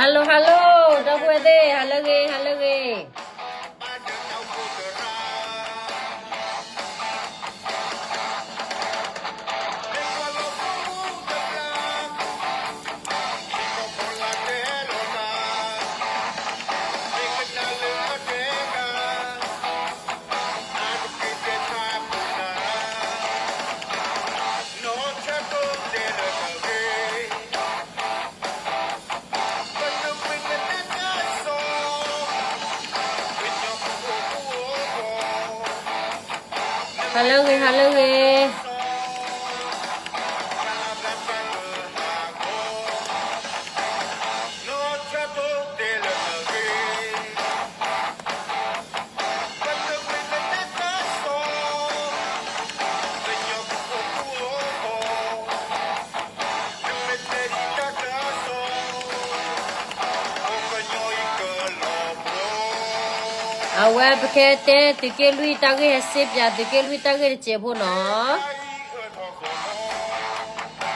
Hello hello ဒီပုၢ်ဝဲၢ်သ့ၣ် ဟါလၢအဂ့ၤ ဟါလၢအဂ့ၤ. ဟါလၢအဂ့ၤ ဟါလၢအဂ့ၤ. အဝဲပကတဲသုးက့လွံၢ်တၢ်ဂ့ၢ် ဟဲစ့ပၠးသုးက့လွံၢ်တၢ်ဂ့ၢ်တစဲးဖိနီၤ.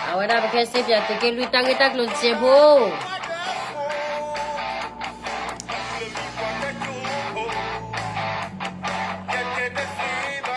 အဝဲဒၣ်ပကဟဲစ့ပၠးသုးက့လွံၢ်တၢ်ဂ့ၢ်တၢ်ကျိၤတစဲးဖိ. အိၣ်ခါထီၣ်ညီတစဲးဖိ.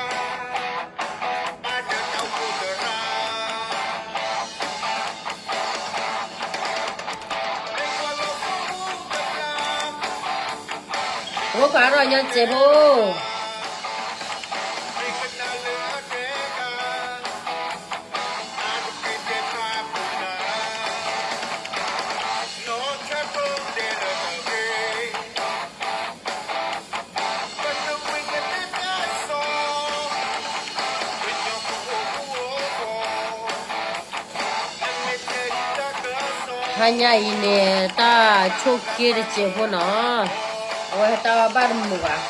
ဟါညါအံၤန့ၣ် တၢ်ဆိၣ်က့တစဲးဖိနီၤ, အဝဲတၢ်ဘၣ်တမုာ်ဘၣ်.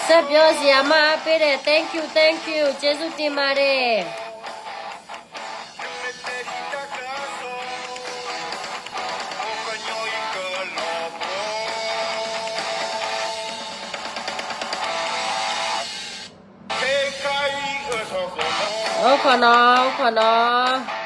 စံးပျီစံးယၤမးအပ့ၤဒီး thank you thank you ကျေးဇူးတင်ပါတယ်. အိၣ်ခိးနီၤ အိၣ်ခိးနီၤ.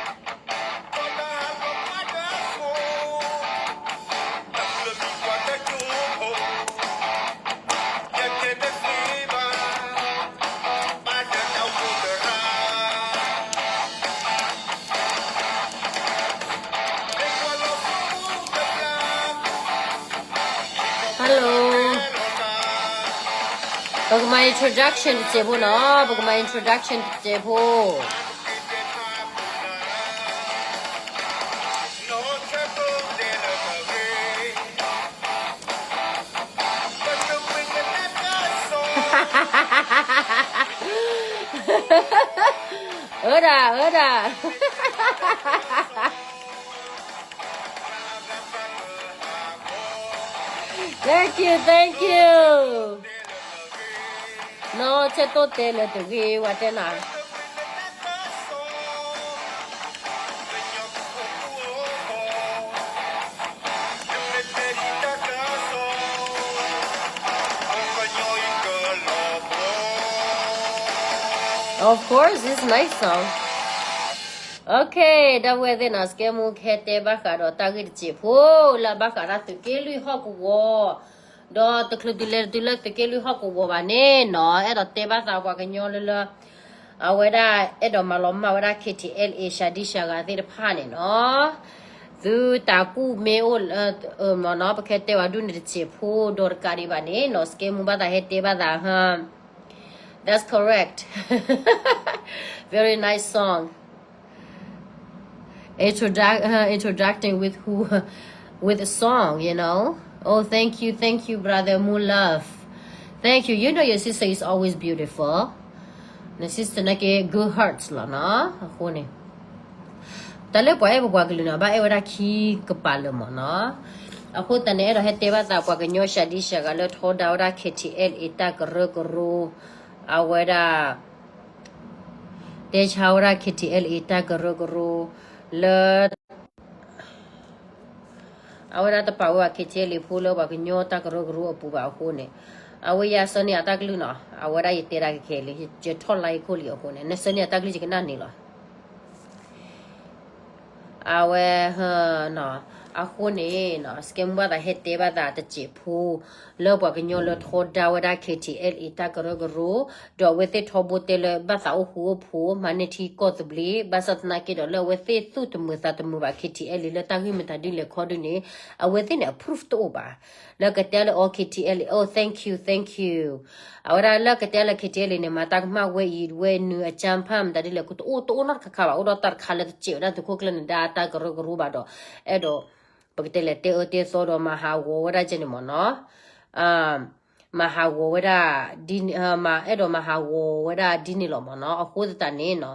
Hello. ပကမၤ introduction တစဲးဖိနီၤ, ပကမၤ introduction တစဲးဖိ. Ôda, ôda. Thank you, thank you. နီၢ်ဆဲးတိၢ်တဲလၢတဂ့ၤ ဝဲတဲနၤ. Of course, it's nice song. Okay, ဒီပုၢ်ဝဲၢ်သ့ၣ်နီၤ, စကဲမူကဟဲတဲဘၣ်ဃးဒီးတၢ်ဂ့ၢ်တစဲးဖိ လၢအဘၣ်ဃးဒီးသုးက့လွံၢ်ဟီၣ်ကဝီၤ, ဒီးတချုးတုၤလဲၤတုၤလၢသုးက့လွံၢ်ဟီၣ်ကဝီၤဘၣ်န့ၣ်နီၤ, အဲၣ်ဒိးတဲဘၣ်သးပှၤကညီလၢလၢ အဝဲဒၣ်အဲၣ်ဒိးမၤလီၤမၢ်ဝဲဒၣ် KTLA ရှၤဒံၣ်ရှၤဂၤသ့ၣ်တဖၣ်န့ၣ်နီၤ, သုတၢ်ကူၣ်မ့ၢ်အိၣ် မ့ၢ်နီၤ, ပကဟဲတဲဝဲဒၣ်ဒူၣ်န့ၣ်တစဲးဖိဒီးတကးဒံးဘၣ်န့ၣ်နီၤ, စကဲမူဘၣ်သးဟဲတဲဘၣ်သး That's correct. Very nice song. Introduct, uh, introducting with who, with a song, you know. Oh, thank you, thank you, brother Mu Love. Thank you. You know your sister is always beautiful. န sister နာ်က့ good hearts လီၤနီၤ. အဃိန့ၣ် တၢ်လၢပှၤအဲၣ်ပပှၤကလုာ်န့ၣ် ဘၣ်အဲၣ်ဝဲဒၣ်ခံကပၤလၢာ်မ့ၢ်နီၤ. အဃိသတးန့ၣ် အဲၣ်ဒိးဟဲတဲဘၣ်သးပှၤကညီရှၤဒံၣ်ရှၤဂၤလၢထီဒါဝဲဒၣ် KTLA တၢ်ကရၢကရိ, အဝဲဒၣ် တဲဆါဝဲဒၣ် KTLA တၢ်ကရၢကရိ လၢ အဝဲဒၣ်တပာ်ဝဲဘၣ် KTLA ဖိလၢပှၤကညီတၢ်ကရၢကရိအပူၤဘၣ်အဃိန့ၣ်, အဝဲယၤဆၢန့ၢ်အတၢ်ကလုၢ်နီၤ, အဝဲဒၣ်ယတဲဒၣ်ခဲခဲလံ, ယထီၣ်လါယခိၣ်လံအဃိန့ၣ်, နဆၢန့ၢ်အတၢ်ကလုၢ်ယကနၣ်န့ၣ်လီၤ. အဝဲ အဃိန့ၣ် စကဲမူဘၣ်သးဟဲတဲဘၣ်သးတစဲးဖိ လၢပှၤကညီလၢထီဒါဝဲဒၣ် KTLA တၢ်ကရၢကရိ, ဒီးအဝဲသ့ၣ်ထီဘိတဲလၢဘၣ်သးအိၣ်ဃူအိၣ်ဖိး မၤန့ၢ်ထံကီၢ်သဘျ့, ဘၣ်ဆၣ်သနာ်က့ဒီးလၢအဝဲသ့ၣ်သူၣ်တမုာ်သးတမုာ်ဘၣ် KTLA လၢတၢ်ဂ့ၢ်မတၤဒ်လဲၣ်ခီဒုန့ၣ် အဝဲသ့ၣ်န့ၣ် approve တအိၣ်ဘၣ်. လၢကတဲလၢ KTLA, oh, thank you, thank you. အဝဲဒၣ်လၢကတဲလၢ KTLA န့ၣ် မၤတၢ်ကမၣ်ဝဲအံၤဝဲနုၤ အကြမ်းဖက် မတၤဒ်လဲၣ် ကတအိၣ်တအိၣ်နီတခါခါဘၣ်, အိၣ်ဒီးတၢ်တခါလၢတစဲးဝဲဒၣ်သုးခိၣ်ကျၢၢ်နဒါတၢ်ကရၢကရိဘၣ်ဒီး အဲၣ်ဒိး ပကတဲလဲၤတဲအၢတဲသီဒီးမၤဟးဂီၤဝဲဒၣ်ကဲန့ၣ်မ့ၢ်နီၤ. မၤဟးဂီၤဝဲဒၣ် အဲၣ်ဒိးမၤဟးဂီၤဝဲဒၣ်ဒ်န့ၣ်လီၤမ့ၢ်နီၤ. အဃိသတးန့ၣ်နီၤ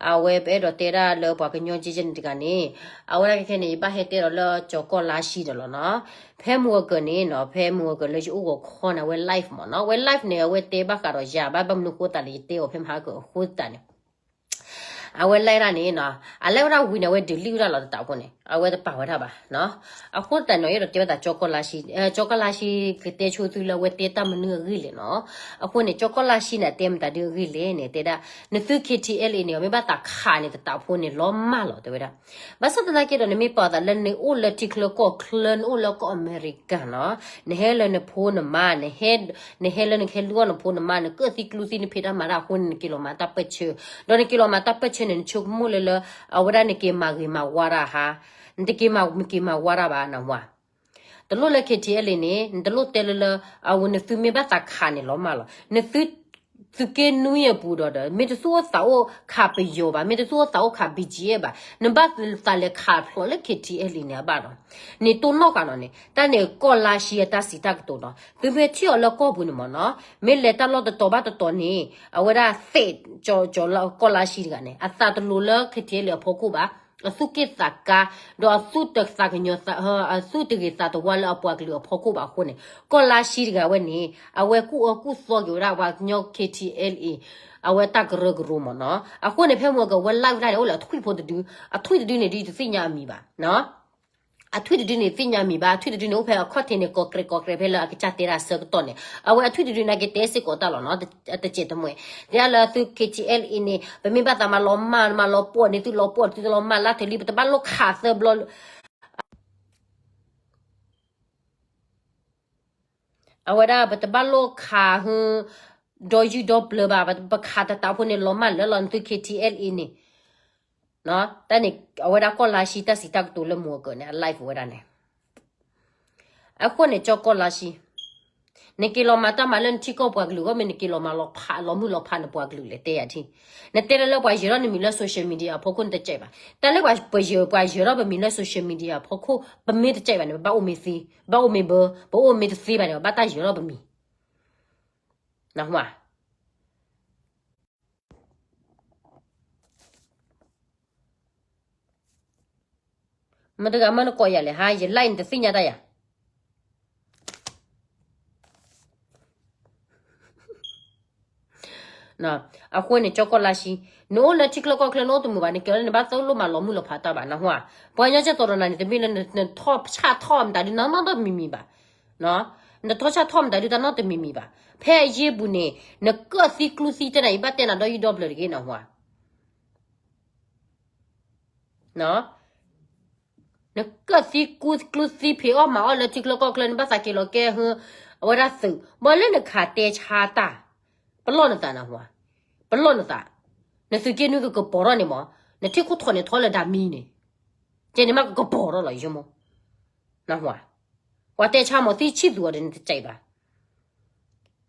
အဝဲပအဲၣ်ဒိးတဲဒၣ်လၢပှၤကညီကဲကဲန့ၣ်တဂၤန့ၣ် အဝဲဒၣ်ခဲခဲန့ၣ် ယဘၣ်ဟဲတဲဒီးလၢကၠီၤကီၢ်လါရှံဒီးလီၤနီၤ. ဖဲမုၢ်ဂီၤကၢၤန့ၣ်နီၤ ဖဲမုၢ်ဂီၤကၢၤလၢယအိၣ်ဂီၤခီန့ၣ် အဝဲ live မ့ၢ်နီၤ. အဝဲ live န့ၣ် အဝဲတဲဘၣ်ဃးဒီးယၤ ဘၣ်မနုၤဃိသတးလဲၣ် ယတဲအီၤဖဲမဟါကၢၤအဃိသတးန့ၣ် အဝဲ live ဒၣ်န့ၣ်နီၤ အ live ဝဲဒၣ်ဝံၤန့ၣ် အဝဲ delete ဝဲဒၣ်လီၤတတးဖိန့ၣ် အဝဲတပာ်ဝဲဒၣ်ဘၣ်နီၤ. အဃိသတးန့ၣ် ယအဲၣ်ဒိးတဲဘၣ်သးကၠီၤကီၢ်လါရှံ, ကၠီၤကီၢ်လါရှံ ကတဲဆိသုလၢအဝဲတဲတၢ်မနုၤအဂ့ၢ်လဲၣ်နီၤ. အဃိန့ၣ် ကၠီၤကီၢ်လါရှံန့ၣ် အတဲမတၤဒုအဂ့ၢ်လဲၣ်န့ၣ် တဲဒၣ် နသု KTLA န့ၣ် မ့ၢ်ဘၣ်သးခးန့ၣ် တတးဖိန့ၣ် လီၤမၢ်လီၤ တဲဝဲဒၣ်. ဘၣ်ဆၣ်သနာ်က့ဒီး နမ့ၢ်ပာ်သးလၢနအိၣ်လၢထံချၢကီၢ်ချၢ နအိၣ်လၢကီၢ်အမဲရကၤနီၤ, နဟဲလၢနဖိနမါ, နဟဲလၢနကဟဲလူအီၣ်နဖိနမါ, နကၢၣ်သံကျူသံ နဖံးတၢ်မၤတၢ်အဃိန့ၣ် နက့ၤလီၤမၤတၢ်ပၢၢ်ဆၢ, ဒီးနက့ၤလီၤမၤတၢ်ပၢၢ်ဆၢန့ၣ် နဆိကမိၣ်လၢလၢ အဝဲဒၣ်နက့ၤမၤဂ့ၤမၤဝါတၢ်ဟါ, နတက့ၤမၤဂ့ၤမၤဝါတၢ်ဘၣ် နဝၤ တလိၣ်လၢ KTLA န့ၣ် နတလိၣ်တဲလၢလၢ အဝဲနသုမ့ၢ်ဘၣ်သးခးန့ၣ် လီၤမၢ်လီၤ. နသု သုးက့နွံအပူၤဒီးဒီး မ့ၢ်တသူၣ်အိၣ်သးအိၣ်ခးပယီၤဘၣ်, မ့ၢ်တသူၣ်အိၣ်သးအိၣ်ခး ဘီၣ်ကၠံဘၣ်, နဘၣ်သးလဲၤခးဖျိးလၢ KTLA န့ၣ် အဘၣ်ဒီး န့ၣ်တိၢ်နီၣ်ဃာ်နီၤန့ၣ် တၢ်န့ၣ်ကီၢ်လါရှံအတၢ်စံးတၢ်ကတိၤနီၤ. သုမ့ၢ်ထံၣ်အီၤလၢကီၢ်ပူၤန့ၣ်မ့ၢ်နီၤ, မ့ၢ်လဲၤတၢ်လီၢ်တတီၤဘၣ်တတီၤန့ၣ် အဝဲဒၣ်သ့ၣ်ကၠီၤကၠီၤလၢကီၢ်လါရှံတဂၤန့ၣ် အသးတလိၤလၢ KTLA အဖီခိၣ်ဘၣ်. အသူၣ်က့ၣ်သးကါ, ဒီးအသူၣ်တသးကညီၤသး, အသူၣ်တဂ့ၤသးတဝါလၢအပှၤကလုာ်အဖီခိၣ်ဘၣ်အဃိန့ၣ် ကီၢ်လါရှံတဂၤဝဲန့ၣ် အဝဲကူၣ်အၢကူၣ်သီက့ၤဝဲဒၣ်ပှၤကညီ KTLA အဝဲတၢ်ကရၢကရိမ့ၢ်နီၤ. အဃိန့ၣ် ဖဲမုၢ်ဂီၤကၢၤဝဲ live ဝဲဒၣ်န့ၣ် အိၣ်လၢအထွံၣ်ဖိတဒု, အထွံၣ်တဒုန့ၣ်ဒုး ယတသ့ၣ်ညါအမံၤဘၣ်. အထွံၣ်တဒုန့ၣ် သ့ၣ်ညါမံၤဘၣ်, အထွံၣ်တဒုန့ၣ် အိၣ်ဖဲအခီၣ်ထံးန့ၣ် ကိးကြဲကိးကြဲဖဲလၢအကစၢ်တဲဒၣ်ဆၢကတီၢ်န့ၣ် အဝဲအထွံၣ်တဒုန့ၣ် ကတဲစ့ၢ်ကီးတၢ်လီၤနီၤ, တစဲးတမှဲၤ. တဲဒၣ်လၢသု KTLA အံၤန့ၣ် ပမ့ၢ်ဘၣ်သးမၤလီၤမၢ် မၤလီၤပှီၢ်န့ၣ် သုလီၤပှီၢ် သုတလီၤမၢ်လၢထံးလံ ပတဘၣ်လိၣ်ခးသၢဘျီ အဝဲဒၣ်ပတဘၣ်လိၣ်ခးဟု ဒီယုၢ်ဒီပျၢၤဘၣ်, ပခးတတးဖိန့ၣ် လီၤမၢ်လၢလီၤနသု KTLA အံၤန့ၣ် တၢ်န့ၣ် အဝဲဒၣ်ကီၢ်လါရှံတၢ်စံးတၢ်ကတိၤလၢမုၢ်ဂီၤကၢၤန့ၣ် အ live ဝဲဒၣ်န့ၣ်. အဃိန့ၣ် ကၠီၤကီၢ်လါရှံ နက့ၤလီၤမၤတၢ်မၤလၢနထံကီၢ်ပှၤကလုာ်အဂီၢ် မ့ၢ်နက့ၤလီၤမၤလီၤဖး လီၤမုၢ်လီၤဖးနပှၤကလုာ်လဲၣ် တဲယၤထံၣ်. နတဲလၢလၢပှၤယၢၤထီၣ်နမံၤလၢ social media အဖီခိၣ် နတကဲးဘၣ်. တၢ်လၢပှၤယၢၤ ပှၤယၢၤထီၣ်ပမံၤလၢ social media အဖီခိၣ် ပမ့ၢ်တကဲးဘၣ်န့ၣ် ပဘၣ်အိၣ်မ့ၢ်သ့, ဘၣ်အိၣ်မ့ၢ်ဘၢ, ပအိၣ်မ့ၢ်တသ့ဘၣ်န့ၣ် ပဘၣ်တၢ်ယၢၤထီၣ်ပမံၤ နၢ်ဟူဧါ. မတၤတဂၤမၢနကိးယၤလဲၣ်ဟါ, ယ live နတသ့ၣ်ညါတၢ်ယၤ. အဃိန့ၣ် ကၠီၤကီၢ်လါရှံ, နအိၣ်လၢထံချၢကီၢ်ချၢ နအိၣ်တမုာ်ဘၣ် နကဲလၢနဘၣ်သိၣ်လိမၤလီၤမုၢ်လီၤဖးတၢ်ဘၣ် နၢ်ဟူဧါ. ပှၤကညီကဲသိးဒီးနၤန့ၣ် တမ့ၢ်လၢနထီၣ်ဆၣ်ထီၣ်မတၤဒုး တၢ်နီတမံၤမံၤဘၣ်. နထီၣ်ဆၣ်ထီၣ်မတၤဒုး တၢ်နီတမံၤမံၤဘၣ်. ဖဲအယ့ၢ်ပူၤန့ၣ် နကၢၣ်သံကျူသံတဲနၤ ယဘၣ်တဲနၤဒီးယုၢ်ဒီပျၢၤတဂ့ၤ နၢ်ဟူဧါ. နကၢၣ်သံကျူသံဖံးအီၣ်မၤအီၣ်လၢထံချၢကီၢ်ချၢ နဘၣ်သးက့ၤလီၤကဲဟု အဝဲဒၣ်သုး ဘၣ်လၢနခးတဲဆါတၢ် ပလီၢ်နသးနၢ်ဟူဧါ, ပလီၢ်နသး, နသုးက့နွံကကပီၤထီၣ်န့ၣ်မး, နထံၣ်ခိၣ်ထီၣ်န့ၣ်ထီၣ်လၢဒၣ်မံၤန့ၣ်, ကဲန့ၣ်မးကကပီၤထီၣ်လီၤ ယမိၢ်, နၢ်ဟူဧါ, ပှၤတဲဆါမးသံဆံၣ်သူးအီၤဒီးနတကဲးဘၣ်,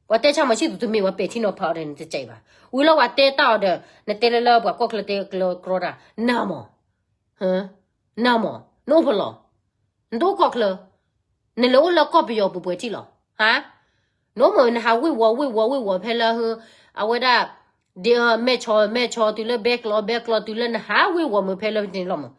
ပှၤတဲဆါမးဆံၣ်သူးတမ့ၢ်ပှၤပဲာ်ထံနီၤဖးအီၤဒီးနတကဲးဘၣ်, ဝံၤလီၤပှၤတဲတၢ်အီၤဒီး နတဲလၢလၢပှၤကီၢ်ချၢတဲကျၢကြီတၢ်, နၤမး နၤမး နအိၣ်ဖဲလဲၣ်, နတအိၣ်ကီၢ်ချၢ, နလဲၤအိၣ်လၢကီၢ်ပယီၤပူၤပှဲၤထံၣ်လီၤ, ဟါ, နအိၣ်မးနဟးဝ့ၤဝီၤဝ့ၤဝီၤဝ့ၤဝီၤဖဲလၢ, အဝဲဒၣ်, ဒ်မ့ၢ်ဆီမ့ၢ်ဆီတုၤလၢဘဲကျီဘဲကျီတုၤလၢနဟးဝ့ၤဝီၤမးဖဲလၢန့ၣ်လီၤမး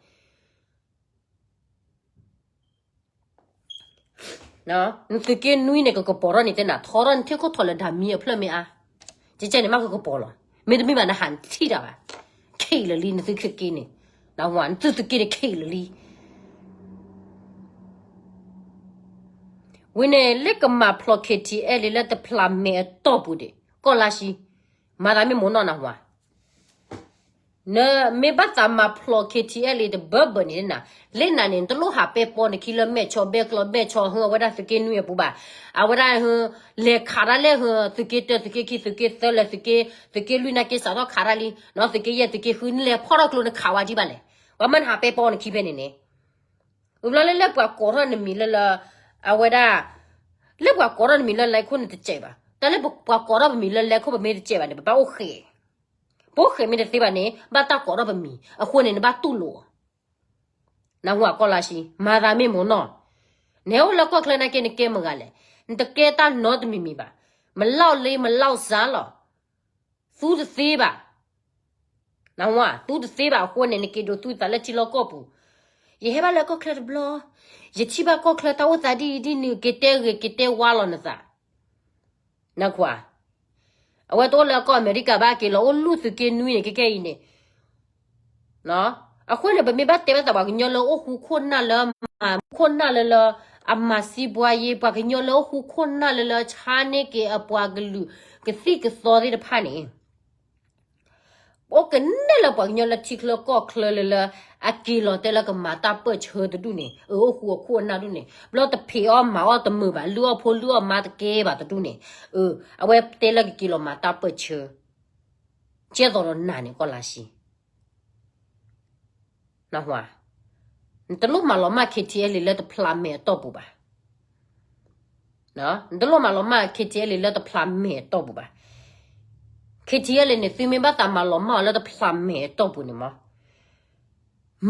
နသုးက့နွံန့ၣ် ကကပီၤထီၣ်န့ၣ်တဲနၤ ထီထီၣ်နထံၣ်ခိၣ်ထီၣ်လၢဒၣ်မံၤအဖျၢၣ်မ့ၢ်အါ, ကဲကဲန့ၣ်မးကကပီၤလီၤ, မ့တမ့ၢ်ဘၣ်နဟးနထံၣ်တၢ်ဘၣ်, ခံးလၢာ်လံ နသုးက့န့ၣ်, နသုးက့န့ၣ်ခံးလၢာ်လံ, ဝံၤန့ၣ် လၢကမၤဖျိး KTLA လၢတဖျးမဲာ်အတီၢ်ပူၤဒံး ကီၢ်လါရှံ, မၤသးမ့ၢ်မိၢ်နီၢ်နၢ်ဟူဧါ နမ့ၢ်ဘၣ်သးမၤဖျိး K T L A တဘၢဘၢန့ၣ်နၤ, လၢနၤန့ၣ် နတလိၣ်ဟးပဲပီနခံလၢမဲာ်ဆီ ဘဲကျီ မဲာ်ဆီဟၢ အဝဲဒၣ်သုးက့နွံအပူၤဘၣ်. အဝဲဒၣ်ဟၢ လဲၤခးတၢ်လၢဟၢ သုးက့တၢ သုးက့ခံ သုးက့သၢ လဲၤသုးက့ သုးက့လွံၢ်နာ်က့စးထီၣ်ခးတၢ်လံ, သုးက့ယဲၢ် သုးက့ဃု နလဲၤဖီၣ်ထီၣ်ကျိ နခးဝဲဒံးဘၣ်လဲၣ်. ပှၤမၢနဟးပဲပီနခံဖဲန့ၣ်န့ၣ် ဝံၤဘျီလၢလၢပှၤကိးထီၣ်နမံၤလၢလၢ အဝဲဒၣ် လၢပှၤကိးထီၣ်နမံၤလၢလဲၤခိၣ်နတစဲးဘၣ်. တၢ်လၢပှၤကိးထီၣ်ပမံၤလၢလဲၤခိၣ်ပမ့ၢ်တစဲးဘၣ်န့ၣ် ပဘၣ်အိၣ်ဃဲး, ပအိၣ်ဃဲးမ့ၢ်တသ့ဘၣ်န့ၣ် ဘၣ်တၢ်ကိးထီၣ်ပမံၤ အဃိန့ၣ် နဘၣ်တူၢ်လိာ်အီၤ. နၢ်ဟူဧါ ကီၢ်လါၡံ, မၤသးမ့ၢ်မိၢ်နီၢ်, နဟဲအိၣ်လၢကီၢ်ချၢနာ်က့ နကဲမတၤဂၤလဲၣ်, နတကဲတၢ်နီတမံၤမံၤဘၣ်. မလောက်လေး မလောက်စားလီၤ. သူတသ့ဘၣ်. နၢ်ဟူဧါ, သူတသ့ဘၣ်အဃိန့ၣ် နက့ၤဒိးသူသးလၢထံလီၢ်ကီၢ်ပူၤ, ယဟဲဘၣ်လၢကီၢ်ချၢတဘျီ, ယထံၣ်ဘၣ်ကီၢ်ချၢတၢ်အိၣ်သးဒ်အံၤဒ်နုၤ က့ၤတဲဂ့ၤက့ၤတဲဝါလီၤနသး. နၢ်ဟူဧါ, အဝဲတအိၣ်လၢကီၢ်အမဲရကၤဘၣ် က့ၤလီၤအိၣ်လူၢ်သုးက့နွံန့ၣ် ခဲခဲအံၤန့ၣ် အဃိန့ၣ် ပမ့ၢ်ဘၣ်တဲဘၣ်သးပှၤကညီလၢအိၣ်ဃူခိၣ်နၢ်လၢ မၤခိၣ်နၢ်လၢလၢ အမၤစံးပှၤယ့ ပှၤကညီလၢအိၣ်ဃူခိၣ်နၢ်လၢလၢ ဆါန့ၢ်က့ၤအပှၤကလုာ်ကသံၣ်ကသီသ့ၣ်တဖၣ်န့ၣ် အိၣ်ကနဲၣ်လၢပှၤကညီလၢထံချၢကီၢ်ချၢလၢလၢ အက့ၤလီၤတဲလၢကမၤတၢ်ပၢၢ်ဆၢတဒူၣ်န့ၣ် အၢ အိၣ်ဃူအခိၣ်အနၢ်ဒူၣ်န့ၣ် ဘျီတဖံးအီၣ်မၤအီၣ်တမုာ်ဘၣ် လုၢ်အီၣ်ဖိလုၢ်အီၣ်မါတကဲဘၣ်တဒူၣ်န့ၣ် အၢ အဝဲတဲလၢကက့ၤလီၤမၤတၢ်ပၢၢ်ဆၢ ကဲသိးဒီးနၤန့ၣ် ကီၢ်လါၡံ. နၢ်ဟူဧါ, နတလိၣ်မၤလီၤမၢ် K T L A လၢတဖျးမဲာ်အတီၢ်ပူၤဘၣ်. နတလိၣ်မၤလီၤမၢ် K T L A လၢတဖျးမဲာ်အတီၢ်ပူၤဘၣ်. K T L A န့ၣ် သုမ့ၢ်ဘၣ်သးမၤလီၤမၢ်အီၤလၢတဖျးမဲာ်အတီၢ်ပူၤန့ၣ်မး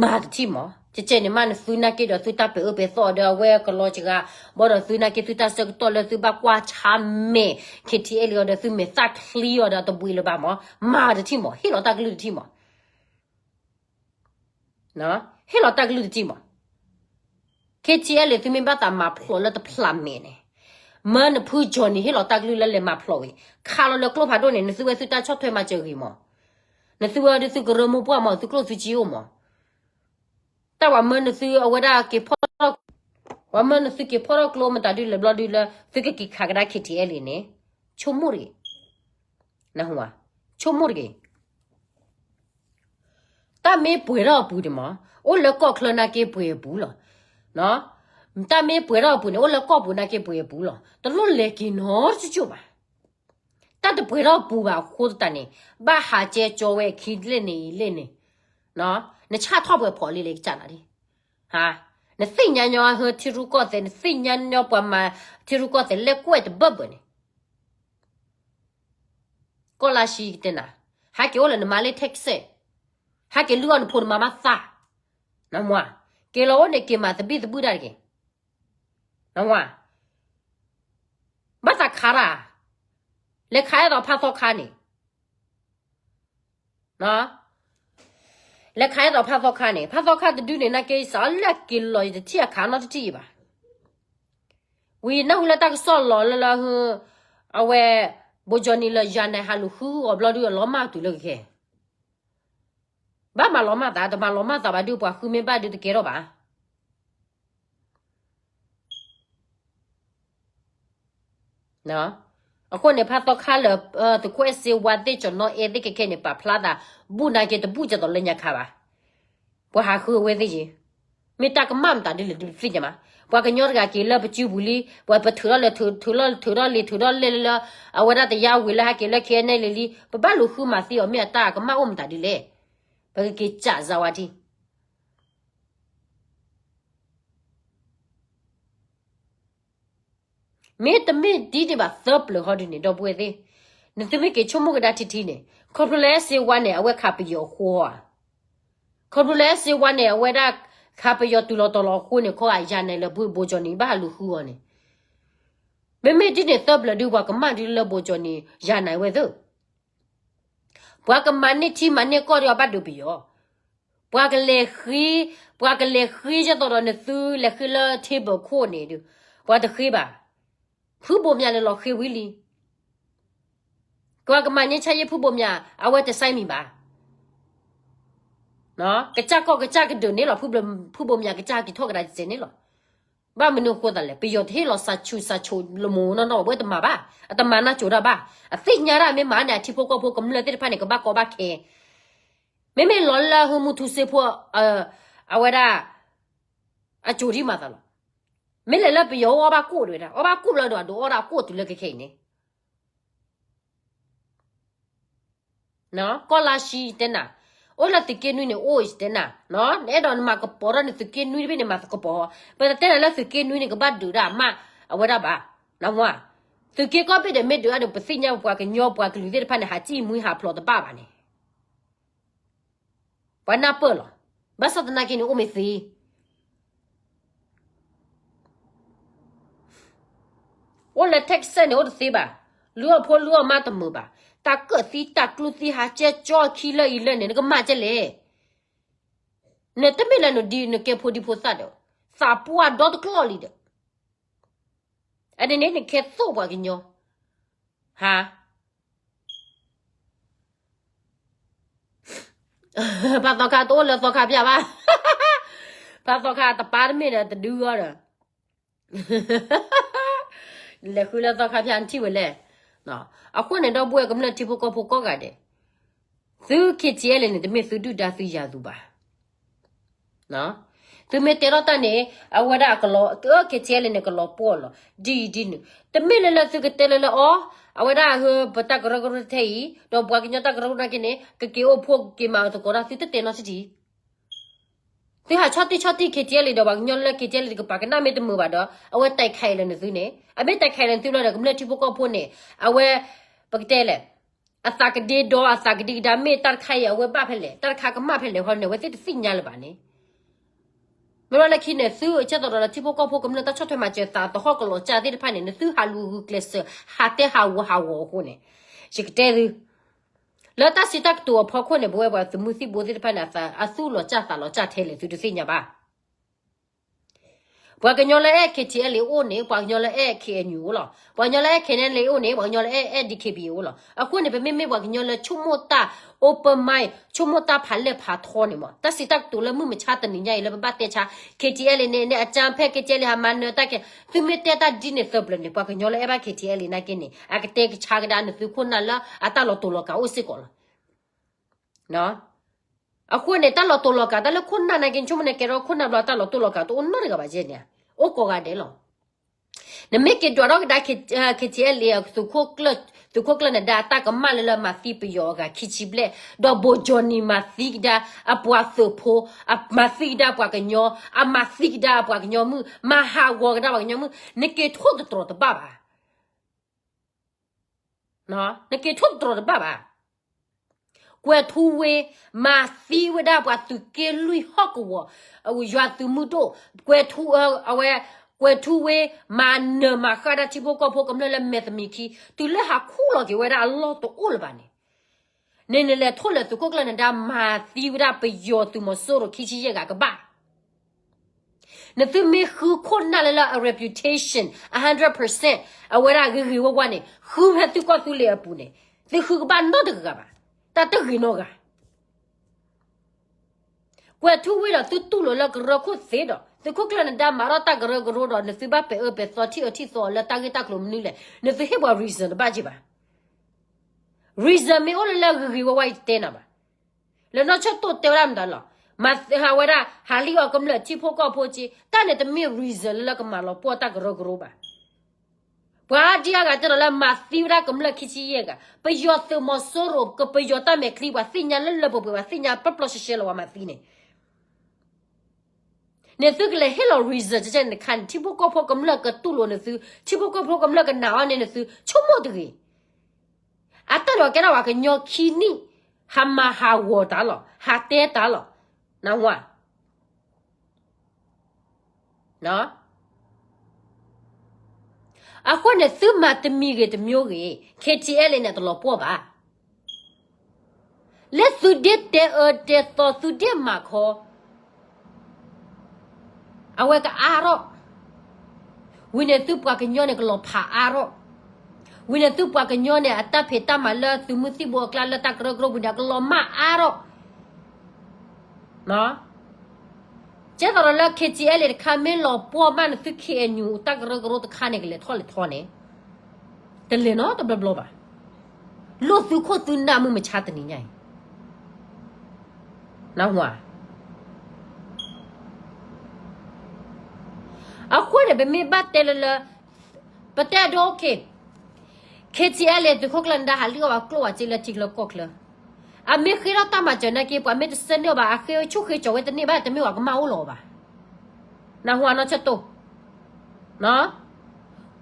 မၤတထံၣ်မး, ကဲကဲန့ၣ်မး နသုနာ်က့ဒီးသုတၢ်ပဲာ်အၢပဲာ်သီၣ်ဒီးအဝဲကလီၤစှၤ, ဘၣ်ဒီးသုနာ်က့သုတၢ်ဆၢကတီၢ်လၢသုဘၣ်ကွၢ်ဆါမဲာ် K T L A အီၤဒီးသုမဲာ်သၣ်ချံအီၤဒီးတဘှံးလၢၤဘၣ်မး, မၤတထံၣ်မး, ဟ့ၣ်လီၤတၢ်ကလုၢ်တထံၣ်မး. ဟ့ၣ်လီၤတၢ်ကလုၢ်တထံၣ်မး. K T L A သုမ့ၢ်ဘၣ်သးမၤဖျိးလၢတဖျးမဲာ်န့ၣ်, မၢနဖု Johnny ဟ့ၣ်လီၤတၢ်ကလုၢ်လၢလဲၤမၤဖျိးဝံၤ ခးလီၤလၢကျိဖးဒိၣ်န့ၣ် နသုဝဲသုတၢ်ဆီၣ်ထွဲမၤစၢၤဂ့ၤမး, နသုဝဲဒုးသုကရၢမိၢ်ပှၢ်မး သုကျိၣ်သုစ့အိၣ်မး. တၢ်ပှၤမၢနသုအဝဲဒၣ်က့ၤဖီၣ်, ပှၤမၢနသုက့ၤဖီၣ်ထီၣ်ကျိမတၤဒုးလဲၤဘျီဒုးလၢ သုကက့ၤခးကဒါ K T L A န့ၣ်, ဆိကမိၣ်တဂ့ၤ. နၢ်ဟူဧါ, ဆိကမိၣ်တဂ့ၤ. တၢ်မ့ၢ်ပှဲၤထီၣ်အပူၤန့ၣ်မး, အိၣ်လၢကီၢ်ချၢနာ်က့ပှဲၤအပူၤလီၤ. တၢ်မ့ၢ်ပှဲၤထီၣ်အပူၤန့ၣ် အိၣ်လၢကီၢ်ပူၤနာ်က့ပှဲၤအပူၤလီၤ. တလိၣ်လဲၤက့ၤနီတကၠိၣ်ဘၣ်. တၢ်တပှဲၤထီၣ်အပူၤဘၣ်အဃိသတးန့ၣ်, ဘၣ်ဟးကဲကၠီဝဲခံလ့ၣ်န့ၣ်အံၤလ့ၣ်န့ၣ်, နဆၣ်ထီၣ်ပှဲၤဖီးလံလၢကစၢ်နၤဒ်, နသ့ၣ်ညါညီဟၢထံရူၢ်ကီၢ်သဲး, နသ့ၣ်ညါညီပှၤမၤထံရူၢ်ကီၢ်သဲးလဲၣ်ကွဲၢ်တဘၢဘၢန့ၣ် ကီၢ်လါၡံကတဲနၤ, ဟဲက့ၤအိၣ်လၢနမါလၢ Texas, ဟဲက့ၤလုၢ်အီၣ်နဖိနမါမၤသး, နၢ်ဟူဧါ, က့ၤလီၤအိၣ်န့ၣ်က့ၤမၤသဘံၣ်သဘုၣ်တၢ်တက့ၢ်, နၢ်ဟူဧါ, ဘၣ်သးခးတၢ်, လဲၤခးအဲၣ်ဒိးဖးသီခါန့ၣ် လဲၤခးအဲၣ်ဒိးဖးသီခါန့ၣ်, ဖးသီခါတဒုန့ၣ် နာ်က့စးလၢက့ၤလီၤ ယတထံၣ်အခးနီတထံၣ်အံၤဘၣ်. ဝံၤနၢ်ဟူလၢတၢ်ကစီၣ်လီၤလၢလၢဟ, အဝဲ ဘိကၠီနံၤလၢယၤနဲဟးလူၤဃုအီၤဘျီဒုးအလီၤမၢ်တုၤလၢကခဲ, ဘၣ်မၤလီၤမၢ်သး, တမၤလီၤမၢ်သးဘၣ်ဒုး ပှၤဃုမ့ၢ်ဘၣ်ဒုးတကဲထီၣ်ဘၣ်. အဃိန့ၣ် ဖးသီခါလၢ သုးခိၣ်အဲၣ်စ့ဝါသ့ၣ် ကၠီၤနီၣ်အဲၣ်သ့ၣ်ခဲခဲန့ၣ် ပာ်ဖျါသး ဘူၣ်နာ်က့တဘူၣ်ကသိးလၢညါခါဘၣ်. ပှၤဟးဃုအဝဲသ့ၣ်ယံၤ, မ့ၢ်တၢ်ကမၣ်မတၤဒ်လဲၣ်ဒုးသ့ၣ်ညါမး. ပှၤကညီတဂၤက့ၤလၢပစုပူၤလံ, ပှၤပထုးထီၣ်လဲၤထုး, ထုးထီၣ်လဲၤထုးထီၣ်လံ, ထုးထီၣ်လဲၤလၢ အဝဲဒၣ်တယါဝံၤလၢဟဲက့ၤလၢ ခဲနဲလံလံ, ပဘၣ်လူၤဃုမၤသံအီၤ မ့ၢ်အတၢ်ကမၣ်အိၣ်မတၤဒ်လဲၣ်. ပကက့ၤစးစါဝါထံ မ့တမ့ၢ်ဒ်န့ၣ်ဘၣ်သၢပျၢၤဟီဒ်န့ၣ် ဒီပုၢ်ဝဲၢ်သ့ၣ်, နသုမ့ၢ်က့ၤဆိကမိၣ်ကဒါထံထံန့ၣ်, ခီဖျိလၢအဲၣ်စ့ဝါန့ၣ် အဝဲခးပယီၤအဃိဧါ. ခီဖျိလၢအဲၣ်စ့ဝါန့ၣ် အဝဲဒၣ်ခးပယီၤတုၤလီၤတီၤလီၤအဃိန့ၣ် ခီဂာ်ယၤနဲလၢဘိကၠီနံၤ ဘၣ်ဟးလူၤဃုအီၤန့ၣ်, မ့မ့ၢ်ဒ်န့ၣ်သၢပျၢၤဒုး ပှၤကမၣ်ဒုးလၢဘိကၠီနံၤ ယၤနဲဝဲသ့ၣ် ပှၤကမၤန့ၢ်ထံမၤန့ၢ်ကီၢ်ဒီးအဘၣ်ဒိးပယီၤ, ပှၤကလဲၤဃ့, ပှၤကလဲၤဃ့ကသိးဒီးနသုလဲၤဃ့လၢထံဘၢခိၣ်န့ၣ်ဒုး, ပှၤတဃ့ဘၣ်. ဖုဘိးမၠးလဲၤလီၤဃ့ဝံၤလံ. ပှၤကမၤန့ၢ်ဆါယ့ၢ်ဖုဘိးမၠး အဝဲတစဲမံၤဘၣ်. ကစၢ်ကီၢ်ကစၢ်ကဒုးန့ၣ်လီၤ, ဖုဘိးမၠးကစၢ်က့ၤထီၣ်ကဒါစဲန့ၣ်လီၤ. ဘၣ်မနုၤအဃိသးလဲၣ်, ပယီၤတဟ့ၣ်လီၤစးဆူၣ်စးဆိးလၢမိၢ်နီၢ်နီၢ်ဘၣ်, အဝဲတမၤဘၣ်, အတမၤနၢ်ကၠိၤတၢ်ဘၣ်. အသ့ၣ်ညါဒၣ်မ့ၢ်မၤန့ၣ် အထံဖိကီၢ်ဖိကမျၢၢ်သ့ၣ်တဖၣ်န့ၣ် ကဘၣ်ကီဘၣ်ခဲ မ့မ့ၢ်လီၤလၢဟူမူထူစ့ဖိ အဝဲဒၣ် အစိၤဒံးမၤသးလီၤ. မ့ၢ်လဲၤလၢပယီၤအိၣ်အီၣ်ဘၣ်ကိၣ်တဝဲဒၣ်, အီၣ်ဘၣ်ကိၣ်ဘျီဒီး အဒိးအီၣ်ဒၣ်ကိၣ်တုၤလၢခဲခဲအံၤန့ၣ် ကီၢ်လါၡံတဲနၤ, အိၣ်လၢသုးက့နွံန့ၣ် အိၣ်တဲနၤ, နအဲၣ်ဒိးနမၤကပီၤထီၣ်န့ၣ် သုးက့နွံတဘ့ၣ်န့ၣ် မၤကပီၤဟီ, ပတတဲနၤလၢသုးက့နွံန့ၣ် ကဘၣ်ဒုးဒၣ်အမး အဝဲဒၣ်ဘၣ်, နမ့ၢ်, သုးက့ကီၢ်ဘ့ၣ်ဒီးမ့ၢ်ဒုးဒၣ်ဒီး ပသ့ၣ်ညါပှၤကညီပှၤကလုာ်သ့ၣ်တဖၣ်န့ၣ် ဟးစံၣ်မှံဟးဖျိးတဘၣ်ဘၣ်န့ၣ် ပှၤနၢ်ပၢၢ်လီၤ. ဘၣ်ဆၣ်သနာ်က့န့ၣ် အိၣ်မ့ၢ်သ့ အိၣ်လၢ Texas န့ၣ် အိၣ်တသ့ဘၣ်, လုၢ်အီၣ်ဖိလုၢ်အီၣ်မါတမုာ်ဘၣ်, တၢ်ကၢၣ်သံတၢ်ကျူသံဟးကဲကၠီခံလၢအံၤလၢန့ၣ် နကမၤကဲလဲၣ်. နတမ့ၢ်လၢနဒ်နကဲဖိဒံဖိသၣ်ဒီး သးပှၢ်ဒီတကျီၢ်လံဒီး အန့ၣ်န့ၣ် နကဲသိၣ်ပှၤကညီ, ဟါ ဖးသီခါတအိၣ်လၢသီခါဖၠၣ်ဘၣ်, ဖးသီခါတပၢ်တမ့ၢ်ဒီးတဒုဂီၢ်ဒီး လဲၤဃုလၢသီခါဖၠၣ် နထံၣ်ဝဲလဲၣ်. အဃိန့ၣ်ဒီပုၢ်ဝဲၢ်ကမျၢၢ်ထံဖိကီၢ်ဖိကိးဂၤဒဲး, သု KTLA န့ၣ် တမ့ၢ်သုဒုၣ်ဒါသုယၤသူဘၣ်. သုမ့ၢ်တဲထီၣ်တၢ်န့ၣ် အဝဲဒၣ်ကလီၤ, KTLA န့ၣ် ကလီၤပှီၢ်လီၤ. ဒ်အံၤဒ်နုၤ, တမ့ၢ်လၢလၢသုကတဲလၢလၢအီၤ, အဝဲဒၣ်ဟၢပတၢ်ကရၢကရိထဲအံၤ, ဒီးပှၤကညီတၢ်ကရၢကရိနာ်က့န့ၣ် ကက့ၤအိၣ်ဖှိၣ်က့ၤမၤအီၤသကိးတၢ် သုတတဲနီတထံၣ် သုဟးဆီၣ်တံၢ်ဆီၣ်တံၢ် KTLA ဒီးပှၤကညီလၢ KTLA တကပၤကနၣ်မ့ၢ်တမုာ်ဘၣ်ဒီး အဝဲတၢ်ခးအံၤလၢနသုန့ၣ်, အမ့ၢ်တၢ်ခးအံၤလၢနသုဘျီဒီး ကမျၢၢ်ထံဖိကီၢ်ဖိန့ၣ် အဝဲ ပကတဲလဲၣ်, အသးကဒ့ဒီအသးကဒံကဒါမ့ၢ်တၢ်တခါအံၤ အဝဲဘၣ်ဖဲလဲၣ်, တၢ်တခါကမၣ်ဖဲလဲၣ်ဃီန့ၣ် အဝဲသ့ၣ်တသ့ၣ်ညါလၢၤဘၣ်န့ၣ်. မ့ၢ်လီၤလၢခံန့ၣ် သုဆၢသရီဒီးထံဖိကီၢ်ဖိကမျၢၢ်တၢ်ဆီၣ်ထွဲမၤစၢၤသးသဟီၣ်ကလီၤစၢ်သ့ၣ်တဖၣ်န့ၣ် နသုဟးလူၤဂုာ်ကျဲးစၢး ဟးတဲဟးဂီၤဟးဂီၤအဃိန့ၣ်, ယကတဲသု လၢတၢ်စံးတၢ်ကတိၤအဖီခိၣ်န့ၣ် ပဝဲပှၤသုးမုၢ်သံၣ်ဘိသ့ၣ်တဖၣ်န့ၣ် အသူၣ်လီၤစၢ်သးလီၤစၢ်ထဲလဲၣ် သုတသ့ၣ်ညါဘၣ်. ပှၤကညီလၢအဲၣ် KTLA အိၣ်န့ၣ် ပှၤကညီလၢအဲၣ် KNU အိၣ်လီၤ. ပှၤကညီလၢအဲၣ် KNLA အိၣ်န့ၣ် ပှၤကညီလၢအဲၣ် အဲၣ် DKBA အိၣ်လီၤ. အဃိန့ၣ် ပမ့မ့ၢ်ပှၤကညီလၢဆိကမိၣ်တၢ် open mind ဆိကမိၣ်တၢ်ဖးလဲၢ်ဖးထီန့ၣ်မး တၢ်စံးတၢ်ကတိၤလၢမုၢ်မဆါတနံၤညါအံၤလၢပဘၣ်တဲဆါ KTLA န့ၣ် န့ၣ်အကြမ်းဖက် KTLA ဟးမၤနၢၤတၢ်ကဲ သုမ့ၢ်တဲတၢ်ဒ်န့ၣ်သၢပျၢၤန့ၣ် ပှၤကညီလၢအဲၣ်ဘၣ် KTLA နာ်က့န့ၣ် အကတဲကဆါကဒါနသုခိၣ်နၢ်လၢအတၢ်လီၤတူာ်လီၤကာ်အိၣ်စ့ၢ်ကီးလီၤ. အဃိန့ၣ် တၢ်လီၤတူာ်လီၤကာ် တၢ်လၢခိၣ်နၢ်နာ်က့ ဆိကမိၣ်န့ၣ် ကဲထီၣ်ခိၣ်နၢ်ဘျီ တၢ်လီၤတူာ်လီၤကာ်တအိၣ်နီတဂၤဘၣ်ယဲန့ၣ် အိၣ်ကိးဂၤဒဲးလီၤ. နမ့ၢ်က့ၤဒွးထီၣ်ကဒါ KTLA သုးခိၣ်ကျၢၢ်နဒါ တၢ်ကမၣ်လၢလၢမၤသံပယီၤအဂၤခံဆံဘျဲၣ် ဒီးဘိးကၠီနံၤမၤသံကဒါအပှၤသုးဖိ, မၤသံကဒါပှၤကညီ, အမၤသံကဒါအပှၤကညီမုၣ်, မၤဟးဂီၤကဒါပှၤကညီမုၣ်, နက့ၤထိၣ်သတြီၤတဘၣ်ဘၣ်. နက့ၤထိၣ်သတြီၤတဘၣ်ဘၣ်. ကွဲၤထူဝ့ မၤသံဝဲဒၣ်ပှၤသုးက့လွံၢ်ဟီၣ်ကဝီၤ, ယွၤသုးမုၢ်ဒိၣ်, ကွဲၤထူ, အဝဲ, ကွဲၤထူဝ့ မၤနၢၤမၤဃၣ်ဒၣ်ထံဖိကီၢ်ဖိကမျၢၢ်လၢမဲာ်သမံးခံ, တုၤလၢဟးခူၣ်လီၤက့ၤဝဲဒၣ်အလီၢ်တအိၣ်လၢၤဘၣ်န့ၣ်, န့ၣ်နလဲၤထိၣ်လဲၤသုးခိၣ်ကျၢၢ်နဒါ မၤသံဝဲဒၣ်ပယီၤသုးမီၤစိရိၤခံဆံယဲၢ်ဂၤကဘၣ် နသုမ့ၢ်ဃုခိၣ်နၢ်လၢလၢအ reputation အ hundred percent အဝဲဒၣ်ဂ့ၤဂ့ၤဝါဝါန့ၣ် ဃုဖဲသုကီၢ်သူလ့ၤအပူၤန့ၣ် သုဃုကဘၣ်နီတဂၤဘၣ်, တၢ်တဂ့ၤနီတဂၤ. ကွဲၤထူဝ့ဒီးသုတူၢ်လိာ်လၢကရၢခိၣ်သ့ဒီး သုးခိၣ်ကျၢၢ်နဒါမၤထီၣ်တၢ်ကရၢကရိဒီး နသုဘၣ်ပဲာ်အၢပဲာ်သီထံၣ်အၢထံၣ်သီအီၤလၢတၢ်ဂ့ၢ်တၢ်ကျိၤမနုၤလဲၣ်, နသုဟ့ၣ်ပှၤ reason တဘၣ်က့ၤဘၣ်. reason မ့ၢ်အိၣ်လၢလၢဂ့ၤဂ့ၤဝါဝါအံၤတတဲနၤဘၣ်. လၢနီၢ်ဆိၣ်တိၣ်တဲဝဲဒၣ်မတၤလီၤ. မၤသ့ဟးဝဲဒၣ် ဟးလံအီၤကမျၢၢ်ထံဖိကီၢ်ဖိက့, တၢ်န့ၣ်တမ့ၢ် reason လၢလၢကမၤလီၤပှီၢ်တၢ်ကရၢကရိဘၣ်. ပှၤဒ်အဂၤတဲဒီးလၢမၤသံဝဲဒၣ်ကမျၢၢ်ခံဆံယဲၢ်ဂၤ, ပယီၤသုးမီၤစိရိၤ ကပယီၤတၢ်မဲာ်ချံ ပှၤသ့ၣ်ညါလၢလၢပှဲၤပှဲၤ ပှၤသ့ၣ်ညါပျီပျီရှဲရှဲလီၤ ပှၤမၤသံန့ၣ် န့ၣ်သုကလဲၤဟ့ၣ်လီၤ reason ကကဲန့ၣ်တခါန့ၣ် ထံဖိကီၢ်ဖိကမျၢၢ်ကတူၢ်လိာ်နသု, ထံဖိကီၢ်ဖိကမျၢၢ်ကနာ်အီၤန့ၣ်နသု ဆိကမိၣ်တဂ့ၤ. အတၢ်ဒီးကဲထီၣ်ပှၤကညီခံနံၣ် ဟးမၤဟးဂီၤတၢ်လီၤ, ဟးတဲတၢ်လီၤ, နဝၤ အဃိန့ၣ် သုမၤတမံၤဂ့ၤတမံၤဂ့ၤ KTLA န့ၣ် တလီၤပှီၢ်ဘၣ်. လၢသုဒ့တဲအၢတဲသီ သုဒ့မၤခီ အဝဲကအါထီၣ်, ဝံၤန့ၣ်သုပှၤကညီန့ၣ် ကလီၤဖးအါထီၣ်, ဝံၤန့ၣ်သုပှၤကညီန့ၣ် အတၢ်ဖံးတၢ်မၤလၢသုးမုၢ်သံၣ်ဘိအကျါ လၢတၢ်ကရၢကရိဝံၤန့ၣ် အကလီၤမၢ်အါထီၣ် ကဲသိးဒီးလၢ KTLA တခါမ့ၢ်လီၤပှီၢ်ဘၣ်န့ၣ် သု KNU တၢ်ကရၢကရိတခါန့ၣ် ကလဲၤထီၣ်လဲၤထီန့ၣ် တလဲၤနီတဘျီဘျီဘၣ်. လိၣ်သုခိၣ်သုနၢ်မုၢ်မဆါတနံၤညါအံၤ နၢ်ဟူဧါ. အဃိန့ၣ် ပမ့ၢ်ဘၣ်တဲလၢလၢ ပတဲဒိ okay, KTLA သုးခိၣ်ကျၢၢ်နဒါ ဟးလံၣ်အီၣ်ဝဲကျိၣ်ဝဲစ့လၢထံချၢကီၢ်ချၢ, အမ့ၢ်ဃ့ထီၣ်တၢ်မၤစၢၤနာ်က့ ပှၤမ့ၢ်တဆၢန့ၢ်အီၤဘၣ်, အဃ့ဆူၣ်ဃ့ကၠီၤဝဲတန့ၢ်ဘၣ်, တမ့ၢ်ပှၤကမၣ်အိၣ်လီၤအီၤဘၣ်. နၢ်ဟူဧါ နီၢ်ဆၢတိၢ်.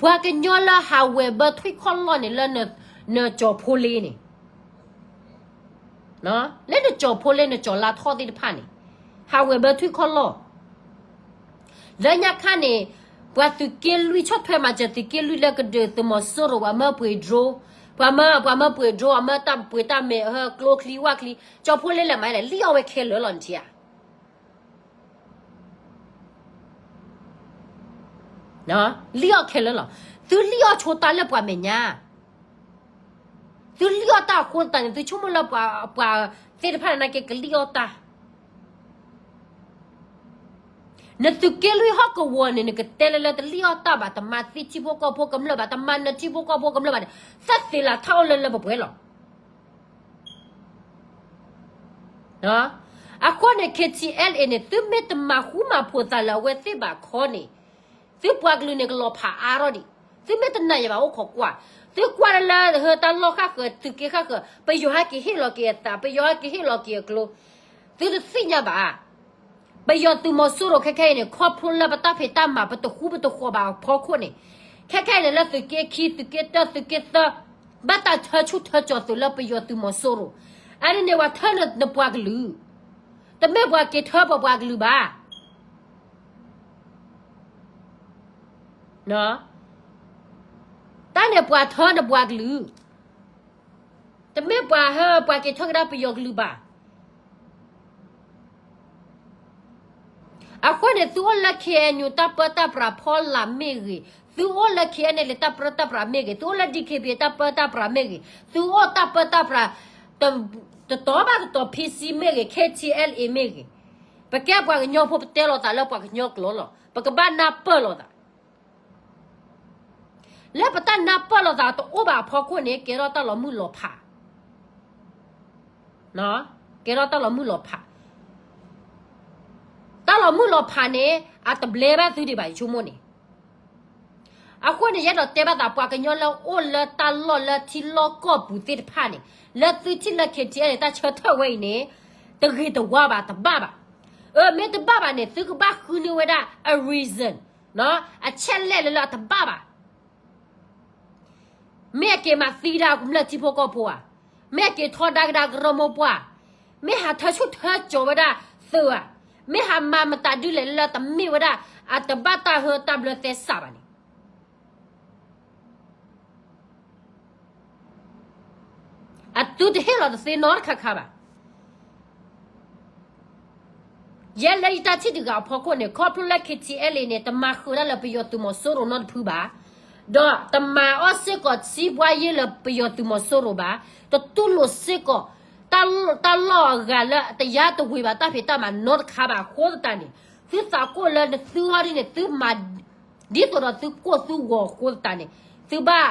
ပှၤကညီလၢဟးဝဲၤဘၢထွံၣ်ခီၣ်လီၢ်န့ၣ် လၢနကၠီၤဖိလ့န့ၣ်, လၢနကၠီၤဖိလ့ နကၠီၤလါထီၣ်သ့ၣ်တဖၣ်န့ၣ် ဟးဝဲၤဘၢထွံၣ်ခီၣ်လီၢ်. လၢညါခါန့ၣ် ပှၤသုးက့လွံၢ်ဆီၣ်ထွဲမၤစၢၤသုးက့လွံၢ်လၢကဒုးသုးမီၤစိရိၤ, ပှၤမၢပှ့ၤ drone, ပှၤမၢ ပှၤမၢပှ့ၤ drone, အမၢတၢ်ပှ့ၤတၢ်မဲာ် ဟၢကျိချံဝၣ်ချံ, ကၠီၤဖိလ့လဲၤမၤလဲၣ်, လံၣ်အီၣ်ဝဲခဲလၢာ်လီၤ နထံၣ်ဧါ. လံၣ်အီၣ်ခဲလၢာ်လီၤ. သုလံၣ်အီၣ်ဆိတၢ်လၢပှၤမဲာ်ညါ, သုလံၣ်အီၣ်တၢ်အဃိသတးန့ၣ် သုဆိကမိၣ်လၢပှၤ ပှၤသ့ၣ်တဖၣ်န့ၣ် နာ်က့ကလံၣ်အီၣ်တၢ်. နသုးက့လွံၢ်ဟီၣ်ကဝီၤန့ၣ် နကတဲလၢလၢတလံၣ်အီၣ်တၢ်ဘၣ်, တမၤသံထံဖိကီၢ်ဖိကမျၢၢ်ဘၣ်, တမၤနၢၤထံဖိကီၢ်ဖိကမျၢၢ်ဘၣ်န့ၣ်, သၢသ့လးထီၣ်အိၣ်လၢလၢပှဲၤပှဲၤလီၤ. အဃိန့ၣ် KTLA န့ၣ် သုမ့ၢ်တမၤဃူမၤဖိးသးလၢအဝဲသ့ၣ်ဘၣ်ခီန့ၣ်, သုပှၤကလုာ်န့ၣ်ကလီၤဖးအါထီၣ်ဒံး, သုမ့ၢ်တနာ်ယံၤဘၣ်အိၣ်ခိးကွၢ်, သုကွၢ်လၢလၢဟၢတၢ်လီၢ်ဃၣ်ဃၢၤ သုးက့ဃၣ်ဃၢၤ ပယီၤဟဲက့ၤဟ့ၣ်လီၤက့ၤအသး, ပယီၤဟဲက့ၤဟ့ၣ်လီၤက့ၤအကျိ, သုတသ့ၣ်ညါဘၣ်. ပယီၤသုးမီၤစိရိၤခဲခဲအံၤန့ၣ် ခီဖျိလၢပတၢ်ဖံးတၢ်မၤ ပတဃူပတဃီၤဘၣ်အဖီခိၣ်န့ၣ်, ခဲခဲအံၤန့ၣ် လၢသုးက့ခံ သုးက့တၢ သုးက့သၢ ဘၣ်တၢ်ထၢဆူၣ်ထၢကၠီၤသုးလၢပယီၤသုးမီၤစိရိၤ, အန့ၣ်န့ၣ် ပှၤထၢနပှၤကလုာ်, တမ့ၢ်ပှၤက့ၤထၢပှၤပှၤကလုာ်ဘၣ်. တၢ်န့ၣ်ပှၤထၢနပှၤကလုာ်, တမ့ၢ်ပှၤဟၢပှၤက့ၤထၢကဒါပယီၤကလုာ်ဘၣ်. အဃိန့ၣ် သုအိၣ်လၢ KNU တၢ်ပၢတၢ်ပြးဖီလာ်မ့ၢ်ဂ့ၤ, သုအိၣ်လၢ KNLA တၢ်ပၢတၢ်ပြးမ့ၢ်ဂ့ၤ, သုအိၣ်လၢ DKBA တၢ်ပၢတၢ်ပြးမ့ၢ်ဂ့ၤ, သုအိၣ်တၢ်ပၢတၢ်ပြး တတီၤဘၣ်တတီၤ PC မ့ၢ်ဂ့ၤ, KTLA မ့ၢ်ဂ့ၤ, ပကဲပှၤကညီဖိ ပတဲလိာ်သးလၢပှၤကညီကျိာ်လီၤ. ပကဘၣ်နၢ်ပၢၢ်လိာ်သး လၢပတၢ်နၢ်ပၢၢ်လိာ်သးတအိၣ်ဘၣ်အဖီခိၣ်န့ၣ် ကဲထီၣ်တၢ်လီၤမုၢ်လီၤဖး, ကဲထီၣ်တၢ်လီၤမုၢ်လီၤဖး, တၢ်လီၤမုၢ်လီၤဖးန့ၣ် အတဘျဲဘၣ်သုဒံးဘၣ် ယဆိကမိၣ်န့ၣ်. အဃိန့ၣ် ယအဲၣ်ဒိးတဲဘၣ်သး ပှၤကညီလၢအိၣ်လၢတၢ်လီၢ်လၢထံလီၢ်ကီၢ်ပူၤသ့ၣ်တဖၣ်န့ၣ်, လၢသုထံၣ်လၢ KTLA တၢ်ဆၢထၢၣ်ဝဲအံၤန့ၣ် တဂ့ၤတဝါဘၣ် တဘၣ်ဘၣ်. အမ့ၢ်တဘၣ်ဘၣ်န့ၣ် သုကဘၣ်ဃုန့ၢ်ဝဲဒၣ်အ reason, အချက်အလက်လၢလၢအတဘၣ်ဘၣ်. မ့ၢ်အက့ၤမၤသံဒၣ်ကမျၢၢ်ထံဖိကီၢ်ဖိဧါ, မ့ၢ်အက့ၤထီဒါကဒါကရၢမိၢ်ပှၢ်, မ့ၢ်ဟးထၢဆူၣ်ထၢကၠီၤဝဲဒၣ်သုးဧါ, မ့ၢ်ဟးမၤမတၤဒ်လဲၣ်လၢတမ့ၢ်ဝဲဒၣ် အတဘၣ်တၢ်ဟၢတၢ်ဘျၢသဲစးဘၣ်န့ၣ် အသုတဟ့ၣ်လီၤတသ့နီတခါခါဘၣ်. ယဲလၢယတၢ်ထံၣ်တဂၤအဖီခိၣ်န့ၣ် ခီဖျိလၢ KTLA န့ၣ် တမၤဃုာ်ဒၣ်လၢပယီၤသုးမီၤစိရိၤနီတဖုဘၣ်, ဒီးတမၤအီၣ်စ့ၢ်ကီး စီးပွားရေး လၢပယီၤသုးမီၤစိရိၤဘၣ်, တတူၢ်လိာ်စ့ၢ်ကီး တၢ်လီၢ်အဂၤလၢတယါတဝ့ၤဘၣ်တၢ်ဖံးတၢ်မၤနီတခါဘၣ်အဃိသတးန့ၣ်, သုသးကိၣ်လၢနသုအီၤဒ်န့ၣ် သုမၤ ဒ်သိးဒီးသုကိၢ်သုဂီၤအဃိသတးန့ၣ်, သုဘၣ်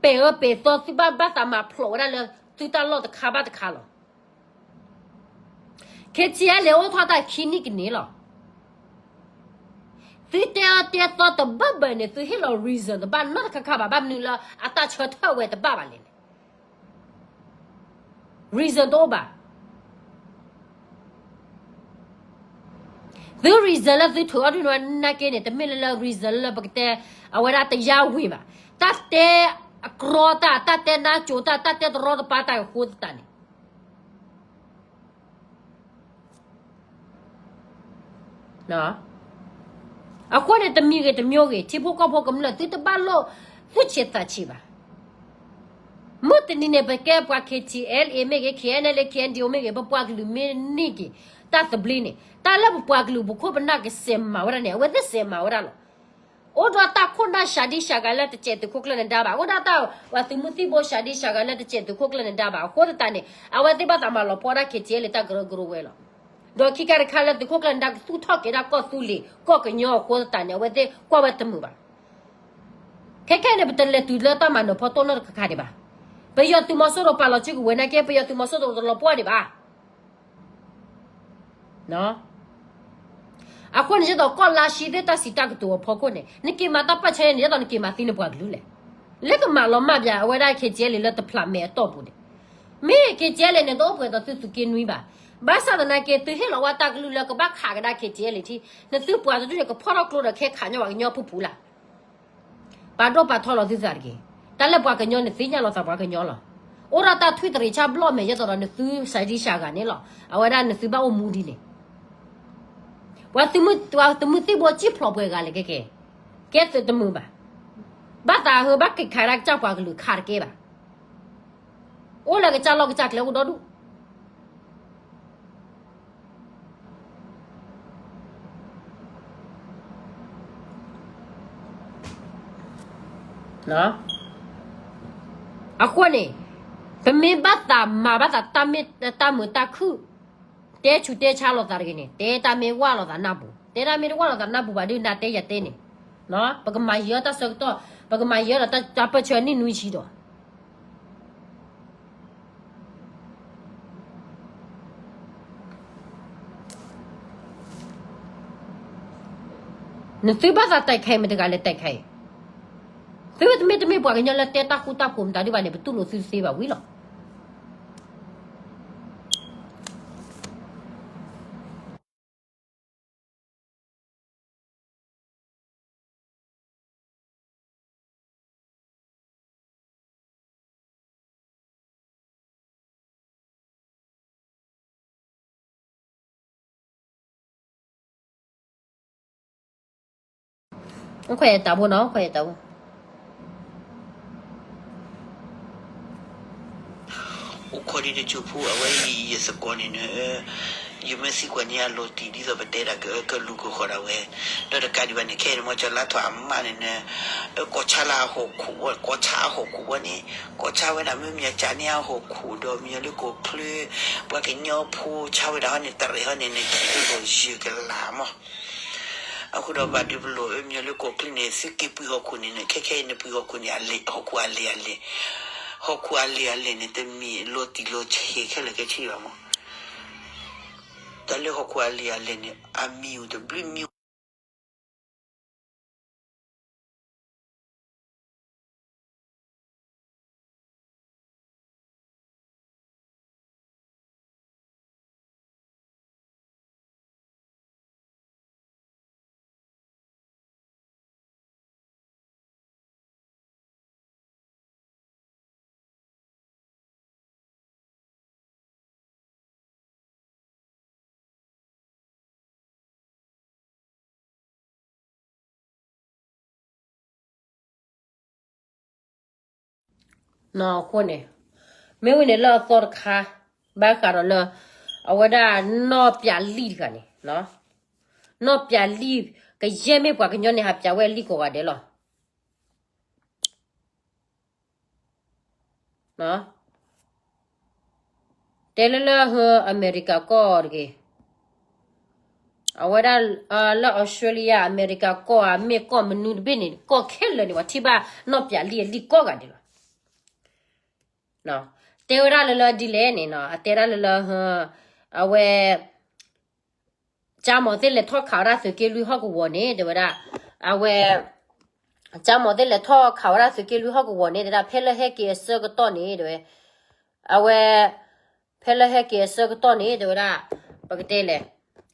ပဲာ်အၢပဲာ်သီ သုဘၣ်ဘၣ်သးမၤဖျိးဝဲဒၣ်လၢသုတၢ်လီၢ်တခါဘၣ်တခါလီၤ. KTLA အိၣ်ထီၣ်တၢ်ခံနံၣ်ကန့ၣ်လီၤ. သုတဲအၢတဲသီတဘၣ်ဘၣ်န့ၣ် သုဟ့ၣ်လီၤ reason တဘၣ်နီတခါခါဘၣ်, ဘၣ်မနုၤလၢအတၢ်ဆၢထၢၣ်ဝဲတဘၣ်ဘၣ်လဲၣ်န့ၣ် reason တအိၣ်ဘၣ်. သု reason လၢသုထုးအီၤဒုၣ်နွါနာ်က့န့ၣ် တမ့ၢ်လၢလၢ reason လၢပကတဲ အဝဲဒၣ်တယါဝ့ၤဘၣ်. တၢ်တဲအကြီတၢ်, တၢ်တဲနါစိၤတၢ်, တၢ်တဲတရီတပါတၢ်အဃိသတးန့ၣ် အဃိန့ၣ် တမံၤဂ့ၤတမံၤဂ့ၤ ထံဖိကီၢ်ဖိကမျၢၢ် သုတဘၣ်လိၣ်သူၣ်ဆံးသးဆံးဘၣ်. မုၢ်တနံၤန့ၣ် ပကဲပှၤ KTLA မ့ၢ်ဂ့ၤ, KNLA KNDO မ့ၢ်ဂ့ၤပပှၤကလုာ်မ့ၢ်န့ၢ်က့ၤတၢ်သဘျ့န့ၣ် တၢ်လၢပပှၤကလုာ်ပခိၣ်ပနၢ်ကစဲးမၤဝဲဒၣ်န့ၣ် အဝဲသ့ၣ်စဲးမၤဝဲဒၣ်လီၤ. အိၣ်ဒီးတၢ်ခိၣ်နၢ်စှၤဒံစှၤဂၤလၢတစဲးသုးခိၣ်ကျၢၢ်နဒါဘၣ်, အိၣ်ဒၣ်တၢ်ပှၤသုးမုၢ်သံၣ်ဘိစှၤဒံစှၤဂၤလၢတစဲးသုးခိၣ်ကျၢၢ်နဒါဘၣ်. အဃိသတးန့ၣ် အဝဲသ့ၣ်ဘၣ်သးမၤလီၤပှီၢ်ဒၣ် KTLA တၢ်ကရၢကရိဝဲလီၤ. ဒီးခံခါတခါလၢသုးခိၣ်ကျၢၢ်နဒါကသူၣ်ထီၣ်က့ၤဒၣ်ကီၢ်သူလ့ၤကီၢ်ကညီအဃိသတးန့ၣ် အဝဲသ့ၣ်ကွၢ်ဝဲတမုာ်ဘၣ်. ခဲခဲန့ၣ် ပတလဲၤတုၤလၢတၢ်မၤနၢၤဖီတိၢ်နီတခါခါဒံးဘၣ်. ပယီၤသုးမီၤစိရိၤပာ်လီၤစုကဝဲၤနာ်က့ ပယီၤသုးမီၤစိရိၤတလီၤပှီၢ်ဒံးဘၣ်. အဃိန့ၣ် ဒ်သိးကီၢ်လါၡံသ့ၣ်တၢ်စံးတၢ်ကတိၤအဖီခိၣ်န့ၣ် နက့ၤမၤတၢ်ပၢၢ်ဆၢန့ၣ် ဒ်သိးနက့ၤမၤသံနပှၤကလုာ်လဲၣ်. လၢကမၤလီၤမၢ်ဘၣ် အဝဲဒၣ် KTLA လၢတဖျးမဲာ်အတီၢ်ပူၤန့ၣ်, မ့ၢ် KTLA န့ၣ် တအိၣ်ပှဲၤဒီးသုသူၣ်က့နွံဘၣ်. ဘၣ်ဆၣ်သနာ်က့ သုဟ့ၣ်လီၤဝဲတၢ်ကလုၢ်လၢကဘၣ်ခးကဒါ KTLA ထံ, နသုပှၤတဒူၣ်န့ၣ် ကဖီၣ်ထီၣ်ကျိဒီး ခဲခးညီပှၤကညီဖုၣ်ပူၤလၢ် ပာ်ဒိၣ်ပာ်ထီလီၤသုသးတဂ့ၤ. တၢ်လၢပှၤကညီန့ၣ် သ့ၣ်ညါလီၤသးပှၤကညီလီၤ. အိၣ်ဒီးတၢ်ထွံၣ်တရံးဆၣ်ဘျီၣ်မဲာ် ယဲသိးဒီးနသုစးဒံစးဂၤန့ၣ်လီၤ. အဝဲဒၣ်နသုဘၣ်အိၣ်မူဒ်န့ၣ်, ပှၤသုးမုၢ်သံၣ်ဘိစံၣ်ဖျိးပှဲၤဂၤလဲၣ်ကဲကဲ, ကဲသုးတမုာ်ဘၣ်. ဘၣ်သးဟၢဘၣ်က့ၤခးဒၣ်ကစၢ်ပှၤကလုာ်ခးတကဲဘၣ်. အိၣ်လၢကစၢ်လီၢ်ကစၢ်ကျဲအိၣ်ဒီဒူၣ် အဃိန့ၣ် ပမ့ၢ်ဘၣ်သးမၤဘၣ်သးတၢ်မုာ်တၢ်ခုၣ်, တဲဆူးတဲဆါလိာ်သးတဂ့ၤန့ၣ် တဲတၢ်မ့ၢ်ဝၢ်လိာ်သးနၢ်ပူၤ, တဲတၢ်မ့ၢ်တဝၢ်လိာ်သးနၢ်ပူၤဘၣ်ဒုး နၤတဲယၤတဲန့ၣ်, ပကမၤယံၤအီၣ်တၢ်ဆၢကတီၢ်, ပကမၤယံၤအီၣ်ဒီးတၢ်ပၢၢ်ဆၢနံၣ်နွံဆံဒီး နသုဘၣ်သးတဲခဲအံၤမတၤတဂၤလဲၣ်တဲခဲအံၤ, သုမ့တမ့ၢ်ပှၤကညီလၢတဲတၢ်ဃူတၢ်ဖိးမတၤဒုးဘၣ်န့ၣ် ပတူၢ်လိာ်သုတသ့ဘၣ်ဝံၤလီၤ. ခွဲးတၢ်ဘိနီၤ, ခွဲးတၢ်ဘိ အိၣ်ခိးဒံးတစိၢ်ဖိ အဝဲအံၤယသကိးန့ၣ်န့ၣ်, ယမ့ၢ်သံကွၢ်န့ၢ်အလီၤတံၢ်ဒ်သိးပတဲဒၣ်ကကလူၤကဃီၤဒၣ်ဝဲ, ဒီးတကးဒံးဘၣ်န့ၣ် ခဲအံၤန့ၣ် မ့ၢ်ကၠီၤလါထီၣ်အမါန့ၣ်န့ၣ်, ကီၢ်ဆါလၢအဟီၣ်ခိၣ်ဘီ, ကီၢ်ဆါအဟီၣ်ခိၣ်ဘီန့ၣ်, ကီၢ်ဆါဝဲဒၣ်မ့ၢ်မၠးကၠးန့ၢ်အဟီၣ်ခိၣ်ဒီး မ့ၢ်လၢကီၢ်ချၢ, ပှၤကညီဖိဆါဝဲဒၣ်ဟီန့ၣ် တရဲၣ်ဟီန့ၣ်န့ၣ် ခံကလိာ်ယဲၢ်ကလးမး အဃိဒီးဘၣ်ဒုးပလိာ် မ့ၢ်လၢကီၢ်ချၢန့ၣ် သုက့ၤပှ့ၤဟီၣ်ခိၣ်န့ၣ်န့ၣ် ခဲခဲအံၤန့ၣ် ပှ့ၤဟီၣ်ခိၣ်န့ၣ် ဟီၣ်ခိၣ်အလံာ်အလံာ်, ဟီၣ်ခိၣ်အလံာ်အလံာ်န့ၣ် တမ့ၢ်လီၤတံၢ်လီၤဆဲးခဲလၢာ်ခဲဆ့ဘၣ်မး, တၢ်လၢဟီၣ်ခိၣ်အလံာ်အလံာ်န့ၣ် အမံၤအိၣ်တဘျုးမံၤ အဃိန့ၣ် မ့ၢ်ဝံၤန့ၣ်လၢအသီတခါ ဘၣ်ဃးဒီးလၢ အဝဲဒၣ်နီၢ်ပၠးလံၣ်တဂၤန့ၣ်, နီၢ်ပၠးလံၣ် ကယဲၢ်မ့ၢ်ပှၤကညီန့ၣ် ဟးပၠးဝဲလံၣ်ကိးဂၤဒဲးလီၤ. တဲလၢလၢဟၢအမဲရကၤကီၢ်တဂ့ၤ, အဝဲဒၣ်လၢအီစထြ့လယါ အမဲရကၤကီၢ်ဧါ မ့ၢ်ကီၢ်မနုၤတဘ့ၣ်န့ၣ် ကီၢ်ခဲလၢာ်န့ၣ် ပှၤထံၣ်ဘၣ်နီၢ်ပၠးလံၣ်အလံၣ်ကိးဂၤဒဲးလီၤ. တဲဝဲဒၣ်လၢလၢဒ်လဲၣ်န့ၣ် အတဲဒၣ်လၢလၢ အဝဲ ကၠါမီၤသ့ၣ်လဲၤထီၣ်ခးဝဲဒၣ်သုးက့လွံၢ်ဟီၣ်ကဝီၤန့ၣ် တဲဝဲဒၣ်, အဝဲ ကၠါမီၤသ့ၣ်လဲၤထီၣ်ခးဝဲဒၣ်သုးက့လွံၢ်ဟီၣ်ကဝီၤန့ၣ် တဲဒၣ် ဖဲလၢဟဲက့ၤအဆၢကတီၢ်န့ၣ် တဲဝဲ, အဝဲ ဖဲလၢဟဲက့ၤအဆၢကတီၢ်န့ၣ် တဲဝဲဒၣ်, ပကတဲလဲၣ်,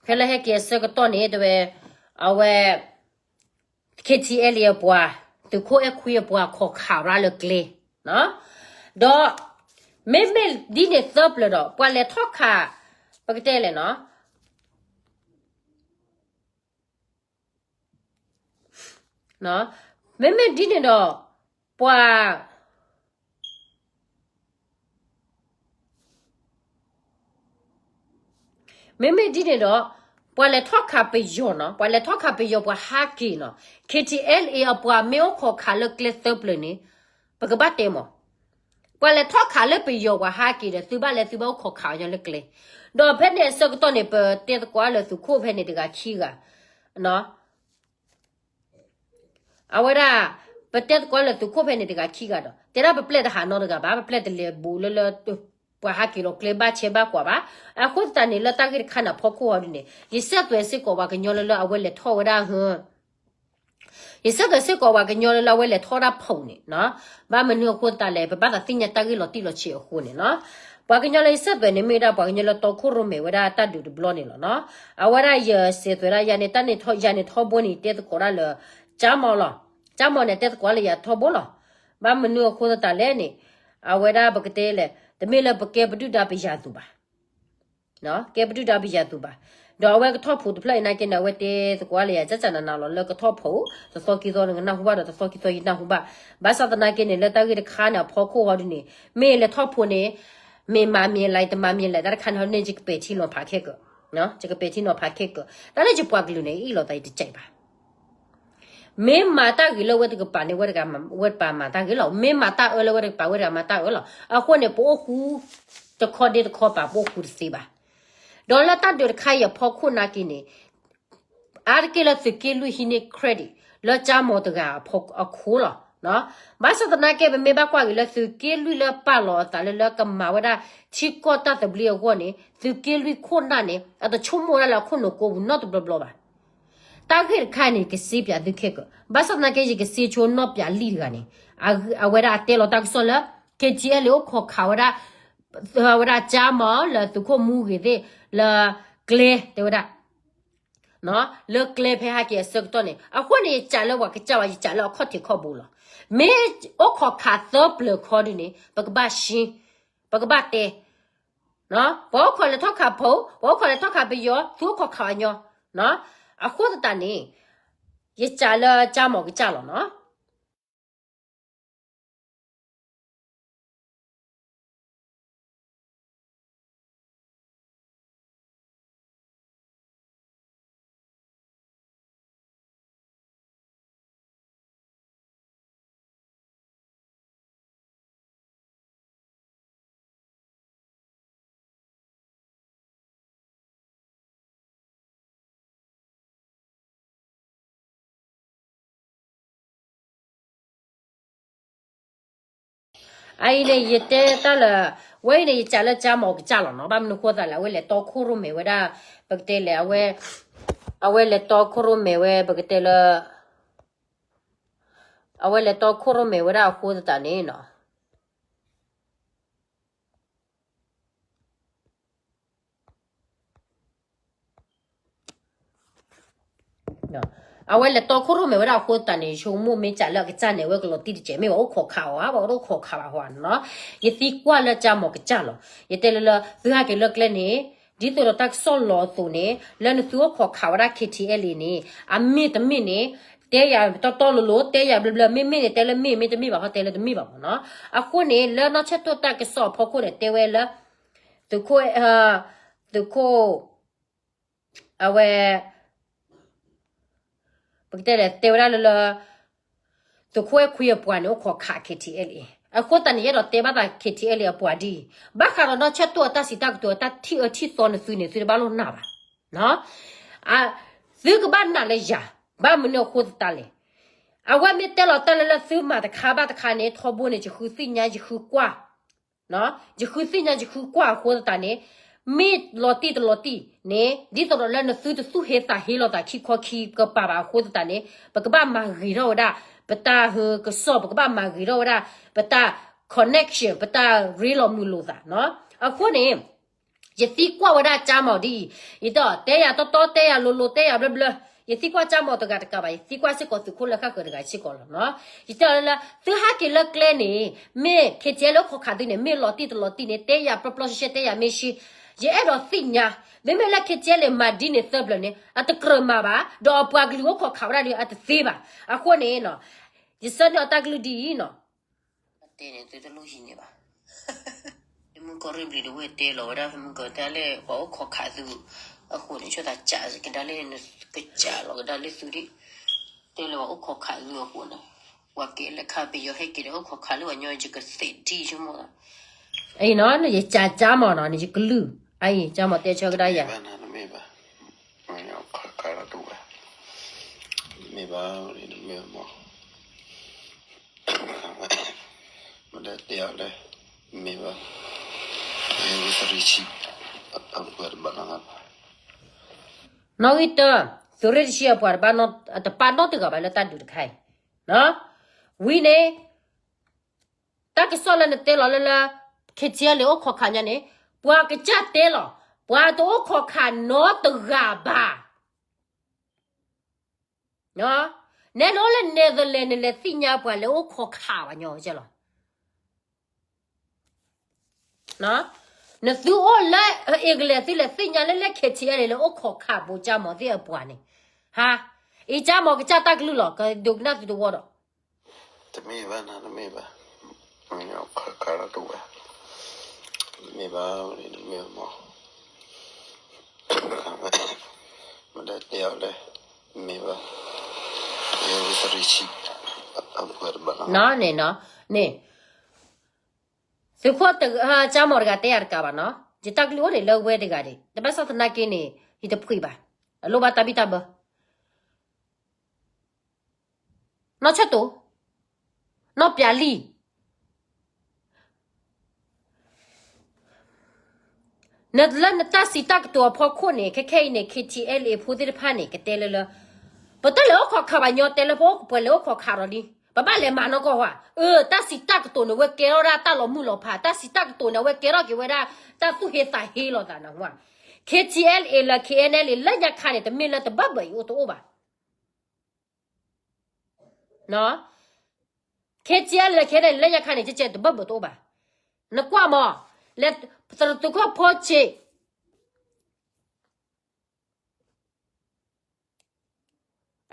ဖဲလၢဟဲက့ၤအဆၢကတီၢ်န့ၣ် တဲဝဲ, အဝဲ KTLA အပှၤ, သုးခိၣ်အဲၣ်ခွံအပှၤ ခိးခးဝဲဒၣ်လၢကျဲ, ဒီး မ့မ့ၢ်ဒ်န့ၣ်သၢပျၢၤဒီး ပှၤလဲၤထီၣ်ခး, ပကတဲလဲၣ်နီၤ, မ့မ့ၢ်ဒ်န့ၣ်ဒီး ပှၤ မ့မ့ၢ်ဒ်န့ၣ်ဒီး ပှၤလဲၤထီၣ်ခးပယီၤနီၤ, ပှၤလဲၤထီၣ်ခးပယီၤပှၤဟးက့ၤနီၤ, KTLA အပှၤမ့ၢ်အိၣ်ခိးခးလၢကျဲသၢပျၢၤန့ၣ် ပကဘၣ်တဲမး, ပှၤလဲၤထီၣ်ခးလၢပယီၤပှၤဟးက့ၤဒီး သုဘၣ်လဲၤသုဘၣ်အိၣ်ခိးခးအီၤညီလၢကျဲ, ဒီးဖဲန့ၣ်အဆၢကတီၢ်န့ၣ် ပတဲသကိးလၢသုးခိၣ်ဖဲန့ၣ်တဂၤခံဂၤ အဝဲဒၣ် ပတဲသကိးလၢသုးခိၣ်ဖဲန့ၣ်တဂၤခံဂၤဒီး တဲဒၣ်ပပျဲၢ်တဟးနီတဂၤဘၣ်, ပပျဲၢ်တလဲၤဘူးလၢလၢ ပှၤဟးက့ၤလီၤကျဲဘၣ်ဆဲးဘၣ်ကွၢ်ဘၣ်. အဃိသတးန့ၣ် လၢတၢ်ဂ့ၢ်တခါန့ၣ် အဖီခိၣ်ဟီဒုန့ၣ် ယဆဲးသွဲးစ့ၢ်ကီးပှၤကညီလၢလၢအဝဲလဲၤထီၣ်ဝဲဒၣ်ဟ ယဆဲးသွဲးစ့ၢ်ကီးပှၤကညီလၢလၢအဝဲလဲၤထီၣ်ဝဲဒၣ်ဖီန့ၣ်နီၤ. ဘၣ်မနုၤအဃိသတးလဲၣ် ပဘၣ်သးသ့ၣ်ညါတၢ်ဂ့ၢ်လီၤတံၢ်လီၤဆဲးအဃိန့ၣ်နီၤ. ပှၤကညီလၢယဆဲးသွဲးန့ၣ် မ့ၢ်ဝဲဒၣ်ပှၤကညီလၢတီခိၣ်ရိၣ်မဲာ်ဝဲဒၣ်တၢ်ဒုးတဘျီန့ၣ်လီၤနီၤ. အဝဲဒၣ်ယဆဲးသွဲးဒၣ်ယၤန့ၣ် တၢ်န့ၣ်ထီ ယၤန့ၣ်ထီဘိန့ၣ် တဲသကိးဒၣ်လၢ ကၠါမီၤလီၤ. ကၠါမီၤန့ၣ် တဲသကိးလၢယၤထီဘိလီၤ. ဘၣ်မနုၤအဃိသတးလဲၣ်န့ၣ် အဝဲဒၣ်ပကတဲလဲၣ် တမ့ၢ်လၢပကဲပဒုၣ်ဒါပယၤသူၣ်ဘၣ် ကဲပဒုၣ်ဒါပယၤသူၣ်ဘၣ်. ဒီးအဝဲကထီၣ်ဖိတဖျၢၣ်အံၤနာ်က့န့ၣ် အဝဲတဲသကိးလၢယၤ ကၠၢ်ကၠၢ်နးနးလီၤ လၢကထီၣ်ဖိ တသီခံသီနကနၢ်ဟူဘၣ်ဒီး တသီခံသီယနၢ်ဟူဘၣ်. ဘၣ်ဆၣ်သနာ်က့န့ၣ် လၢတၢ်ဂ့ၢ်တခါန့ၣ် အဖီခိၣ်ဟီဒုန့ၣ် မ့ၢ်လဲၤထီၣ်ဖိန့ၣ် မ့ၢ်မၤမ့ၢ်လဲၤ တမၤမ့ၢ်လဲၤ တၢ်တခါန့ၣ်ဟီန့ၣ် ယကပဲာ်ထံနီၤဖးခဲကၢး ယကပဲာ်ထံနီၤဖးခဲကၢး တၢ်လၢယပှၤကလုာ်န့ၣ် အ့ၣ်လိာ်သးယတကဲးဘၣ် မ့ၢ်မၤတၢ်ဂ့ၤလၢဝဲတကပၤန့ၣ် ဝဲတကပၤမၤတၢ်ဂ့ၤလီၤ. မ့ၢ်မၤတၢ်အၢလၢဝဲတကပၤ ဝဲတကပၤမၤတၢ်အၢလီၤ. အဃိန့ၣ် ပအိၣ်ဃူ တခီဒ့တခီပၤ ပအိၣ်ဃူတသ့ဘၣ်. ဒီးလၢတၢ်ဒုးတခါအံၤအဖီခိၣ်နာ်က့န့ၣ် အါတက့ၢ်လၢသုးက့လွံၢ်ဟံးန့ၢ် credit လၢကၠါမီၤတဂၤအခိၣ်လီၤ. ဘၣ်ဆၣ်သနာ်က့ ပမ့ၢ်ဘၣ်ကွၢ်က့ၤလၢသုးက့လွံၢ်လၢပာ်လီၤအသးလၢ လၢကမၤဝဲဒၣ်ထံကီၢ်တၢ်သဘျ့အဂီၢ်န့ၣ် သုးက့လွံၢ်ခိၣ်နၢ်န့ၣ် အတဆိကမိၣ်ဝဲဒၣ်လၢအခိၣ်နူာ်ကိးပူၤနီတဘျီဘျီဘၣ်. တၢ်ဂ့ၢ်တခါန့ၣ် ကစ့ပၠးသုခဲကၢး ဘၣ်ဆၣ်သနာ်က့ ယကစ့ဆိနီၣ်ပၠးလံၢ်တဂၤန့ၣ် အဝဲဒၣ်အတဲလီၤတၢ်ကစီၣ်လၢ KTLA အိၣ်ခိးခးဝဲဒၣ် ဝဲဒၣ်ကၠါမီၤလၢသုးခိၣ်မူဂ့ၤသ့ၣ် လၢကျဲတဲဝဲဒၣ် လၢကျဲဖဲဟဲက့ၤအဆၢကတီၢ်န့ၣ် အဃိန့ၣ် ယကးလၢပှၤကစၢ်ဝဲ ယကးလၢအခီၣ်ထံးခီၣ်ဘိလီၤ. မ့ၢ်အိၣ်ခိးခးသၢပျၢၤခီဒုန့ၣ် ပကဘၣ်ရှင်း ပကဘၣ်တဲ ပှၤအိၣ်ခိးလဲၤထီၣ်ခးဖိ ပှၤအိၣ်ခိးလဲၤထီၣ်ခးပယီၤ သုအိၣ်ခိးခးဝဲညီ အဃိသတးန့ၣ် ယကးလၢကၠါမီၤကစၢ်လီၤနီၤ. အအံၤန့ၣ် ယတဲတၢ်လၢ ဝဲအံၤန့ၣ် ယကးလၢကၠါမီၤကစၢ်လီၤနီၤ. ဘၣ်မနုၤဃိသးလဲၣ် အဝဲလဲၤတီခိၣ်ရိၣ်မဲာ်ဝဲဒၣ် ပကတဲလဲၣ် အဝဲလဲၤတီခိၣ်ရိၣ်မဲာ်ဝဲ ပကတဲလၢ အဝဲလဲၤတီခိၣ်ရိၣ်မဲာ်ဝဲဒၣ်အဃိသတးန့ၣ်နီၤ အဝဲလဲၤတီခိၣ်ရိၣ်မဲာ်ဝဲဒၣ်အဃိသတးန့ၣ် ယဆိကမိၣ်မ့ၢ်ကးလၢအကစၢ်န့ၣ် အဝဲကလီၤတံၢ်တစဲး မ့ၢ်ဘၣ်အိၣ်ခိးခးအီၤဧါ ဘၣ်အိၣ်ခိးခးဘၣ်ဟီဧါနီၤ. ယသံကွၢ်လၢကၠါမီၤကစၢ်လီၤ. ယတဲလၢလၢ သုဟဲက့ၤလၢကျဲန့ၣ် ဒ်သိးဒီးတၢ်ကစီၣ်လီၤအသိးန့ၣ် လၢနသုအိၣ်ခိးခးဝဲဒၣ် KTLA န့ၣ် အမ့ၢ်တမ့ၢ်န့ၣ် တဲယၤတီတီလိၤလိၤ တဲယၤဘျၢဘျၢ မ့မ့ၢ်န့ၣ် တဲလၢမ့ၢ် မ့တမ့ၢ်ဘၣ် ခီတဲလၢတမ့ၢ်ဘၣ်မ့ၢ်နီၤ. အဃိန့ၣ် လၢနီၢ်ဆၢၣ်တိၣ်တၢ်ကစီၣ်အဖီခိၣ်န့ၣ် တဲဝဲလၢ သုးခိၣ် သုးခိၣ် အဝဲ ပကတဲလဲၣ် တဲဝဲဒၣ်လၢလၢ သုးခိၣ်အဲၣ်ခွံအပှၤန့ၣ် အိၣ်ခိးခး KTLA အဃိသတးန့ၣ် ယအဲၣ်ဒိးတဲဘၣ်သး KTLA အပှၤဒ်အံၤ ဘၣ်ဃးဒီးနီၢ်ဆၢၣ်တိၣ်အတၢ်စံးတၢ်ကတိၤ တၢ်ထံၣ်အၢထံၣ်သီနသုန့ၣ် သုတဘၣ်လိၣ်နာ်ဘၣ် သုကဘၣ်နာ်လၢယၤ ဘၣ်မနုၤအဃိသတးလဲၣ်. အဝဲမ့ၢ်တဲလီၤတၢ်လၢလၢသုမၤတခါဘၣ်တခါန့ၣ် ထီဘိန့ၣ် ယဃုသ့ၣ်ညါ ယဃုကွၢ် ယဃုသ့ၣ်ညါ ယဃုကွၢ်အဃိသတးန့ၣ် မ့ၢ်လီၤတံၢ်တလီၤတံၢ်န့ၣ် ဒ်သိးဒီးလၢနသုတသူၣ်ဟ့သးဟ့လိာ်သးခံခီခံကပၤဘၣ်အဃိသတးန့ၣ် ပကဘၣ်မၤဂ့ၤထီၣ်ဝဲဒၣ် ပတၢ်ဟၢကစီၣ် ပကဘၣ်မၤဂ့ၤထီၣ်ဝဲဒၣ် ပတၢ် connection ပတၢ်ရ့လိာ်မုာ်လိာ်သး အဃိန့ၣ် ယသံကွၢ်ဝဲဒၣ်ကၠါမီၤဒ်အံၤ, ယတဲအီၤ တဲယၤတီတီ တဲယၤလိၤလိၤ တဲယၤဘျၢဘျၢ, ယသံကွၢ်ကၠါမီၤတဂၤတကးဘၣ်, ယသံကွၢ်စ့ၢ်ကီးသုးခိၣ်လၢဃၣ်ဃၢၤတဂၤစ့ၢ်ကီးလီၤနီၤ. ယတဲအီၤလၢ သုဟဲက့ၤလၢကျဲန့ၣ် မ့ၢ် KTLA အိၣ်ခိးခးသုန့ၣ် မ့ၢ်လီၤတံၢ်တလီၤတံၢ်န့ၣ် တဲယၤပျီပျီရှဲရှဲ တဲယၤမ့ၢ်ရှဲ, ယအဲၣ်ဒိးသ့ၣ်ညါ, မ့မ့ၢ်လၢ KTLA မၤဒ်န့ၣ်သၢဘျီန့ၣ် အတကြၢးမၤဘၣ်, ဒီးအပှၤကလုာ်အိၣ်ခိးခးဝဲဒၣ်ဒီး အတသ့ဘၣ်. အဃိန့ၣ် ယဆၢန့ၢ်အီၤတၢ်ကလုၢ်ဒ်အံၤနီၤ တဲန့ၣ် သုတလိၣ်ဟံးန့ၢ်ဘၣ်. ဖဲမုၢ်ကီၢ်ရ့ၣ်ဘျံးတဝဲၢ်တဲလီၤဝဲဒၣ် ဖဲမုၢ်ကီၢ်တၢ်လၢ ပှၤအိၣ်ခိးခးသုအဃိန့ၣ် ဆိသးကးကဒါလၢ ကးလီၤကဒါလၢသုဒၣ်, တဲလၢပှၤအိၣ်ခိးခးသုအဃိန့ၣ် ပှၤကဲလၢခါပယီၤဟဲက့ၤဒီးအိၣ်ခိးခးလၢပှၤညီ ယကသ့ၣ်ဒံဆိကမိၣ်လီၤ. အံၤနီၤ ယကးကၠါမီၤနီၤ ယကလုၢ်, အံၤ ကၠါမီၤတဲဆၢကဒါယၤ မ့ၢ်ဘၣ်, မ့ၢ်ဘၣ်, မ့ၢ်ဘၣ်, မ့ၢ်တဲအီၤလၢ မ့ၢ်ဘၣ်, နီၣ်ဂံၢ်တၢ, သုးရ့ၣ်တဆံအပှၤတဘၣ်နီတဂၤဘၣ်လၢတၢ်ဒုးတခါအံၤ, ဝံၤန့ၣ် တၢ်ကစီၣ်လၢနတဲလီၤလၢလၢ ခ့ထံအဲလ့ၣ်အိၣ်ခိးခးညါန့ၣ်, ပှၤကစၢ်တဲလီၤ, ပှၤတအိၣ်ခိးခးနီတဂၤဘၣ်. နဲနအိၣ်လၢ Netherlands နလဲၤသ့ၣ်ညါပှၤလဲၤအိၣ်ခိးခးဘၣ်ညီကဲလီၤ. နသုအိၣ်လၢ England သုလဲၤသ့ၣ်ညါလၢလၢ ခ့ထံအဲလ့ၣ် လဲၤအိၣ်ခိးခးဘိကၠၢမီၤသ့ၣ်အပှၤန့ၣ်, ဟါ, အံၤကၠၢမီၤကစၢ်တၢ်ကလုၢ်လီၤ ကဒိးကနၣ်သုတဝီဒီး တမ့ၢ်ဘၣ်နၤ တမ့ၢ်ဘၣ်, ခးခးလီၤတဝဲ, တမ့ၢ်ဘၣ်, တမ့ၢ်ဘၣ်မး, မ့ၢ်ဒၣ်တဲအီၤလဲၣ်, တမ့ၢ်ဘၣ်, နီၣ်န့ၣ်နီၣ်, န့ၣ်, သုးခိၣ်တဂၤ ကၠၢမီၤတဂၤတဲယၤတကးဘၣ်နီၣ်, ယတၢ်ကလုၢ်အိၣ်န့ၣ်လၢဝဲတဂၤဒံး တဘၣ်ဆၣ်သနာ်က့န့ၣ် ယတဖှံဘၣ်, အလိၣ်ဘၣ်တၢ်ဘံၣ်တၢ်ဘၢ နီၢ်ဆၢတိၤ, နီၢ်ပျးလံၢ်, နလၢနတၢ်စံးတၢ်ကတိၤအဖီခိၣ်န့ၣ် ခဲခဲအံၤန့ၣ် ခ့ထံအဲလ့ၣ် ဖိသ့ၣ်တဖၣ်န့ၣ် ကတဲလၢလၢ ပတလဲၤအိၣ်ခိးခးဘၣ်ညီ တဲလၢပအိၣ်ပှဲၤလဲၤအိၣ်ခိးခးဒီးလံ, ပဘၣ်လဲၤမၤနီၢ်ကီၢ်ဝဲ, အၢ တၢ်စံးတၢ်ကတိၤန့ၣ် ဝဲကဲထီၣ်ဒၣ်တၢ်လီၤမုၢ်လီၤဖး, တၢ်စံးတၢ်ကတိၤန့ၣ် ဝဲကဲထီၣ်က့ၤဝဲဒၣ် တၢ်သူၣ်ဟ့သးဟ့လိာ်သးနဝဲ, ခ့ထံအဲလ့ၣ်လၢ ခ့အဲလ့ၣ် လၢညါခါန့ၣ် တမ့ၢ်လၢတဘၢၣ်ဘၢၣ်အံၤအိၣ်တအိၣ်ဘၣ် ခ့ထံအဲလ့ၣ် ခ့ထံအဲလ့ၣ် လၢညါခါန့ၣ် ကဲကဲတဘၢၣ်ဘၢၣ်တအိၣ်ဘၣ်, နကွၢ်မး, လဲၤ သုးခိၣ်ဖိဆံး,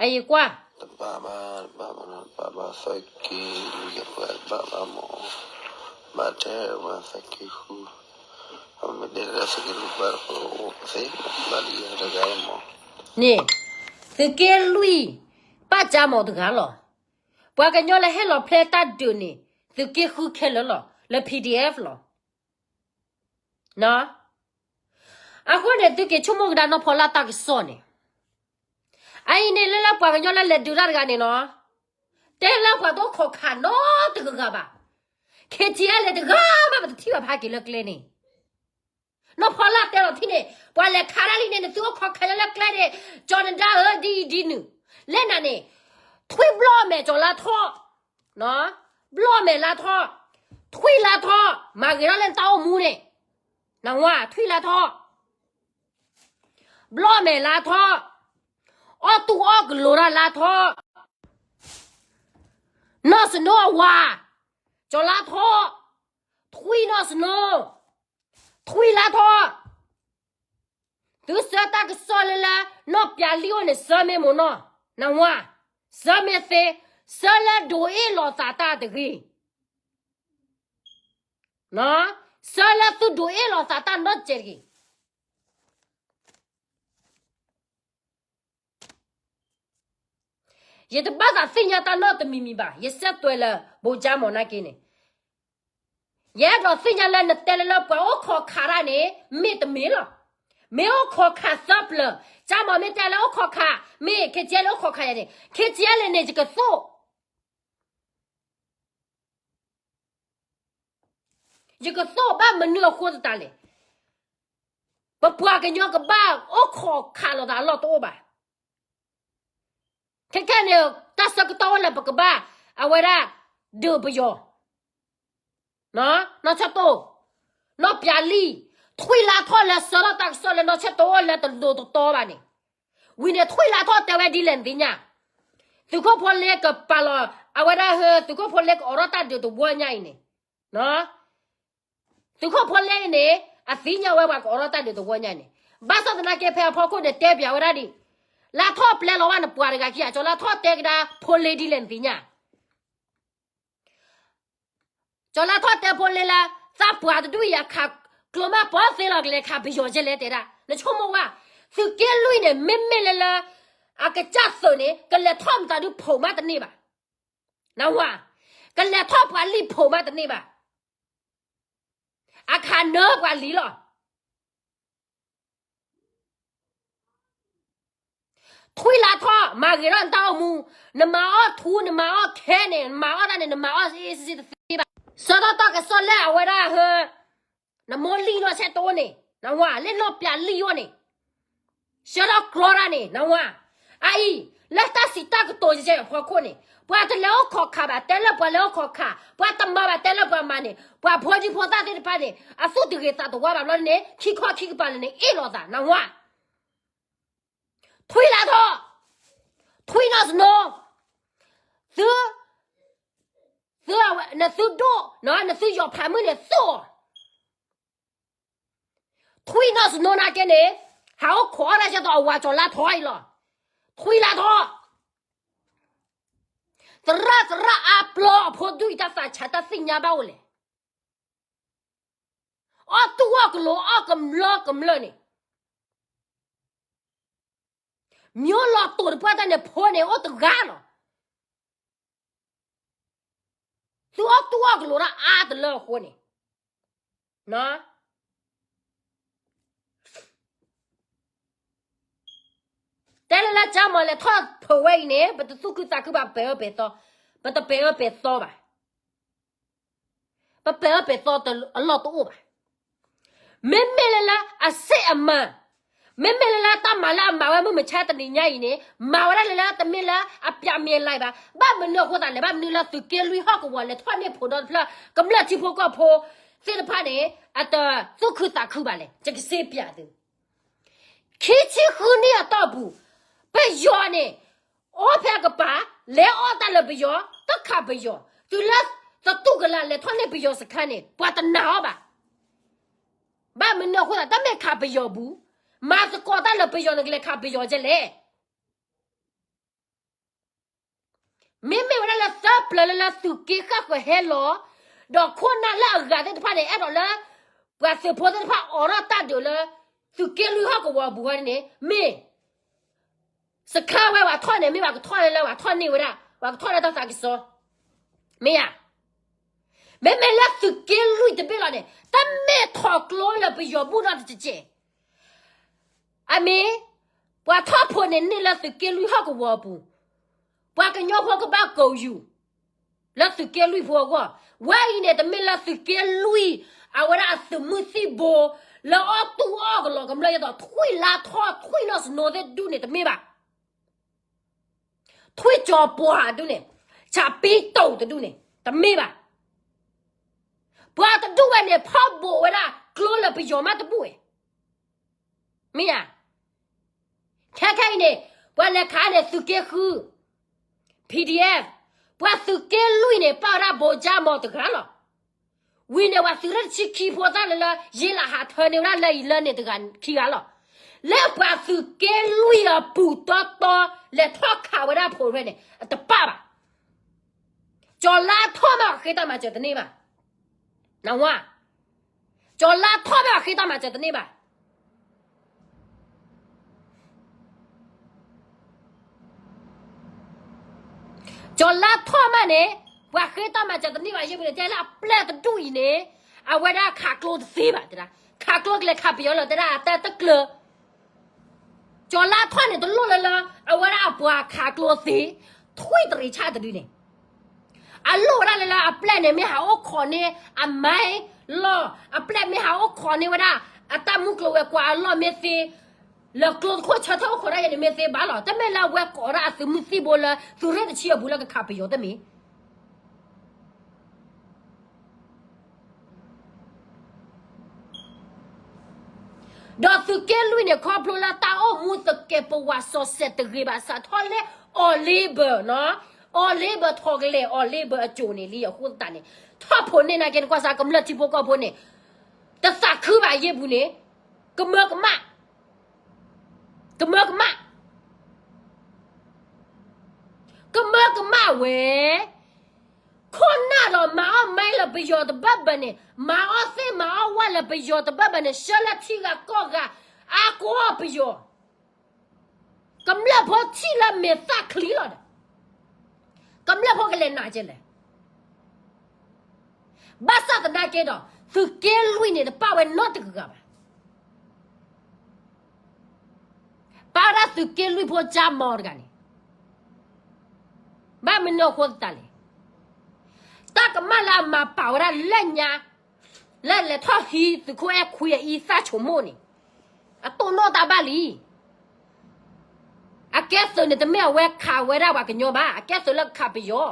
အယကွၢ် တဘၣ်ဘၣ်, တဘၣ်ဘၣ်, တဘၣ်ဘၣ်, သၢက့လွံၢ်အပှၤတဘၣ်ဘၣ်မး, ဘၣ်ထဲဝဲသၢက့ဃု, အမ့ၢ်တဲလၢသၢက့လွံၢ်ဘၣ်အိၣ်သ့, ဘၣ်လံယၤတဂၤလီၤမး, န့ၣ်, သုးက့လွံၢ်, ပၢ်ကၠၢမီၤတဂၤလီၤ, ပှၤကညီလၢဟဲလီၤဖျဲတၢ်ဒုးန့ၣ် သုးက့ဃုခဲလၢာ်လီၤ, လၢ PDF လီၤ အဃိန့ၣ် သုက့ၤဆိကမိၣ်ကဒါနီၢ်ဖီလာ်တၢ်ကစီၣ်န့ၣ်, အအံၤန့ၣ်လၢလၢပှၤကညီလၢလဲၤဒုးတၢ်တဂၤန့ၣ်နီၤ, တဲလၢပှၤတအိၣ်ခိးခးနီတဂၤဂၤဘၣ်, ခ့ထံအဲလ့ၣ်တဂၤမး ပတထံၣ်ဘၣ်ဖးက့ၤလၢကျဲန့ၣ်, နီၢ်ဖီလာ်တဲလီၤထံၣ်န့ၣ် ပှၤလဲၤခးတၢ်လံန့ၣ် နသုအိၣ်ခိးခးလၢကျဲန့ၣ်, ကၠီနဒါဧၢ ဒ်အံၤဒ်နုၤ, လဲၣ်နၤန့ၣ်, ထွံၣ်ဘျီၣ်မဲာ်ကၠီၤလါထီၣ် ဘျီၣ်မဲာ်လါထီၣ်, ထွံၣ်လါထီၣ်, မၤဂ့ၤထီၣ်လၢနတၢ်အိၣ်မူန့ၣ်, နဝၤ ထွံၣ်လါထီၣ်, ဘျီၣ်မဲာ်လါထီၣ်, အီၣ်တူၢ်အီၣ်ကလိၤတၢ်လါထီၣ်, နီၢ်စနိအဝၤ, ကၠီၤလါထီၣ်, ထွံၣ်နီၢ်စနိ, ထွံၣ်လါထီၣ် သုဆှၢတၢ်ကစီၣ်လၢလၢ နီၢ်ပျးလံၣ်အိၣ်န့ၣ် ဆှၢမ့ၢ်မ့ၢ်နီၢ်, နဝၤ, ဆှၢမ့ၢ်သ့, ဆှၢလၢဒိးအ့ၣ်လိာ်သးတၢ်တဂ့ၤ, ဆှၢလၢသုဒိးအ့ၣ်လိာ်သးတၢ်နီတစဲးတဂ့ၤ. ယတဘၣ်သးသ့ၣ်ညါတၢ်နီတမံၤမံၤဘၣ်, ယစဲးသွဲၣ်လၢ ဘိကၠၢမီၤနာ်က့န့ၣ်, ယအဲၣ်ဒိးသ့ၣ်ညါလၢနတဲလၢလၢပှၤအိၣ်ခိးခးတၢ်န့ၣ် မ့ၢ်တမ့ၢ်လီၤ. မ့ၢ်အိၣ်ခိးခးသၢပျၢၤ, ကၠၢမီၤမ့ၢ်တဲလၢအိၣ်ခိးခး, မ့ၢ် ခ့ထံအဲလ့ၣ် အိၣ်ခိးခးယၤန့ၣ်, ခ့ထံအဲလ့ၣ်န့ၣ် ယကသိၣ် ယကသိၣ်ဘၣ်မနုၤအဃိသတးလဲၣ်. ပပှၤကညီကဘၣ်အိၣ်ခိးခးလိာ်သးအလီၢ်တအိၣ်ဘၣ်. ခဲခဲန့ၣ် တၢ်ဆၢကတီၢ်အိၣ်လၢပကဘၣ် အဝဲဒၣ် ဒုးပယီၤ နီၢ်ဆၢတိၢ်, နီၢ်ပျးလံၣ်, ထွံၣ်လါထီၣ်လၢဆှၢထီၣ်တၢ်ကစီၣ်လၢနီၢ်ဆၢတိၢ်အိၣ်လၢတဒိးတတီဘၣ်န့ၣ်, ဝံၤန့ၣ်ထွံၣ်လါထီၣ်တဲဝဲဒ်လဲၣ်နသ့ၣ်ညါ, သုးခိၣ်ဖိလ့ကပာ်လီၤ အဝဲဒၣ်ဟၢ သုးခိၣ်ဖိလ့ကအိးထီၣ်တၢ်ဒုးတဝီညါအံၤန့ၣ်, သုးခိၣ်ဖိလ့အံၤန့ၣ် အသ့ၣ်ညါဝဲပှၤကအိးထီၣ်တၢ်ဒုးတဝီညါန့ၣ်, ဘၣ်ဆၣ်သနာ်က့ဖဲအဖီခိၣ်န့ၣ် တဲပၠးဝဲဒၣ်ဒ် လါထီၣ်ပျဲလီၤဘၣ်နပှၤတဂၤခံဂၤ, ကၠီၤလါထီၣ်တဲကဒါဖိလ့ဒ်လဲၣ်နသ့ၣ်ညါ ကၠီၤလါထီၣ်တဲဖိလ့လၢ သးပှၢ်တဒူၣ်အံၤအခးကျိၤမးပီသ့လီၤ ကလဲၤခးပယီၤကဲလဲၣ်တဲဒၣ်, နဆိကမိၣ်ဝဲ, သုးက့လွံၢ်န့ၣ် မ့မ့ၢ်လၢလၢ အကစၢ်သုးန့ၣ် ကလဲၤထီၣ်မတၤဒုးဖိးမးတန့ၢ်ဘၣ်, နဝၤ, ကလဲၤထီၣ်ပှၤလံၣ်ဖိးမးတန့ၢ်ဘၣ်, အခးနၢပှၤလံၣ်လီၤ. ထွံၣ်လါထီၣ် မၤဂ့ၤထီၣ်နတၢ်အိၣ်မူ, နမၤအီၣ်ထူ နမၤအီၣ်ခဲန့ၣ် နမၤအီၣ်တၢ်န့ၣ် နမၤအီၣ်စ့စ့တသ့ဘၣ်. ဆှၢထီၣ်တၢ်ကစီၣ်လၢအဝဲဒၣ်ဟၢ နမိၢ်လံၣ်နီၢ်ဆဲးတအိၣ်န့ၣ် နဝၤ လၢနီၢ်ပျးလံၣ်အိၣ်န့ၣ် ဆှၢလီၤကြီတၢ်န့ၣ် နဝၤ, အအံၤ လၢတၢ်စံးတၢ်ကတိၤယဲၢ်အဖီခိၣ်န့ၣ် ပှၤတလဲၤအိၣ်ခိးခးဘၣ် တဲလၢပှၤလဲၤအိၣ်ခိးခး, ပှၤတမၤဘၣ် တဲလၢပှၤမၤန့ၣ် ပှၤဖိဒံဖိသၣ်သ့ၣ်တဖၣ်န့ၣ် အသူၣ်တဂ့ၤသးတဝါဘၣ်ဘျီန့ၣ် ခံခီခံကပၤလၢာ်န့ၣ် အ့ၣ်လိာ်သး နဝၤ, ထွံၣ်လါထီၣ်, ထွံၣ်နီၢ်စနိ, သု, သု, နသုဒိၣ်, နသုယီၤဖးမုၢ်န့ၣ်သိၣ်အီၤ ထွံၣ်နီၢ်စနိနာ်က့န့ၣ် ဟးအိၣ်ခိးအီၣ်တၢ်ကဲသိးအဝၤကၠီၤလါထီၣ်အံၤလီၤ. ထွံၣ်လါထီၣ်, သရၣ်သရၣ်အါပျီအဖိဒူၣ်အံၤ တၢ်သးဆးတၢ်သ့ၣ်ညါဘၣ်အိၣ်လဲၣ်. အီၣ်တူၢ်အီၣ်ကလိၤအီၣ်ကမျၢၢ်ကမျၢၢ်န့ၣ် မ့ၢ်လီၤတိာ်တပှၢ်တၢ်န့ၣ် ဖိန့ၣ်အိၣ်တဂၤလီၤ. သုအီၣ်တူၢ်အီၣ်ကလိၤတၢ်အါတလၢအဃိန့ၣ် တဲလၢလၢကၠါမီၤလဲၤထီၣ်ဖုးဝဲအံၤန့ၣ် ပတသူၣ်ခုသးခုဘၣ် ပပဲာ်အၢပဲာ်သီ, ပတပဲာ်အၢပဲာ်သီဘၣ်. ပပဲာ်အၢပဲာ်သီအလီၢ်တအိၣ်ဘၣ်. မ့မ့ၢ်လၢလၢအစ့ၣ်အမၤ, မ့မ့ၢ်လၢလၢတၢ်မၤလၢအမၤဝဲမုၢ်မဆါတနံၤညါအံၤန့ၣ် မၤဝဲဒၣ်လၢလၢတမ့ၢ်လၢအပျးမ့ၢ်လၢၤဘၣ်. ဘၣ်မနုၤအဃိသတးလဲၣ်, ဘၣ်မနုၤလၢသုးက့လွံၢ်ဟီၣ်ကဝီၤလဲၤထီၣ်န့ၢ်ဖိဒီတဖျၢၣ် ကမျၢၢ်ထံဖိကီၢ်ဖိသ့ၣ်တဖၣ်န့ၣ် အတသူၣ်ခုသးခုဘၣ်လဲၣ်. ယကစ့ပျးသု ခံဆံဃုနံၣ်အတီၢ်ပူၤ ပယီၤန့ၣ် အိၣ်ဖဲအကပၤ လဲၤအီၣ်တၢ်လၢပယီၤ တခးပယီၤ, တုၤလၢသတူၢ်ကလာ်လဲၤထီၣ်န့ၢ်ပယီၤစခါန့ၣ် ပှၤတနာ်အီၤဘၣ်. ဘၣ်မနုၤအဃိသတး တမ့ၢ်ခးပယီၤဘူး, မၤသကိးတၢ်လၢပယီၤန့ၣ် ကလဲၤခးပယီၤကဲလဲၣ်. မ့မ့ၢ်ဝဲဒၣ်လၢသၢပျၢၤလၢလၢသုးက့ဃၣ်ဃၢၤဟဲလီၤ, ဒီးခိၣ်နၢ်လၢအဂၤသ့ၣ်တဖၣ်န့ၣ် အဲၣ်ဒိးလၢ ပှၤသုးဖိသ့ၣ်တဖၣ်အိးထီၣ်တၢ်ဒုးလၢ သုးက့လွံၢ်ဟီၣ်ကဝီၤအပူၤန့ၣ် မ့ၢ် စခါဝဲပှၤထီၣ်န့ၣ် မ့ၢ်ပှၤကထီၣ်လၢလၢပှၤထီၣ်န့ၢ်ဝဲဒၣ် ပှၤကထီၣ်လၢတၢ်သးကစီၣ် မ့ၢ်ဧါ. မ့မ့ၢ်လၢသုးက့လွံၢ်တဘ့ၣ်လီၤန့ၣ် တမ့ၢ်ထီၣ်ကျိလၢပယီၤဘူၣ်နီတစဲး အမ့ၢ် ပှၤထီၣ်ဖိန့ၣ်န့ၢ်လၢသုးက့လွံၢ်ဟီၣ်ကဝီၤအပူၤ, ပှၤကညီဖိကဘၣ်ကိးယူၤ လၢသုးက့လွံၢ်ဖိအဂီၢ်, ဝဲအံၤန့ၣ် တမ့ၢ်လၢသုးက့လွံၢ် အဝဲဒၣ်အသုးမုၢ်သံၣ်ဘိ လၢအီၣ်တူၢ်အီၣ်ကလိၤကမျၢၢ်ဒ်သိး ထွံၣ်လါထီၣ် ထွံၣ်နီၢ်စနိသ့ၣ်ဒူၣ်န့ၣ် တမ့ၢ်ဘၣ်. ထွံၣ်ကၠီၤပှၤဒူၣ်န့ၣ် ဆးပံတိၣ်တဒူၣ်န့ၣ် တမ့ၢ်ဘၣ်. ပှၤတဒူၣ်ဝဲန့ၣ် ဖီၣ်ဘိးဝဲဒၣ်ကျိလၢပယီၤမးတဘူၣ်ဝဲ မ့ၢ်ဧါ. ခဲခဲအံၤန့ၣ် ပှၤလဲၤခးန့ၣ် သုးက့ဃု PDF, ပှၤသုးက့လွံၢ်န့ၣ် ပာ်ဝဲဒၣ်ဘိကၠါမီၤတဂၤလီၤ. ဝံၤန့ၣ် ပှၤသုးရ့ၣ်တဆံခံဖိသၣ်လၢလၢ ယ့လးဟးထၢန့ၢ်ဝဲဒၣ်လၢအံၤလၢန့ၣ်တဂၤခံဂၤလီၤ. လၢပှၤသုးက့လွံၢ်အပူၤတီတီ လဲၤထီၣ်ခးဝဲဒၣ်ဖိတဖၣ်န့ၣ် အတပာ်ဘၣ်. ကၠီၤလါထီၣ်မး ပှၤဃ့တၢ်မၤစၢၤတန့ၢ်ဘၣ်. နဝၤ, ကၠီၤလါထီၣ်မး ပှၤဃ့တၢ်မၤစၢၤတန့ၢ်ဘၣ်. ကၠီၤလါထီၣ်မးန့ၣ် ပှၤဃ့တၢ်မၤစၢၤတန့ၢ်ဘၣ် ယ့ၢ်ပူၤန့ၣ် တဲလၢအပျဲၢ်တဒူၣ်အံၤန့ၣ် အဝဲဒၣ်ခးကျိတသ့ဘၣ်တဲဒၣ်, ခးကျိကလဲၤခးပယီၤလီၤတဲဒၣ် အတၢ်တကျၢၤ ကၠီၤလါထီၣ်န့ၣ် တလိၣ်လၢလၢ အဝဲဒၣ်အပှၤခးကျိသ့, ထွံၣ်တရံးဆၣ်တဒုန့ၣ် အလိၣ်ဝဲဒၣ်လၢလၢအပျဲၢ်န့ၣ် မ့ၢ်ဟးအိၣ်ခိးန့ၢ်အမဲလီၢ်, အပျဲၢ်မ့ၢ်ဟးအိၣ်ခိးန့ၢ်ဝဲဒၣ် အတၢ်မူကျိၤဝဲၤကွာ်အလီၢ်မ့ၢ်သ့, လၢကျိတခိၣ်ဆၢထၢၣ်အိၣ်ခိးဒၣ်ယဲန့ၣ်မ့ၢ်သ့ဘၣ်လီၤ. တမ့ၢ်လၢအဝဲကိးဒၣ်အသုးမုၢ်သံၣ်ဘိလၢ သုးရ့ၣ်တဆံအပူၤလၢကခးပယီၤတမ့ၢ် ဒီးသုးက့လွံၢ်န့ၣ် ခီဖျိလၢတၢ်အိၣ်မူသကဲးပဝးစီၤစဲးတဂ့ၤဘၣ် စးထီၣ်လၢ အီၤလ့ဘၢၣ်နီၤ, အီၤလ့ဘၢၣ်ထီၣ်ကလဲာ် အီၤလ့ဘၢၣ်အစိၤန့ၣ်လံအဃိသတးန့ၣ် ထီၣ်ဖိးန့ၢ်နာ်က့န့ၣ် ကွၢ်စ့ၢ်ကီးကမျၢၢ်ထံဖိကီၢ်ဖိန့ၣ် တသးခုဘၣ်ယ့ၢ်ပူၤန့ၣ် ကမၢကမၣ် ကမၢကမၣ် ကမၢကမၣ်ဝဲ ခိၣ်နၢ်ဒီးမၤအီၣ်မဲလၢပယီၤတဘၢၣ်ဘၢၣ်န့ၣ်, မၤအီၣ်သ့ၣ်မၤအီၣ်ဝၣ်လၢပယီၤတဘၢၣ်ဘၢၣ်န့ၣ်, ဆှၢလၢထံဂၤကီၢ်ဂၤ အါကိးအီၣ်ပယီၤ, ကမျၢၢ်ဖိထံၣ်လၢမဲာ်သၣ်ချံလီၤဒီး, ကမျၢၢ်ဖိကလဲၤနာ်ကလဲၣ်. ဘၣ်ဆၣ်သနာ်က့ဒီး သုးက့လွံၢ်န့ၣ် တပာ်ဝဲနီတဂၤဂၤဘၣ်. ပာ်ဝဲဒၣ်သုးက့လွံၢ်ဖိကၠါမီၤတဂၤန့ၣ်, ဘၣ်မနုၤအဃိသတးလဲၣ်. တၢ်ကမၣ်လၢအမၤပာ်ဝဲဒၣ်လၢညါ လၢလဲၤထီၣ်ဟံးသုးခိၣ်အဲၣ်ခွံအအံသၣ်ဆိကမိၣ်န့ၣ်, အတိၢ်နီၣ်တၢ်ဘၣ်လံ. အကဲသုးန့ၣ် တမ့ၢ်အဝဲခးဝဲဒၣ်ပှၤကညီဘၣ်, အကဲသုးလၢခးပယီၤ.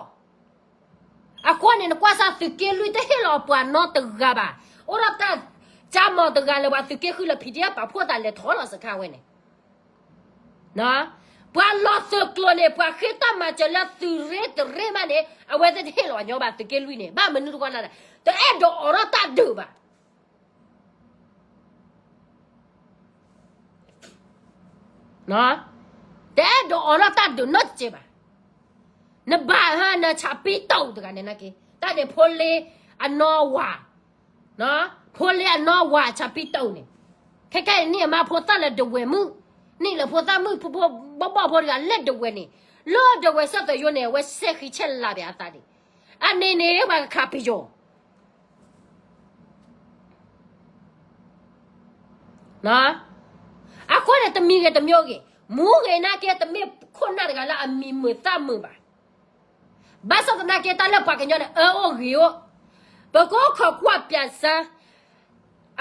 အဃိန့ၣ် နကွၢ်စၢ်သုးက့လွံၢ်တဟ့ၣ်လီၤပှၤနီတဂၤဘၣ်. အိၣ်ဒီးတၢ်ကၠါမီၤတဂၤလၢပှၤသုးက့ဃုလၢ PDF ပာ်ဖှိၣ်သးလဲၤထီၣ်လီၤစခါဝဲန့ၣ် ပှၤလီၤသုးကျိၤန့ၣ် ပှၤဃ့တၢ်မၤစၢၤလၢသုးရ့တရ့မးန့ၣ် အဝဲသ့ၣ်တဟ့ၣ်လီၤပှၤကညီဘၣ် သုးက့လွံၢ်န့ၣ် ဘၣ်မနုၤတကွၢ်လၢ်လဲၣ်, တအဲၣ်ဒိးအိးထီၣ်တၢ်ဒုးဘၣ်. တအဲၣ်ဒိးအိးထီၣ်တၢ်ဒုးနီတစဲးဘၣ်. နဘၣ်ဟၢနဆးပံတိာ်တဂၤန့ၣ်နာ်က့, တၢ်န့ၣ်ဖိလ့အနီဝၤ, ဖိလ့အနီဝၤဆးပံတိာ်န့ၣ်, ခဲခဲအံၤန့ၢ်အမါဖိသၣ်လၢဒဝဲၢ်မုၣ်, န့ၢ်လၢဖိသၣ်မုၣ်ဖိဖိဘီၣ်ဘီၣ်ဖိတဂၤလၢဒဝဲၢ်န့ၣ်, လၢဒဝဲၢ်စၢ်သယိန့ၣ် အဝဲစဲဃံဆဲးလၤဘၣ်အသးဒံး, အန့ၣ်န့ၣ် ပှၤကခးပယီၤ အဃိန့ၣ် တမံၤဂ့ၤတမံၤဂ့ၤ, မူဂ့ၤနာ်က့ တမ့ၢ်ခိၣ်နၢ်တဂၤလၢအမံၤမုာ်သၣ်မုာ်ဘၣ်. ဘၣ်ဆၣ်သနာ်က့ တၢ်လၢပှၤကညီန့ၣ် အၢအိၣ်ဂ့ၤအိၣ်, ပကအိၣ်ခိးကွၢ်ပၠးစၢ်,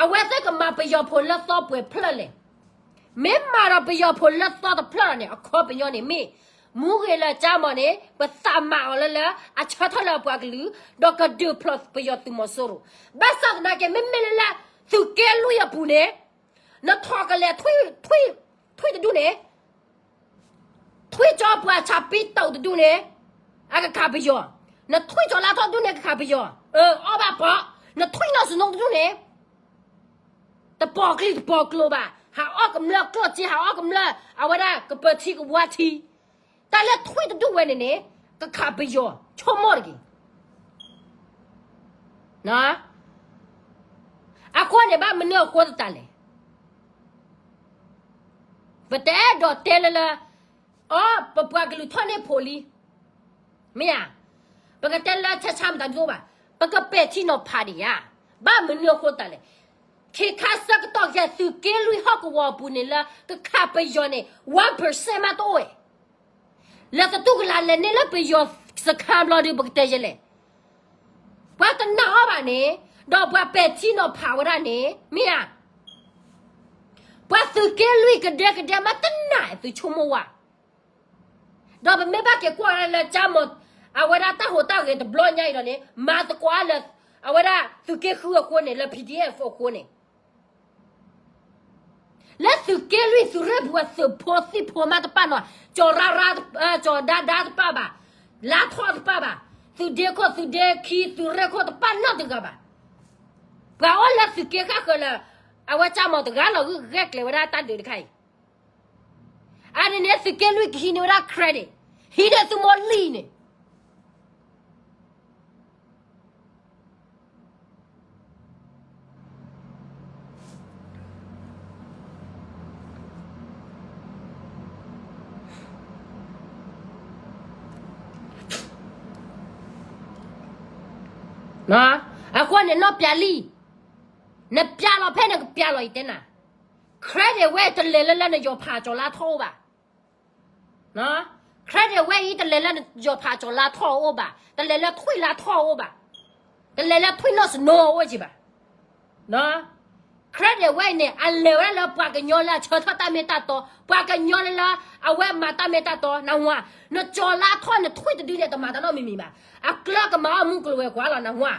အဝဲသ့ၣ်ကမၤပယီၤဖိလၢသီပှဲၤဖျၢၣ်လဲၣ်. မ့ၢ်မၤဒီးပယီၤဖိလၢသီတဖျၢၣ်လီၤန့ၣ် အခီပညီန့ၣ်မ့ၢ်, မူဂ့ၤလၢကၠါမီၤန့ၣ် ပသးမၤအီၤလၢလၢ အဆၢထၢၣ်လၢအပှၤကလုာ်, ဒီးကဒုးဖျိးပယီၤသုးမီၤစိရိၤ, ဘၣ်ဆၣ်သနာ်က့ မ့မ့ၢ်လၢလၢ သုးက့လွံၢ်အပူၤန့ၣ်, နထီၣ်ကလဲၤ ထွံၣ်တဒူၣ်န့ၣ် ထွံၣ်ကၠီပှၤဆးပံတိာ်တဒူၣ်န့ၣ်, အကခးပယီၤ, နထွံၣ်ကၠီလါထီၣ်တဒူၣ်န့ၣ် ကခးပယီၤ, အီၣ်ဘၣ်ပီ, နထွံၣ်နီၢ်စနိတဒူၣ်န့ၣ်, တပိာ်ကျံတပိာ်ကျိဘၣ်, ဟးအီၣ်ကမျၢၢ်ကျိၣ်စ့ ဟးအီၣ်ကမျၢၢ် အဝဲဒၣ်ကပၢၤထံကဝါထံ, တၢ်လၢထွံၣ်တဒူၣ်ဝဲန့ၣ်န့ၣ်, ကခးပယီၤ, ဆိကမိၣ်တဂ့ၤ အဃိန့ၣ် ဘၣ်မနုၤအဃိသတးလဲၣ်. ပတအဲၣ်ဒိးတဲလၢလၢ, အီ, ပပှၤကလုာ်ထီၣ်န့ၢ်ဖိလံ, မ့ၢ်ဧါ, ပကတဲလၢဆါဆါမတၤဒိၣ်ဘၣ်, ပကပဲာ်ထံနီၤဖးဒံးဧါ, ဘၣ်မနုၤအဃိသတးလဲၣ်. ခ့ခါဆၢကတီၢ်ခဲ သုးက့လွံၢ်ဟီၣ်ကဝီၤအပူၤန့ၣ်လၢ ကခးပယီၤန့ၣ် one percent မးတအိၣ်ဝဲ လၢသတူၢ်ကလာ်လဲၤန့ၢ်လၢပယီၤစခါဘျီဒုး ပကတဲယဲလဲၣ်, ပှၤတနာ်အီၤဘၣ်န့ၣ်, ဒီးပှၤပဲာ်ထံနီၤဖးဝဲဒၣ်န့ၣ် မ့ၢ်ဧါ, ပှၤသုးက့လွံၢ်ကဒဲကဒဲမးတနာ်သုဆိကမိၣ်ဝဲ, ဒီးပမ့ၢ်ဘၣ်က့ၤကွၢ်ဝဲဒၣ်လၢကၠါမီၤ, အဝဲဒၣ်တၢ်ဟူးတၢ်ဂဲၤတဘျီညါအံၤဒီးန့ၣ် မၤသကိးအါလၢ, အဝဲဒၣ်သုးက့ဃုအဃိန့ၣ် လၢ PDF အဃိန့ၣ် လၢသုးက့လွံၢ်သုးရ့ၣ်ပူၤအသုးဖိသံၣ်ဖိမးတပာ်နီၤ, ကၠီၤရါရါ, ကၠီၤဒါဒါတပာ်ဘၣ်, လါထီၣ်တပာ်ဘၣ်, သုးဒ့ခိၣ်သုးဒ့ခံသုးရ့ၣ်ခိၣ်တပာ်နီတဂၤဘၣ်. ပှၤအိၣ်လၢသုးက့ဃၣ်ဃၢၤလၢ, အဝဲကၠါမီၤတဂၤလီၤဂုာ်ဂဲၤကျဲၤဝဲဒၣ်တၢ်ဒုးတခါအံၤ, အန့ၣ်န့ၣ်သုးက့လွံၢ်ကဟံးန့ၢ်ဝဲဒၣ် credit, ဟံးန့ၢ်သုမိၢ်လံၢ်န့ၣ် အဃိန့ၣ် နီၢ်ပျးလံ, နပျးလီၤဖဲနကပျးလီၤအံၤတဲနၤ, credit ဝဲတလဲၤလၢလၢနယီၤဖးကၠီၤလါထီၣ်အိၣ်ဘၣ် credit ဝဲအံၤတလဲၤလၢနယီၤဖးကၠီၤလါထီၣ်အိၣ်ဘၣ်, တလဲၤလၢထွံၣ်လါထီၣ်အိၣ်ဘၣ်, တလဲၤလၢထွံၣ်နီၢ်စနိအိၣ်က့ၤဘၣ်. credit ဝဲအံၤန့ၣ် အလဲၤဝဲဒၣ်လၢပှၤကညီလၢအဆၢထၢၣ်တၢ်မ့ၢ်တၢ်တီ, ပှၤကညီလၢလၢအဝဲမၤတၢ်မ့ၢ်တၢ်တီ, နၢ်ဟူဧါ, နကၠီၤလါထီၣ်နထွံၣ်တဒုန့ၣ် တမၤတၢ်နီတမံၤမံၤဘၣ်, အကျၢကမၤအီၣ်မူကလိာ်ဝဲၤကွာ်လီၤ နၢ်ဟူဧါ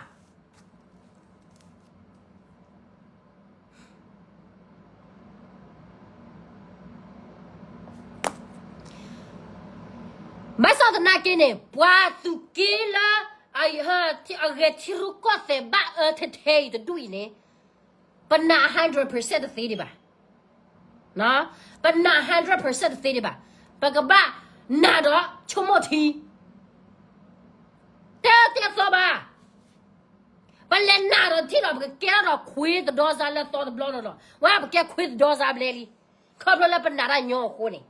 ဘၣ်ဆၣ်သနာ်က့န့ၣ် ပှၤသုးက့လၢ အဂဲၤထံရူၢ်ကီၢ်သဲးဘၣ်အၢထဲထဲအံၤတဒူၣ်အံၤန့ၣ် ပနာ် hundred percent တသ့ဒံးဘၣ်. ပနာ် hundred percent တသ့ဒံးဘၣ်. ပကဘၣ်နာ်ဒီးဆိကမိၣ်ထံ, တဲတဲသီဘၣ်. ပလဲၤနာ်ဒီးထံၣ်ဒီး ပကကဲထီၣ်ဒီးခွ့သဒီစါလၢသီတဘျီဒီး, ဝဲပကဲခွ့သဒီစါဘျဲလံ, ခီဖျိလၢပနာ်တၢ်ညီအဃိန့ၣ်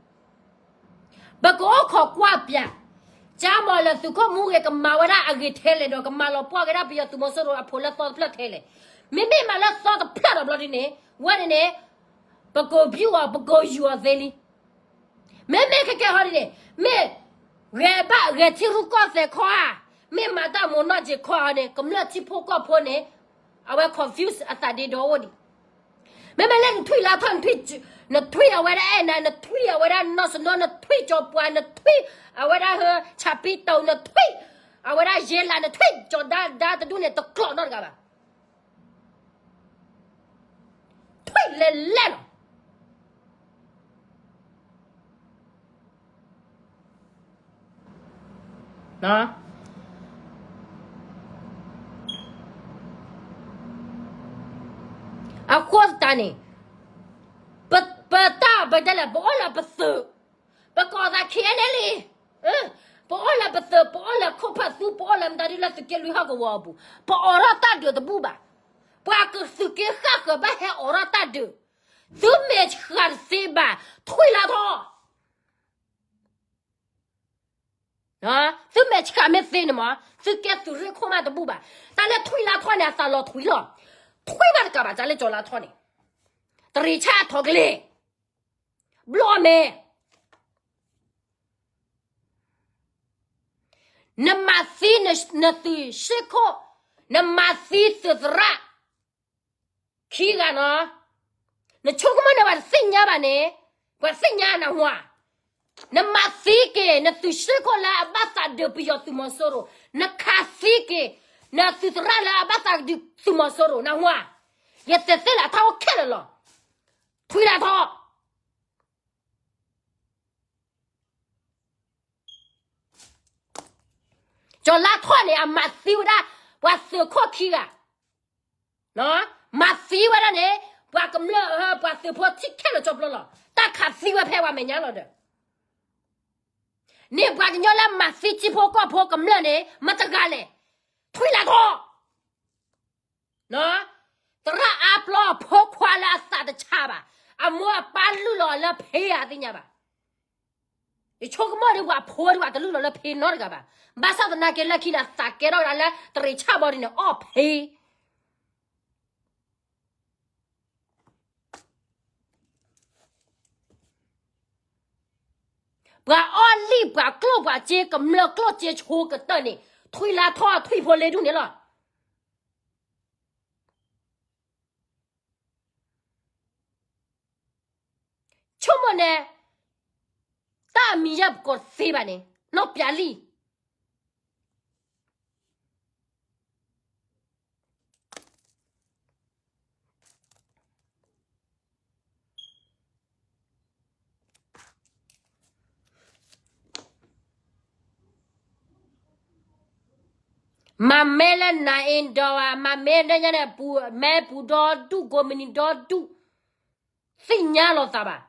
ပကအိၣ်ခိးကွၢ်ပၠး, ကၠါမီၤလၢသုးခိၣ်မူဂ့ၤ ကမၤဝဲဒၣ်အဂ့ၤထဲလဲၣ်ဒီး ကမၤလီၤပှီၢ်က့ၤဒၣ်ပယီၤသုးမီၤစိရိၤအဖိလၢသီတဖျၢၣ်ထဲလဲၣ်. မ့မ့ၢ်မၤလၢသီတဖျၢၣ်ဒီးဘျီဒ်န့ၣ်, ဝဲန့ၣ်န့ၣ် ပကိးဘျုးအီၤ ပကိးယုာ်အီၤသ့လံ. မ့မ့ၢ်ခဲကဲဟီဒ်န့ၣ်, မ့ၢ်ဂဲၤဘၣ်ဂဲၤထံရူၢ်ကီၢ်သဲးခီဧါ, မ့ၢ်မၤတၢ်မိၢ်နီၢ်က့ၤခီဧါန့ၣ် ကမျၢၢ်ထံဖိကီၢ်ဖိန့ၣ် အဝဲ confuse အသးဒ့ဒီအိၣ်ဒံး. မ့မ့ၢ်လၢနထွံၣ်လါထီၣ် နထွံၣ်အဝဲဒၣ်အဲၣ်နၤ, နထွံၣ်အဝဲဒၣ်နီၢ်စနီ, နထွံၣ်ကၠီၤပှၤ, နထွံၣ်အဝဲဒၣ်ဟၢ ဆၣ်ပံတိၤ, နထွံၣ်အဝဲဒၣ်ယဲလး, နထွံၣ်ကၠီၤဒါဒါတဒူၣ်န့ၣ် တကျိးနီတဂၤဘၣ်. ထွံၣ်လဲၤလဲၣ်လီၤ. အဃိသတးန့ၣ် ပတၢ်ပတဲလဲၣ် ပအိၣ်လၢပသုး, ပကိးသး KNLA, ပအိၣ်လၢပသုး, ပအိၣ်လၢခိၣ်ဖၢၣ်သူ, ပအိၣ်လၢမတၤဒ်လၢသုးက့လွံၢ်ဟီၣ်ကဝီၤအပူၤ, ပအိးထီၣ်တၢ်ဒုးတဘူၣ်ဘၣ်. ပှၤကသုးက့ဃၣ်ဃၢၤဘၣ်ဟဲအိးထီၣ်တၢ်ဒုး, သုမဲာ်ဆှးတသ့ဘၣ်, ထွံၣ်လါထီၣ် သုမဲာ်ဆှးမ့ၢ်သ့န့ၣ်မး သုကဲသုးရ့ၣ်ခိၣ်မးတဘူၣ်ဘၣ်. တၢ်လၢထွံၣ်လါထီၣ်န့ၣ် အသးလီၤထွံၣ်လီၤ. ထွံၣ်မးတကးဘၣ် တၢ်လၢကၠီၤလါထီၣ်န့ၣ် တရံးဆၣ်အထီကလ့ၢ်, ဘျီမဲာ်, နမၤသံနသုးရ့ၣ်ခိၣ်, နမၤသံသုးသရၣ် ခံဂၤနီၤ, နဆိကမိၣ်န့ၢ်ပှၤတသ့ၣ်ညါဘၣ်န့ၣ်, ပှၤသ့ၣ်ညါနဟါ, နမၤသံက့ၤ နသုးရ့ၣ်ခိၣ်လၢအဘၣ်သးဒုးပယီၤသုးမီၤစိရိၤ, နခးသံက့ၤ နသုးသရၣ်လၢအဘၣ်သးဒုးသုးမီၤစိရိၤ နဟါ, ယတဲသ့လၢအထီၣ်အိၣ်ခဲလၢာ်လီၤ. ထွံၣ်လါထီၣ် ကၠီၤလါထီၣ်န့ၣ် အမၤသံဝဲဒၣ် ပှၤသုးခိၣ်ခံဂၤ, မၤသံဝဲဒၣ်န့ၣ် ပှၤကမျၢၢ် ပှၤသုးဖိထံၣ်ခဲလၢာ်ကၠီဖျိလီၤ. တၢ်ခးသံဝဲဖဲပှၤမဲာ်ညါလီၤဒီး, န့ၣ်ပှၤကညီလၢမၤသံထံဖိကီၢ်ဖိကမျၢၢ်န့ၣ် မတဂၤလဲၣ်, ထွံၣ်လါထီၣ် သရၣ်အါပျီအဖိခွါလၢအသးတဆါဘၣ်, အမိၢ်အပၢ်လုၢ်လီၤလၢဖံးဧါသ့ၣ်ညါဘၣ်. ယဆိကမိၣ်ဒ်ပှၤဖိဒ်ပှၤတလုၢ်လီၤလၢ ဖံးနီတဂၤဘၣ်. ဘၣ်ဆၣ်သနာ်က့လၢခံန့ၣ် အသးကဲထီၣ်ဝဲဒၣ်လၢတရံးဆၣ်ဘီဒ်န့ၣ် အီၣ်ဖံး ပှၤအီၣ်လံၣ် ပှၤကျိၣ်ပှၤစ့ ကမျၢၢ်ကျိၣ်စ့ဆိကတၢၢ်န့ၣ် ထွံၣ်လါထီၣ်ထွံၣ်ဖိလ့ဒူၣ်န့ၣ်လီၤ. ဆိကမိၣ်န့ၣ် တၢ်အမံၤယဲၢ်ပကိးတသ့ဘၣ်န့ၣ် နီၢ်ပျးလံ. မၤမ့ၢ်လၢနၤအ့ဒီးဧါ, မၤမ့ၢ်လၢညါန့ၣ် ပူၤမဲပူၤဒီဒူၣ် ကိးမုၢ်နံၤဒီဒူၣ် သ့ၣ်ညါလီၤသးဘၣ်.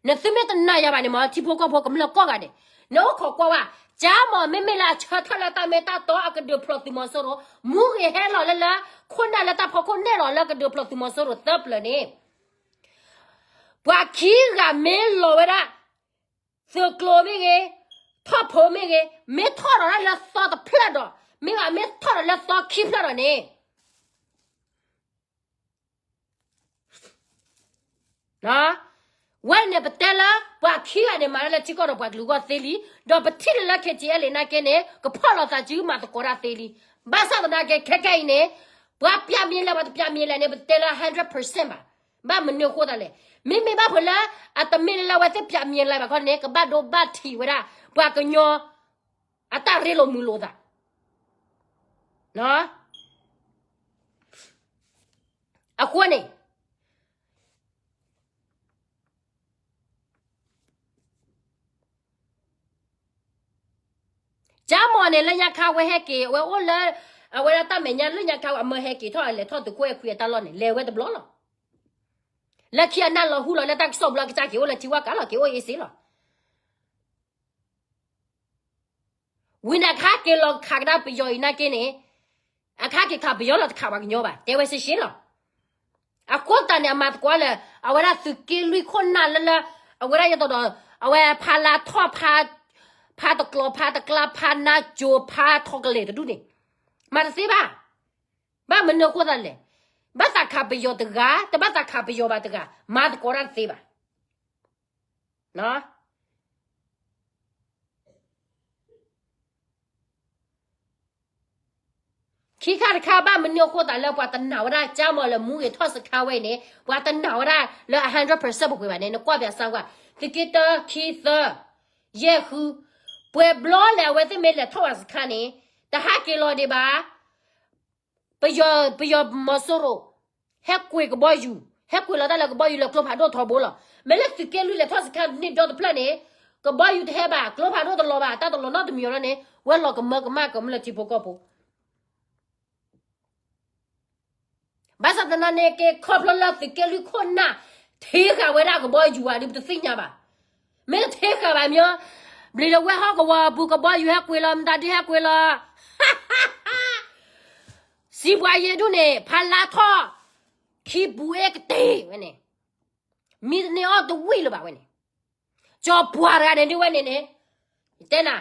နသုမ့ၢ်တနာ်ယၤဘၣ်န့ၣ်မ့ၢ် ထံဖိကီၢ်ဖိကမျၢၢ်ကိးဂၤဒဲး, နအိၣ်ခိးကွၢ်ဝဲ, ကၠါမီၤမ့မ့ၢ်လၢအဆၢထၢၣ်လၢတၢ်မ့ၢ်တၢ်တီအကဒုးဖျိးသုးမီၤစိရိၤ, မူဂ့ၤဟဲလီၤလၢလၢ ခိၣ်နၢ်လၢတၢ်ဖီခိၣ်နဲၣ်လီၤလၢကဒုးဖျိးသုးမီၤစိရိၤသၢပျၢၤန့ၣ် ပှၤခံဂၤမ့ၢ်လီၤဝဲဒၣ် သုးကျိၤမ့ၢ်ဂ့ၤ, ထီၣ်ဖိမ့ၢ်ဂ့ၤ, မ့ၢ်ထီၣ်ဒီးတၢ်လၢသီတဖျၢၣ်ဒီး, မ့ၢ်ဘၣ်မ့ၢ်ထီၣ်ဒီးလၢသီခံဖျၢၣ်ဒီးန့ၣ် ဝဲန့ၣ်ပတဲလၢ ပှၤခံဂၤန့ၣ် မၤတၢ်လၢထံကီၢ်ဒီးပှၤကလုာ်ဂီၢ်သ့လံ, ဒီးပထံၣ်လၢလၢ KTLA နာ်က့န့ၣ် ကဖီၣ်လိာ်သးစုမၤသကိးတၢ်သ့လံ. ဘၣ်ဆၣ်သနာ်က့ ခဲခဲအံၤန့ၣ် ပှၤပျၢ်မံၤလဲၣ် ပှၤတပျၢ်မံၤလဲၣ်န့ၣ် ပတဲလၢ hundred percent ဘၣ်. ဘၣ်မနုၤအဃိသတးလဲၣ်. မ့မ့ၢ်ဘၣ်ဖဲလၢ အတမ့ၢ်လၢလၢအဝဲသ့ၣ်ပျၢ်မံၤလဲၣ်ဘၣ်ခီန့ၣ် ကဘၣ်ဒိဘၣ်ထံးဝဲဒၣ် ပှၤကညီ အတၢ်ရ့လိာ်မုာ်လိာ်သး အဃိန့ၣ် ကၠါမီၤန့ၣ် လၢညါခါဝဲဟဲက့ၤ အဝဲအိၣ်လၢ အဝဲဒၣ်တၢ်မဲာ်ညါလၢညါခါ အမၢဟဲက့ၤထီၣ်လဲၤထီၣ်သုးခိၣ်အဲၣ်ခွံအတၢ်လီၢ်န့ၣ် လဲၤဝဲတဘျီလီၤ. လၢခံအနၢ်လီၤဟူလီၤလၢတၢ်ကစီၣ်ဘျီကစၢ်က့ၤအိၣ်လၢထံဝၣ်ကးလီၤ က့ၤအိၣ်အ့စ့လီၤ. ဝံၤန့ၣ်အခါက့ၤလီၤခးကဒါပယီၤအံၤနာ်က့န့ၣ် အခါက့ၤခးပယီၤလီၤတခးပှၤကညီဘၣ် တဲဝဲရှဲရှဲလီၤ. အဃိသတးန့ၣ် အမၤသကိးလၢ အဝဲဒၣ်သုးက့လွံၢ်ခိၣ်နၢ်လၢလၢ အဝဲဒၣ်ယသိးဒီး အဝဲဖးလါထီၣ် ဖးတကျိၤ ဖးတကျါ ဖးနါစိၤ ဖးထီၣ်ကလဲာ်တဒူၣ်န့ၣ် မၤတသ့ဘၣ်. ဘၣ်မနုၤအဃိသတးလဲၣ်. ဘၣ်သးခးပယီၤတဂၤ တဘၣ်သးခးပယီၤဘၣ်တဂၤ မၤသကိးတၢ်တသ့ဘၣ်. နီၢ် နီၢ် ခံခါတခါ ဘၣ်မနုၤအဃိသတးလၢပှၤတနာ်ဝဲဒၣ် ကၠါမီၤလၢမူဂ့ၤထီၣ်စခါဝဲအံၤန့ၣ် ပှၤတနာ်ဝဲဒၣ်လၢအ hundred percent ပူၤကွံာ်ဘၣ်န့ၣ် နကွၢ်ပၠးစၢ်ကွၢ် သုးက့တၢ ခံ သၢ ယဲၢ် ဃု, ပှဲၤဘျီလဲၣ် အဝဲသ့ၣ်မ့ၢ်လဲၤထီၣ်ဝဲစခါန့ၣ် တဟးက့ၤလီၤဒံးဘၣ် ပယီၤ ပယီၤမီၤစိရိၤ ဟဲကွံာ်ကဘီယူၤ ဟဲကွံာ်လီၤတၢ်လၢကဘီယူၤလၢကျိဖးဒိၣ်ထီဘိလီၤ. မ့ၢ်လၢသုးက့လွံၢ်လဲၤထီၣ်စခါန့ၣ်ဒီတဖျၢၣ်န့ၣ် ကဘီယူၤတဟဲဘၣ် ကျိဖးဒိၣ်တလီၤဘၣ် တၢ်တလီၤနီတမံၤလီၤန့ၣ် ဝဲလီၤကမၢကမၣ်ကမၣ်လၢထံဖိကီၢ်ဖိ ဘၣ်ဆၣ်သနာ်က့ ခီဖျိလၢသုးက့လွံၢ်ခိၣ်နၢ် ထံဃာ်ဝဲဒၣ်ကဘီယူၤဧါဒ်ပတသ့ၣ်ညါဘၣ်. မ့ၢ်တထံဃာ်ဘၣ်မ့ၢ် ဘျံၤလၢဝဲဟီၣ်ကဝီၤပူၤ ကဘီယူၤဟဲကွံာ်လီၤ မတၤဒုဟဲကွံာ်လီၤ စံးပှၤယ့ဒူၣ်န့ၣ် ဖးလါထီၣ် ခံပူၤအ့ၣ်ကတ့ၢ်ဝဲန့ၣ် မံတန့ၢ်အီၣ်တဝံၣ်လၢၤဘၣ်ဝဲန့ၣ် ကၠီၤပှၤတဂၤန့ၣ်ဒ်ဝဲန့ၣ်န့ၣ် တဲနၤ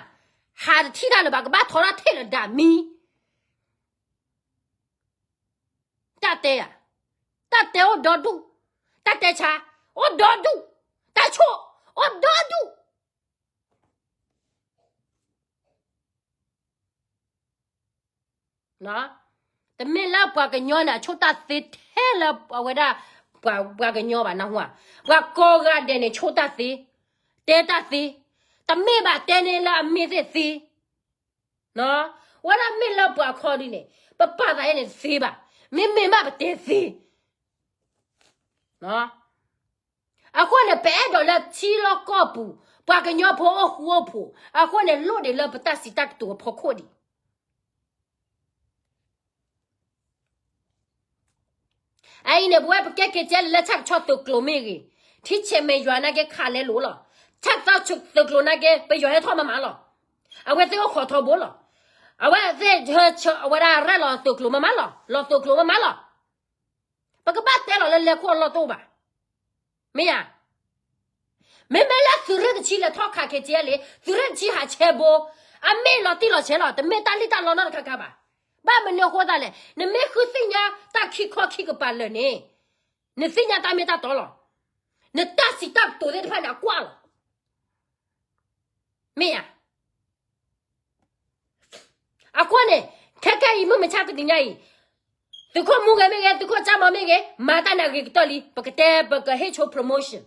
ဟးတထံၣ်တၢ်လၢၤဘၣ် ကဘၣ်ထီထီၣ်ထံၣ်လၢၤဒၣ်မံ တၢ်တဲဧါ, တၢ်တဲအိၣ်ဒီဒူၣ်, တၢ်တဲဆါ အိၣ်ဒီဒူၣ်, တၢ်ဆိၣ် အိၣ်ဒီဒူၣ်. တမ့ၢ်လၢပှၤကညီန့ၣ် အဆိၣ်တၢ်သ့ထဲလၢအဝဲဒၣ် ပှၤကညီဘၣ်နၢ်ဟူဧါ, ပှၤကိးဂၤဒဲးန့ၣ် ဆိၣ်တၢ်သ့, တဲတၢ်သ့, တမ့ၢ်ဘၣ်တဲန့ၢ်လၢအမ့ၢ်သ့ၣ်သ့ ဝဲဒၣ်မ့ၢ်လၢပှၤခီဒ်န့ၣ် ပပာ်သးအဲၣ်န့ၣ်တသ့ဘၣ်, မ့မ့ၢ်ဘၣ်ပတဲသ့. အဃိန့ၣ် ပအဲၣ်ဒိးလၢထံလီၢ်ကီၢ်ပူၤ ပှၤကညီဖိအိၣ်ဃူအိၣ်ဖိး, အဃိန့ၣ် လိၣ်ဒံးလၢပတၢ်စံးတၢ်ကတိၤအဖီခိၣ်ဒံး အအံၤန့ၣ် ပဝဲပကဲ KTLA လၢဆၣ်ကဆီသုးကျိၤမ့ၢ်ဂ့ၤ, ထံဆဲးမဲာ်ယွၤနာ်က့ခးလဲလိာ်လီၤ. ဆၣ်ကဆီသုးကျိၤနာ်က့ ပယီၤဟဲထီၣ်မးမးလီၤ. အဝဲသ့ၣ်အိၣ်ခိးထီဘိလီၤ. အဝဲသ့ၣ်အဝဲဒၣ်ရဲၣ်လီၤသုးကျိၤမးမးလီၤ. လီၤသုးကျိၤမးမးလီၤ. ပကဘၣ်တဲလီၤလၢလဲၤခိၣ်အလီၢ်တအိၣ်ဘၣ်. မ့ၢ်ဧါ. မ့မ့ၢ်လၢသုးရ့ၣ်တဆံလဲၤထီၣ်ခး KTLA သုးရ့ၣ်တဆံဟးဆဲဘိ, အမ့ၢ်လီၤတံၢ်လီၤဆဲးလီၤ, တမ့ၢ်တၢ်လံၣ်တၢ်လီနီတခါခါဘၣ်. ဘၣ်မနုၤအဃိသတးလဲၣ်, နမ့ၢ်ဃုသ့ၣ်ညါတၢ်ခံခီခံကပၤလၢာ်န့ၣ်, နသ့ၣ်ညါတၢ်မ့ၢ်တၢ်တီလီၤ. နတၢ်စံးတၢ်ကတိၤသ့ၣ်တဖၣ်န့ၣ် အကွၢ်လီၤ. မ့ၢ်ဧါ. အဃိန့ၣ် ခဲခဲအံၤ မုၢ်မဆါတနံၤညါအံၤ, သုးခိၣ်မူဂဲၤမ့ၢ်ဂ့ၤ, သုးခိၣ်ကၠါမီၤမ့ၢ်ဂ့ၤ, မၤတၢ်န့ၣ်အဂ့ၤကတၢၢ်လံ, ပကတဲပကဟ့ၣ်ဆိ promotion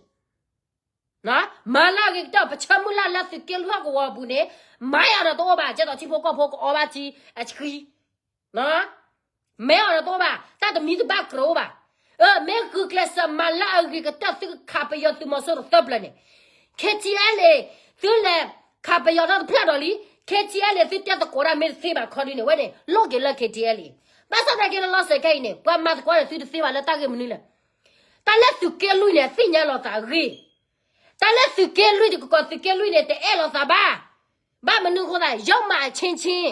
မၤလၢအဂ့ၤကတၢၢ်, ပဆၢမုၢ်လၢ်လၢသုးက့လွံၢ်ဟီၣ်ကဝီၤအပူၤန့ၣ်, မၤအီၤဒီးတအိၣ်ဘၣ်, ကဲသိးထံဖိကီၢ်ဖိကအီဘၣ်ထံအဆှံ, မၤအီၤဒီးတအိၣ်ဘၣ်, တၢ်တမံၤတဘၣ်ကြၢးအိၣ်ဘၣ်. အၢ မ့ၢ်ဂုာ်ကျဲးစၢးမၤလၢအဂ့ၤကတၢၢ် သုကခးပယီၤသုးမီၤစိရိၤသၢပျၢၤန့ၣ်, KTLA သုလဲၤခးပယီၤထီၣ်တဖျၢၣ်ဒီးလံ, KTLA သုတဲသကိးတၢ်မ့ၢ်တသ့ဘၣ်ခီဒ်န့ၣ် ဝဲန့ၣ် လိၣ်က့ၤလၢ KTLA. ဘၣ်ဆၣ်သနာ်က့လၢလီၤစဲၤခဲအံၤန့ၣ် ပှၤမၤသကိးဒီးသုတသ့ဘၣ်လၢတၢ်ဂ့ၢ်မနုၤလဲၣ်. တၢ်လၢသုးက့လွံၢ်န့ၣ် အသ့ၣ်ညါလီၤသးအဂ့ၢ်, တၢ်လၢသုးက့လွံၢ်တကီး သုးက့လွံၢ်န့ၣ် တအဲၣ်လီၤသးဘၣ်. ဘၣ်မနုၤအဃိသတး ယုမ်ၢ်အဆ့ဆ့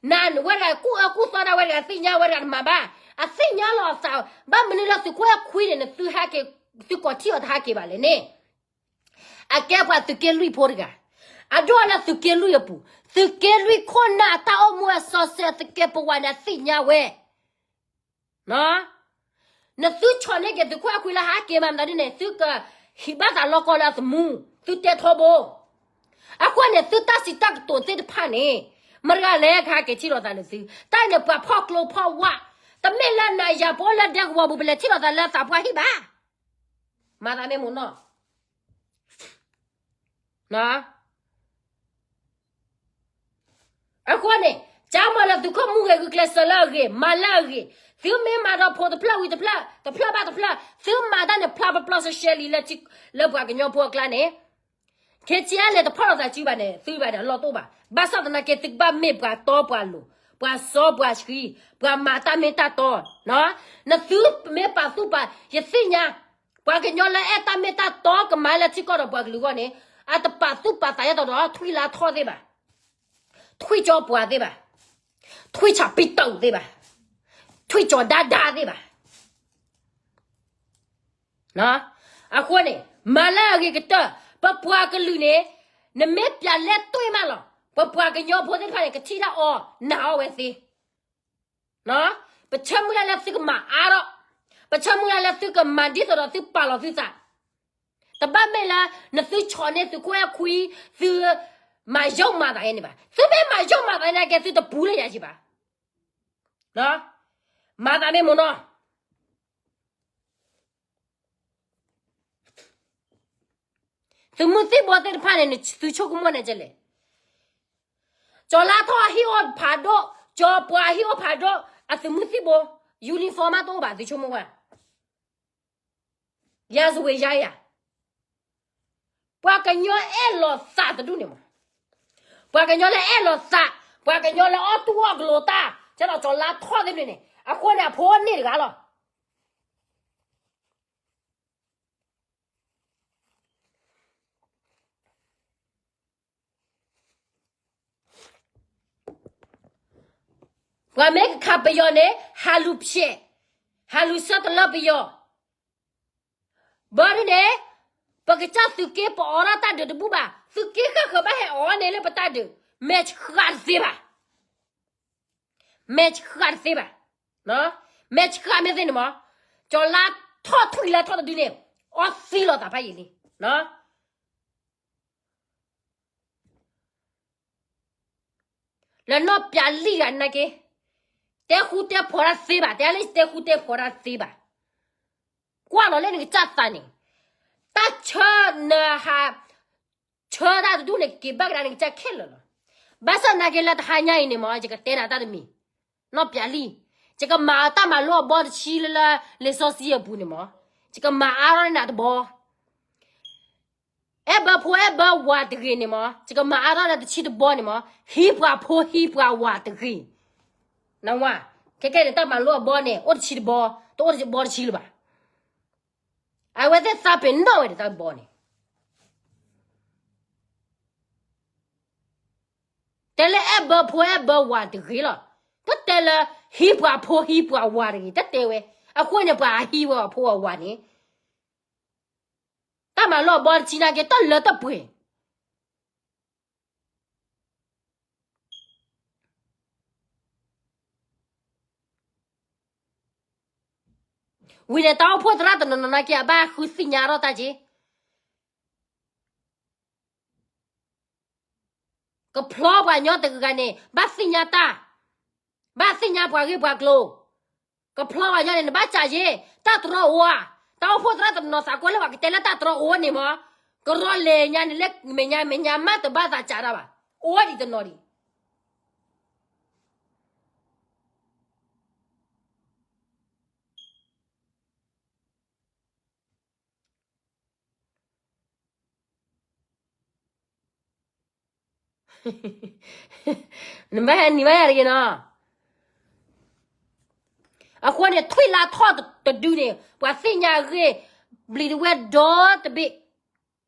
နဝဲတဂၤကူၣ်အၢကူၣ်သီဒၣ်ဝဲတဂၤသ့ၣ်ညါဝဲတဂၤတမၤဘၣ်, အသ့ၣ်ညါလီၤအသး, ဘၣ်မနုၤလၢသုးခိၣ်အဲၣ်ခွံန့ၣ် နသုဟဲက့ၤ, သုကိးထံၣ်အီၤတဟဲက့ၤဘၣ်လဲၣ်န့ၣ်. အကဲပှၤသုးက့လွံၢ်ဖိတဂၤ, အဒိၣ်လၢသုးက့လွံၢ်အပူၤ, သုးက့လွံၢ်ခိၣ်နၢ်အတၢ်အိၣ်မူအစီဆှံ သုးက့ပဝးန့ၣ် အသ့ၣ်ညါဝဲ နသုဆီၣ်န့ၢ်က့ၤသုးခိၣ်အဲၣ်ခွံလၢဟဲက့ၤမၤမတၤဒ်န့ၣ် သုကဟံးဘၣ်သးလီၢ်ကီၢ်လၢအသမူ, သုတဲထီဘိ. အဃိန့ၣ် သုတၢ်စံးတၢ်ကတိၤသ့ၣ်တဖၣ်န့ၣ် မတၤတဂၤလဲၣ်ကဟဲက့ၤထံၣ်လိာ်သးလၢသု, တၢ်အံၤန့ၣ် ပှၤဖီၣ်ကျိဖီၣ်ဝါ, တမ့ၢ်လၢနၤယၤပအိၣ်လၢဒဲကဝီၤပူၤ ပလဲၤထံၣ်လိာ်သးလၢသးပှၢ်ဟံၣ်ဘၣ်. မၤသးမ့ၢ်မ့ၢ်နီၢ် အဃိန့ၣ် ကၠါမီၤလၢသုးခိၣ်မူဂဲၤဂုာ်ကျဲးစၢးလၢအဂ့ၤ, မၤလၢအဂ့ၤ, သုမ့ၢ်မၤဒီးဖိတဖျၢၣ်ဝံၤတဖျၢၣ်, တဖျၢၣ်ဘၣ်တဖျၢၣ်, သုမၤတၢ်န့ၣ်ဖျါပျီပျီရှဲရှဲလံလၢ လၢပှၤကညီဖိအကျါန့ၣ်, KTLA တဖီၣ်လိာ်သးစုဘၣ်န့ၣ် သုဘၣ်န့ၣ်အလီၢ်တအိၣ်ဘၣ်. ဘၣ်ဆၣ်သနာ်က့ သုကဘၣ်မ့ၢ်ပှၤတီပှၤလိၤ, ပှၤစီပှၤဆှံ, ပှၤမၤတၢ်မ့ၢ်တၢ်တီ, နသုမ့ၢ်ပာ်သူၣ်ပာ်, ယသ့ၣ်ညါ ပှၤကညီလၢအဲၣ်တၢ်မ့ၢ်တၢ်တီကမၤလၢထံကီၢ်ဒီးပှၤကလုာ်အဂီၢ်န့ၣ်, အတပာ်သူၣ်ပာ်သးယဲၢ်တီၤဒီးထွံၣ်လါထီၣ်သ့ၣ်ဘၣ်, ထွံၣ်ကၠီပှၤသ့ၣ်ဘၣ်, ထွံၣ်ဆၣ်ပံတၢၣ်သ့ၣ်ဘၣ်, ထွံၣ်ကၠီဒါဒါသ့ၣ်ဘၣ်. အဃိန့ၣ် မၤလၢအဂ့ၤကတၢၢ်, ပပှၤကလုာ်န့ၣ်, နမ့ၢ်ပျးလဲၢ်တွ့ၣ်မးလီၤ, ပပှၤကညီဖိသ့ၣ်တဖၣ်န့ၣ် ကထံၣ်တၢ်အီၣ်နာ်အီၣ်ဝဲသ့ ပဆၢမုၢ်လၢ်လၢသုကမၤအါထီၣ်, ပဆၢမုၢ်လၢ်လၢသုကမၤဒ်သိးဒီးသုပာ်လီၤသုသး, တဘၣ်မ့ၢ်လၢနသုဆီၣ်န့ၢ်သုးခိၣ်အဲၣ်ခွံ, သုမၤယုမ်ၢ်မၤသးန့ၣ်ဘၣ်. သုမ့ၢ်မၤယုမ်ၢ်မၤသးန့ၣ်က့ သုတပူၤလၢယၤယံၤဘၣ်. မၤသးမ့ၢ်မ့ၢ်နီၤ, သုးမုၢ်သံၣ်ဘိသ့ၣ်တဖၣ်န့ၣ် သုဆိကမိၣ်န့ၣ်ကလဲၣ်. ကၠီၤလါထီၣ်ဟံၣ်အိၣ်ဖးဒိၣ်, ကၠီၤပှၤဟံၣ်အိၣ်ဖးဒိၣ်, အသုးမုၢ်သံၣ်ဘိ uniform မးတအိၣ်ဘၣ် သုဆိကမိၣ်ဝဲ. ယၤစဝ့ၤယါယၤ, ပှၤကညီအဲၣ်လီၤသးတဒူၣ်န့ၣ်မး, ပှၤကညီလၢအဲၣ်လီၤသး, ပှၤကညီလၢအီၣ်တူၢ်အီၣ်ကလိၤတၢ်, ကဲဒီးကၠီၤလါထီၣ်သ့ၣ်တဖၣ်န့ၣ် အဃိန့ၣ် အဖိန့ၢ်တဂၤလီၤ. ပှၤမ့ၢ်ကခးပယီၤန့ၣ် ဟးလူၤဖျဲး, ဟးလူၤဆၢတလၢပယီၤ, ဘၣ်ဒ်န့ၣ် ပကစၢ်သုးက့ပအီထီၣ်တၢ်ဒုးတဘူၣ်ဘၣ်, သုးက့ဃၣ်ဃၢၤဘၣ်ဟဲအီန့ၣ်လၢပတၢ်ဒုး, မဲာ်ဆှးတသ့ဘၣ်, မဲာ်ဆှးတသ့ဘၣ်, မဲာ်ဆှးမ့ၢ်သ့န့ၣ်မး, ကၠီၤလါထီၣ်ထွံၣ်လါထီၣ်တဒုန့ၣ် အီသံလီၤသးဖးယံာ်လံ. လၢနီၢ်ပျးလံၢ်ဂၤနာ်က့, တဲဃူတဲဖိးတၢ်သ့ဘၣ်, တဲလၢတဲဃူတဲဖိးတၢ်သ့ဘၣ်, ကွၢ်လီၤလၢနကစၢ်သးန့ၣ်, တၢ်ဆၢနဟး ဆၢတၢ်တဒူၣ်န့ၣ် ကက့ၤဘၣ်ကဒါနကစၢ်ခဲလၢာ်လီၤ. ဘၣ်ဆၣ်နာ်က့လၢတဟါညါအံၤန့ၣ်မး ယကတဲနၤတၢ်တမံၤ, နီၢ်ပျးလံၢ်, ယကမၤတၢ်မၤလိအဘီတဆံလၢလၢ လံာ်စီဆှံအပူၤန့ၣ်မး, ယကမၤအါထီၣ်နၤတဘီ အဲၣ်ဘၢဖိအဲၣ်ဘၢဝၤတဂ့ၤန့ၣ်မး, ယကမၤအါထီၣ်နၤတဆံတဘီန့ၣ်မး, ဟံးပှၤဖိဟံးပှၤဝၤတဂ့ၤ. နဝၤ, ခဲကဲန့ၣ် တၢ်မၤလိအဘီန့ၣ် အိၣ်တဆံတဘီ, တအိၣ်တဘီတဆံလၢၤဘၣ်. အဝဲသ့ၣ်သးပ့ၤနီၣ်ဝဲဒၣ်တၢ်ဘီန့ၣ် တဲလၢအဲၣ်ဘၢဖိအဲၣ်ဘၢဝၤတဂ့ၤလီၤ. တတဲလၢ ဟံးပှၤဖိဟံးပှၤဝၤတဂ့ၤ, တတဲဝဲ. အဃိန့ၣ် ပှၤဟံးဝဲပှၤဖိဝဲဝၤန့ၣ်, တၢ်မၤလိာ်ဘီတဆံနာ်က့ တၢ်လၢတၢ်ပှဲၤ ဝံၤန့ၣ် တၢ်အိၣ်ဖှိၣ်သရၣ်တနီၤနီၤနာ်က့ အဘၣ်ဃုသ့ၣ်ညါထီၣ်တၢ်က့ ကဖျီပှၤညီတဂၤဂၤန့ၣ် ဘၣ်သ့ၣ်ညါတၢ်, ဘၣ်သ့ၣ်ညါပှၤဂ့ၢ်ပှၤကျိၤ, ကဖျီပှၤညီန့ၣ် နဘၣ်စံးယ့ၣ် တၢ်တြီအိၣ်ဧါ. တၢ်အိၣ်ဖှိၣ်သရၣ်တနီၤသးကွဲလၢပှၤကတဲလၢတၢ်တြီအိၣ်န့ၣ်မး, ကရီလဲၤညါန့ၣ်လၢမဲာ်ညါ မဲာ်ညါမးတဘၣ်သးစံးတၢ်ဘၣ်, အိၣ်ဒံးတနီၤဒံး နဘၣ်ဟဲနံၤဘၣ်ယၤတဂ့ၤနီၤ. အဃိန့ၣ် ထွံၣ်လါထီၣ်တဒုန့ၣ် ပှၤသ့ၣ်ညါအဂ့ၢ် ဘျံၤတဝဲဒီတဘ့ၣ်,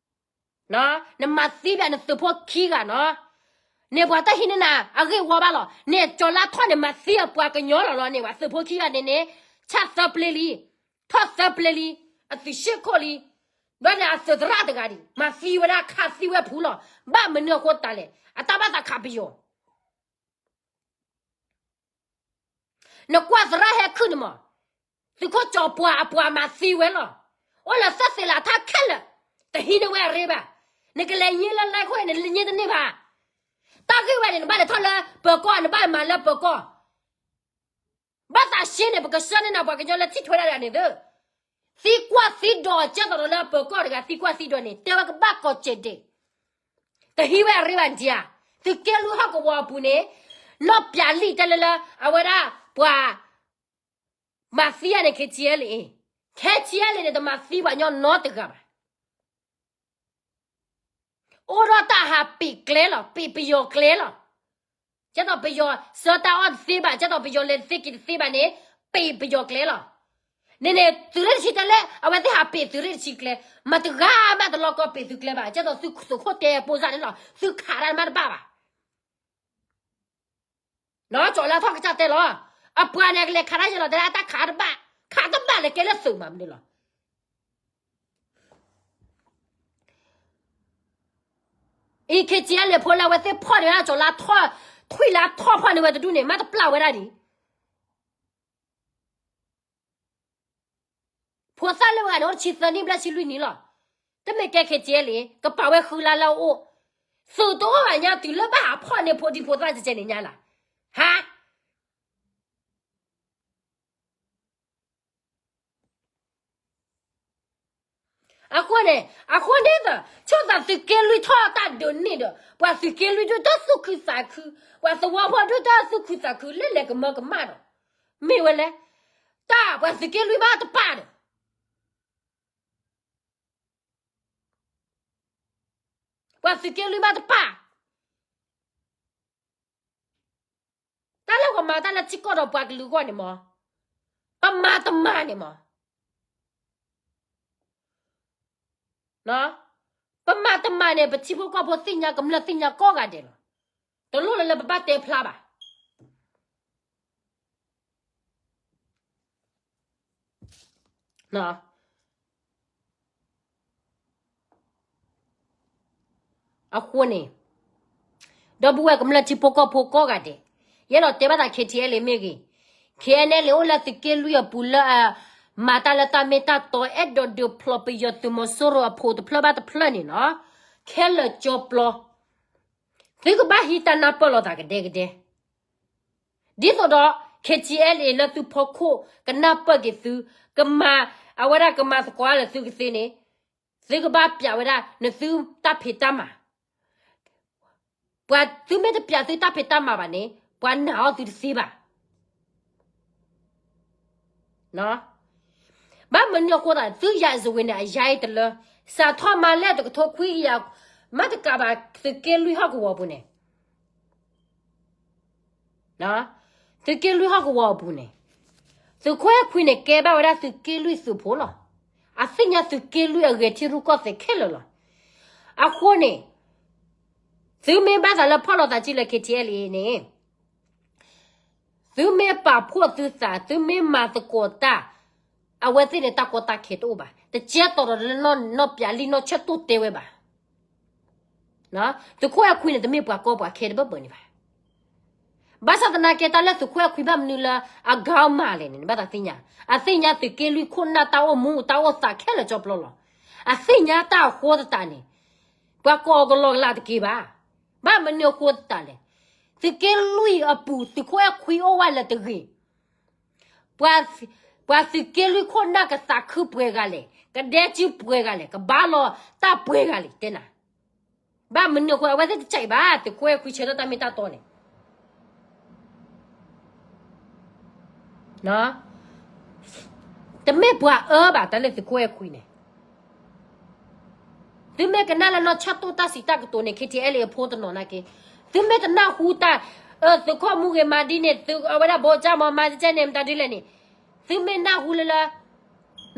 နမၤသံဘၣ်နသုးဖိခံဂၤနီၤ, န့ၣ်ပှၤတဟံးန့ၢ်နၤအဂ့ၢ်ဝီဘၣ်လီၤ. န့ၣ်ကၠီၤလါထီၣ်န့ၣ် မၤသံအပှၤကညီလီၤလီၤန့ၣ် ပှၤသုးဖိခံဂၤန့ၣ်န့ၣ် ဆၣ်သၢပျ့လံ, ထီၣ်သၢပျ့လံ, အသုးရှ့ၣ်ခိၣ်လံ, ဒီးန့ၣ်အသုးသရၣ်တဂၤဒံး မၤသံဝဲဒၣ်ခးသံဝဲဖုလီၤ. ဘၣ်မနုၤအဃိတၢ်လဲၣ် အတၢ်ဘၣ်သးခးပယီၤ နကွၢ်သရၣ်ဟဲခုၣ်န့ၣ်မး, သုးခိၣ်ကၠီၤပှၤအပှၤမၤသံဝဲလီၤ. အိၣ်လၢသၢသ့းလးထါခဲလၢာ်, တဟံးန့ၢ်ဝဲအရ့ဘၣ်. နကလဲၤည့လၢလဲၢ်ခိၣ်န့ၣ် နည့တန့ၢ်ဘၣ်. တၢ်ဂ့ၢ်ဝဲန့ၣ် နဘၣ်လဲၤထီၣ်လၢပၢၤကီၢ် နဘၣ်မၤလၢပၢၤကီၢ် ဘၣ်သးရှ့န့ၣ် ပကဆှၢန့ၢ်နၤပှၤကညီလၢထံၣ်ထွဲဒၣ်တဂၤန့ၣ်သု, သံကွၢ်သံဒိးကဲသိးဒီးလၢအပၢၤကီၢ်တဂၤ သံကွၢ်သံဒိးန့ၣ် တဲဝဲကဘၣ်ကီးစဲးဒဲး, တဟံးဝဲအရ့ဘၣ်ဒံးဧါ. သုးက့လွံၢ်ဟီၣ်ကဝီၤအပူၤန့ၣ် နီၢ်ပျးလံၢ်တဲလၢလၢ အဝဲဒၣ်ပှၤ မၤသံယၤန့ၣ် KTLA, KTLA န့ၣ် တမၤသံပှၤညီနီတဂၤဘၣ်. အိၣ်ဒီးတၢ်ဟးပ့းကျဲလီၤ, ပ့းပယီၤကျဲလီၤ. ကဲသိးပယီၤဆှၢတၢ်အီၣ်တသ့ဘၣ်, ကဲသိးပယီၤလဲၤတသ့က့ၤတသ့ဘၣ်န့ၣ် ပ့းပယီၤကျဲလီၤ. န့ၣ်န့ၣ် သုးရ့ၣ်တဆံတဲလၢ အဝဲသ့ၣ်ဟးပ့းသုးရ့ၣ်တဆံကျဲ, မတၤဂၤမးတလီၤကီပ့းသုးကျဲဘၣ်, ကဲသိးသုးခိၣ်တဲပိၢ်စၢ်န့ၣ်လီၤ, သုခးတၢ်မးတဘၣ်ဘၣ်. နီၢ်ကၠီၤလါထီၣ်ကစၢ်တဲလီၤ, အပှၤန့ၣ် ကလဲၤခးတၢ်ယဲလီၤ, တဲဒၣ်တၢ်ခးတဘၣ်, ခးတဘၣ်လၢကဲလၢသုးမးမနုၤလီၤ. အံၤ KTLA ဖိလၢအဝဲသ့ၣ်ဖီၣ်န့ၢ်ဝဲဒၣ်ကၠီၤလါထီၣ်, ထွံၣ်လါထီၣ်ဖီၣ်န့ၢ်ဝဲတဒူၣ်န့ၣ် မ့ၢ်တပျၢ်ဝဲဒၣ်ဒံး ဖိသၣ်လၢဝဲန့ၣ် အိၣ်တဆံသၢနံၣ်ဘျဲၣ်ဆံလွံၢ်နံၣ်လီၤ. တမ့ၢ်ကဲ KTLA ကပာ်ဝဲဃုလါလၢအအိၣ်, သုးတအိၣ်ဘၣ်ညါတုၤလၢဘၣ်ဟးဖီၣ်န့ၢ်ဖိဒံဖိသၣ်ကဲကဲန့ၣ်ညါလၢ, ဟါ အဃိန့ၣ် အဃိန့ၣ်ဒီး ဆိသးသုးက့လွံၢ်ထီၣ်တၢ်ဒုးန့ၢ်ဒီး ပှၤသုးက့လွံၢ်ဒုးတၢ်သူၣ်ခုသးခု, ပှၤသဝီဖိဒုးတၢ်သူၣ်ခုသးခု လၢလဲၤကမၢကမၣ်ဒီး မ့ၢ်ဝဲလဲၣ်, တၢ်ပှၤသုးက့လွံၢ်ဘၣ်တပာ်ဒီး ပှၤသုးက့လွံၢ်ဘၣ်တပာ် တၢ်လၢပမၤတၢ်လၢထံကီၢ်ဒီးပှၤကလုာ်အဂီၢ်န့ၣ်မး, ပမၤတမၤန့ၣ်မး, ပမၤတမၤန့ၣ် ပထံဖိကီၢ်ဖိသ့ၣ်ညါ ကမျၢၢ်သ့ၣ်ညါကိးဂၤဒဲးလီၤ. တလိၣ်လၢလၢပဘၣ်တဲဖျါဘၣ်. အဃိန့ၣ် ဒီပုၢ်ဝဲၢ်ကမျၢၢ်ထံဖိကီၢ်ဖိကိးဂၤဒဲး, ယအဲၣ်ဒိးတဲဘၣ်သး K T L A မ့ၢ်ဂ့ၤ, K N L A အိၣ်လၢသုးက့လွံၢ်အပူၤလၢအမၤတၢ်လၢတၢ်မ့ၢ်တၢ်တီ အဲၣ်ဒိးဒုးဖျိးပယီၤသုးမီၤစိရိၤအဖိတဖျၢၣ်ဘၣ်တဖျၢၣ်န့ၣ်လီၤ. ခဲလၢာ်ကၠီပျီ သုကဘၣ်ဟံးတၢ်နၢ်ပၢၢ်လိာ်သးကဒဲကဒဲ ဒ်သိးဒီး K T L A လၢသုဖီခိၣ်ကနၢ်ပၢၢ်က့ၤသု, ကမၤ အဝဲဒၣ်ကမၤသကိးလၢသုကသ့န့ၣ်, သုကဘၣ်ပျးဝဲဒၣ်နသုတၢ်ဖံးတၢ်မၤ, ပှၤသုမ့ၢ်တပျးသုတၢ်ဖံးတၢ်မၤဘၣ်န့ၣ် ပှၤနာ်အီၤသုတသ့ဘၣ်. ဘၣ်မနုၤအဃိသတး သုယၤအံၤစဝ့ၤန့ၣ် အယါအံၤတလၢ, စးထီၣ်မၤလဲၣ်တကထိခွံကယၤ, မ့ၢ်တကးဘၣ်သုးက့လွံၢ်ဟီၣ်ကဝီၤပူၤန့ၣ် သုးက့လွံၢ်ဟီၣ်ကဝီၤအပူၤန့ၣ်, သုးခိၣ်အဲၣ်ခွံန့ၣ် ကဲဘၣ်ဝဲဒၣ်သုးက့လွံၢ်သုးဖိလီၤ. အသ့ၣ်ညါသုးက့လွံၢ်အဂဲၤထံရူၢ်ကီၢ်သဲးခဲလၢာ်လီၤ. အဃိန့ၣ် သုမ့ၢ်ဘၣ်သးလၢဖီၣ်လိာ်သးကံလၢ K T L A န့ၣ် သုမ့ၢ်ပာ်ဖှိၣ်သုသး, သုမ့ၢ်မၤသကိးတၢ်, အဝဲသ့ၣ်န့ၣ်တၢ်ကီတၢ်ခဲတအိၣ်ဘၣ်. တကဲသိးဒီးလၢနီၢ်ပျးလံာ်နီၢ်ဆၢၣ်တိၢ်တဲဝဲဘၣ်. သုးခိၣ်အဲၣ်ခွံန့ၣ် တမ့ၢ်ပှၤကီပှၤခဲတဘၢၣ်ဘၢၣ်န့ၣ်ဘၣ်. ဘၣ်ဆၣ်သနာ်က့ တၢ်လၢသုးခိၣ်အဲၣ်ခွံဘၣ်မနုၤလၢအဂၤမးလဲၣ်န့ၣ် နဘၣ်သးသ့ၣ်ညါ, အသ့ၣ်ညါသုးက့လွံၢ်ခိၣ်နၢ်တၢ်အိၣ်မူတၢ်အိၣ်သးခဲလၢာ်ကၠီပျီလီၤ. အသ့ၣ်ညါတၢ်အဃိသတးန့ၣ် ပှၤကိးအီၤကလီကလီတက့ၢ်ဘၣ်. ဘၣ်မနုၤအဃိသတးလဲၣ်. သုးက့လွံၢ်အပူၤ သုးခိၣ်အဲၣ်ခွံအိၣ်ဝဲလၢတဂ့ၤ ပှၤသုးက့လွံၢ်ခိၣ်နၢ်ကသးခုပှဲၤဂၤလဲၣ်, ကဒဲကၠူပှဲၤဂၤလဲၣ်, ကဘါလီၤတၢ်ပှဲၤဂၤလဲၣ် တဲနၤ. ဘၣ်မနုၤအဃိ အဝဲသ့ၣ်တကးဘၣ် သုးခိၣ်အဲၣ်ခွံဆၢထၢၣ်တၢ်မ့ၢ်တၢ်တီန့ၣ် တမ့ၢ်ပှၤအၢဘၣ် တၢ်လၢသုးခိၣ်အဲၣ်ခွံန့ၣ်. သုမ့ၢ်ကနၣ်လၢနီၢ်ဆၢၣ်တိၢ်တၢ်စံးတၢ်ကတိၤန့ၣ် K T L A အဖိတနီၤနာ်က့, သုမ့ၢ်တနၢ်ဟူတၢ်, သုးခိၣ်မူဂ့ၤမၤဒ်န့ၣ်, သုအဝဲဒၣ်ဘိကၠၢ်မီၤမၤကဲန့ၣ် မတၤဒ်လဲၣ်န့ၣ်, သုမ့ၢ်နၢ်ဟူလၢလၢ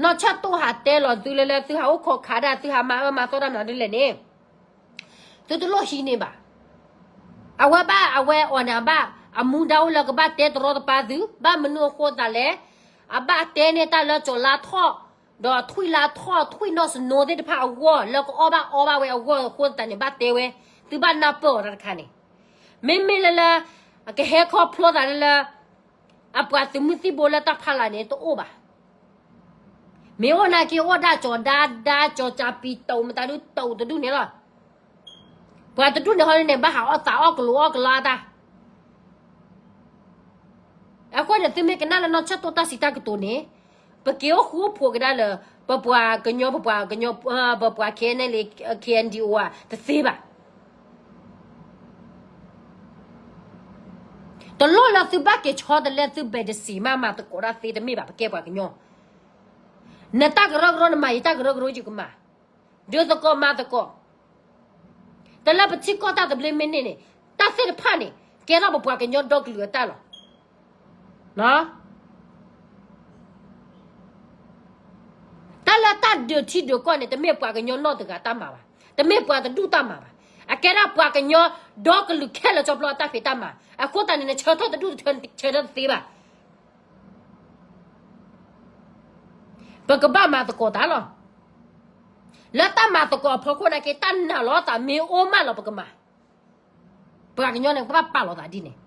နီၢ်ဆၢၣ်တိၢ်ဟးတဲလီၤသုလၢလၢ သုဟးအိၣ်ခိးခးဒၣ် သုဟးမၤအၢမၤသီတၢ်မတၤဒ်လဲၣ်န့ၣ် သုတလိၣ်ဟံးန့ၢ်ဘၣ်. အဝဲဘၣ်အဝဲအီၤန့ၣ် အဘၣ်အမူဒါအိၣ်လၢကဘၣ်တဲတရီတပါသု, ဘၣ်မနုၤအဃိသတးလဲၣ်. အဘၣ်တဲန့ၢ်တၢ်လၢကၠီၤလါထီၣ်, ဒီးထွံၣ်လါထီၣ်, ထွံၣ်နီၣ်စနိသ့ၣ်တဖၣ်အဂီၢ် လၢကအီၣ်ဘၣ်အီဘၣ်ဝဲအဂီၢ်အဃိသတးန့ၣ် ဘၣ်တဲဝဲ, သုဘၣ်နၢ်ပၢၢ်အီၤတၢ်တခါန့ၣ်. မ့မ့ၢ်လၢလၢ အကဟဲခီဖျိသးလၢလၢ အပှၤသုးမုၢ်သံၣ်ဘိလၢတၢ်ဖီလာ်န့ၣ် တအိၣ်ဘၣ်. မ့ၢ်အိၣ်နာ်က့ အိၣ်ဒၣ်ကၠီၤဒါဒါ ကၠီၤကၠၤပံၤ တၢ်မတၤဒု တၢ်တဒူၣ်န့ၣ်လီၤ. ပှၤတဒူၣ်န့ၣ်ဟီန့ၣ် ဘၣ်ဟးအီၣ်သးအီၣ်ကလိာ်အီၣ်ကလီအတၢ်. အဃိန့ၣ် သုမ့ၢ်ကနၣ်လၢနီၢ်ဆၢၣ်တိၢ်တၢ်စံးတၢ်ကတိၤန့ၣ်, ပက့ၤအိၣ်ဃူအိၣ်ဖိးကဒါလၢ ပပှၤကညီ ပပှၤကညီ ပပှၤ K N L A K N D O ဧါ တသ့ဘၣ်. တလိၣ်လၢသုဘၣ်က့ၤဆီတလဲ သုဘဲးတစံးမး မၤသကိးတၢ်သ့တမ့ၢ်ဘၣ် ပကဲပှၤကညီ. နတၢ်ကရၢကရိနမၤ ယတၢ်ကရၢကရိယကမၤ, ဒုးသကိးမၤသကိး. တလၢပထံကီၢ်တၢ်သဘျ့မ့ၢ်န့ၢ်န့ၣ်, တၢ်သ့ၣ်တဖၣ်န့ၣ် ကဲထီၣ်ပပှၤကညီဒီကလုာ်အတၢ်လီၤ. တၢ်လၢတၢ်ဒုးထံဒုးကီၢ်န့ၣ် တမ့ၢ်ပှၤကညီနီၢ်တဂၤတၢ်မၤဘၣ်, တမ့ၢ်ပှၤတဒူၣ်တၢ်မၤဘၣ်, အကဲဒၣ်ပှၤကညီဒီကလုာ်ခဲလၢာ်ကၠီဖျိအတၢ်ဖံးတၢ်မၤ, အဃိသတးန့ၣ် နဆၢထၢၣ်တဒူၣ်တဆၢထၢၣ်တသ့ဘၣ်. ပကဘၣ်မၤသကိးတၢ်လီၤ. လၢတၢ်မၤသကိးအဖီခိၣ်နာ်က့ တၢ်နာ်လီၤသးမ့ၢ်အိၣ်မးလီၤ ပကမၤ. ပှၤကညီန့ၣ် ပဘၣ်ပာ်လီၤသးဒ်န့ၣ်.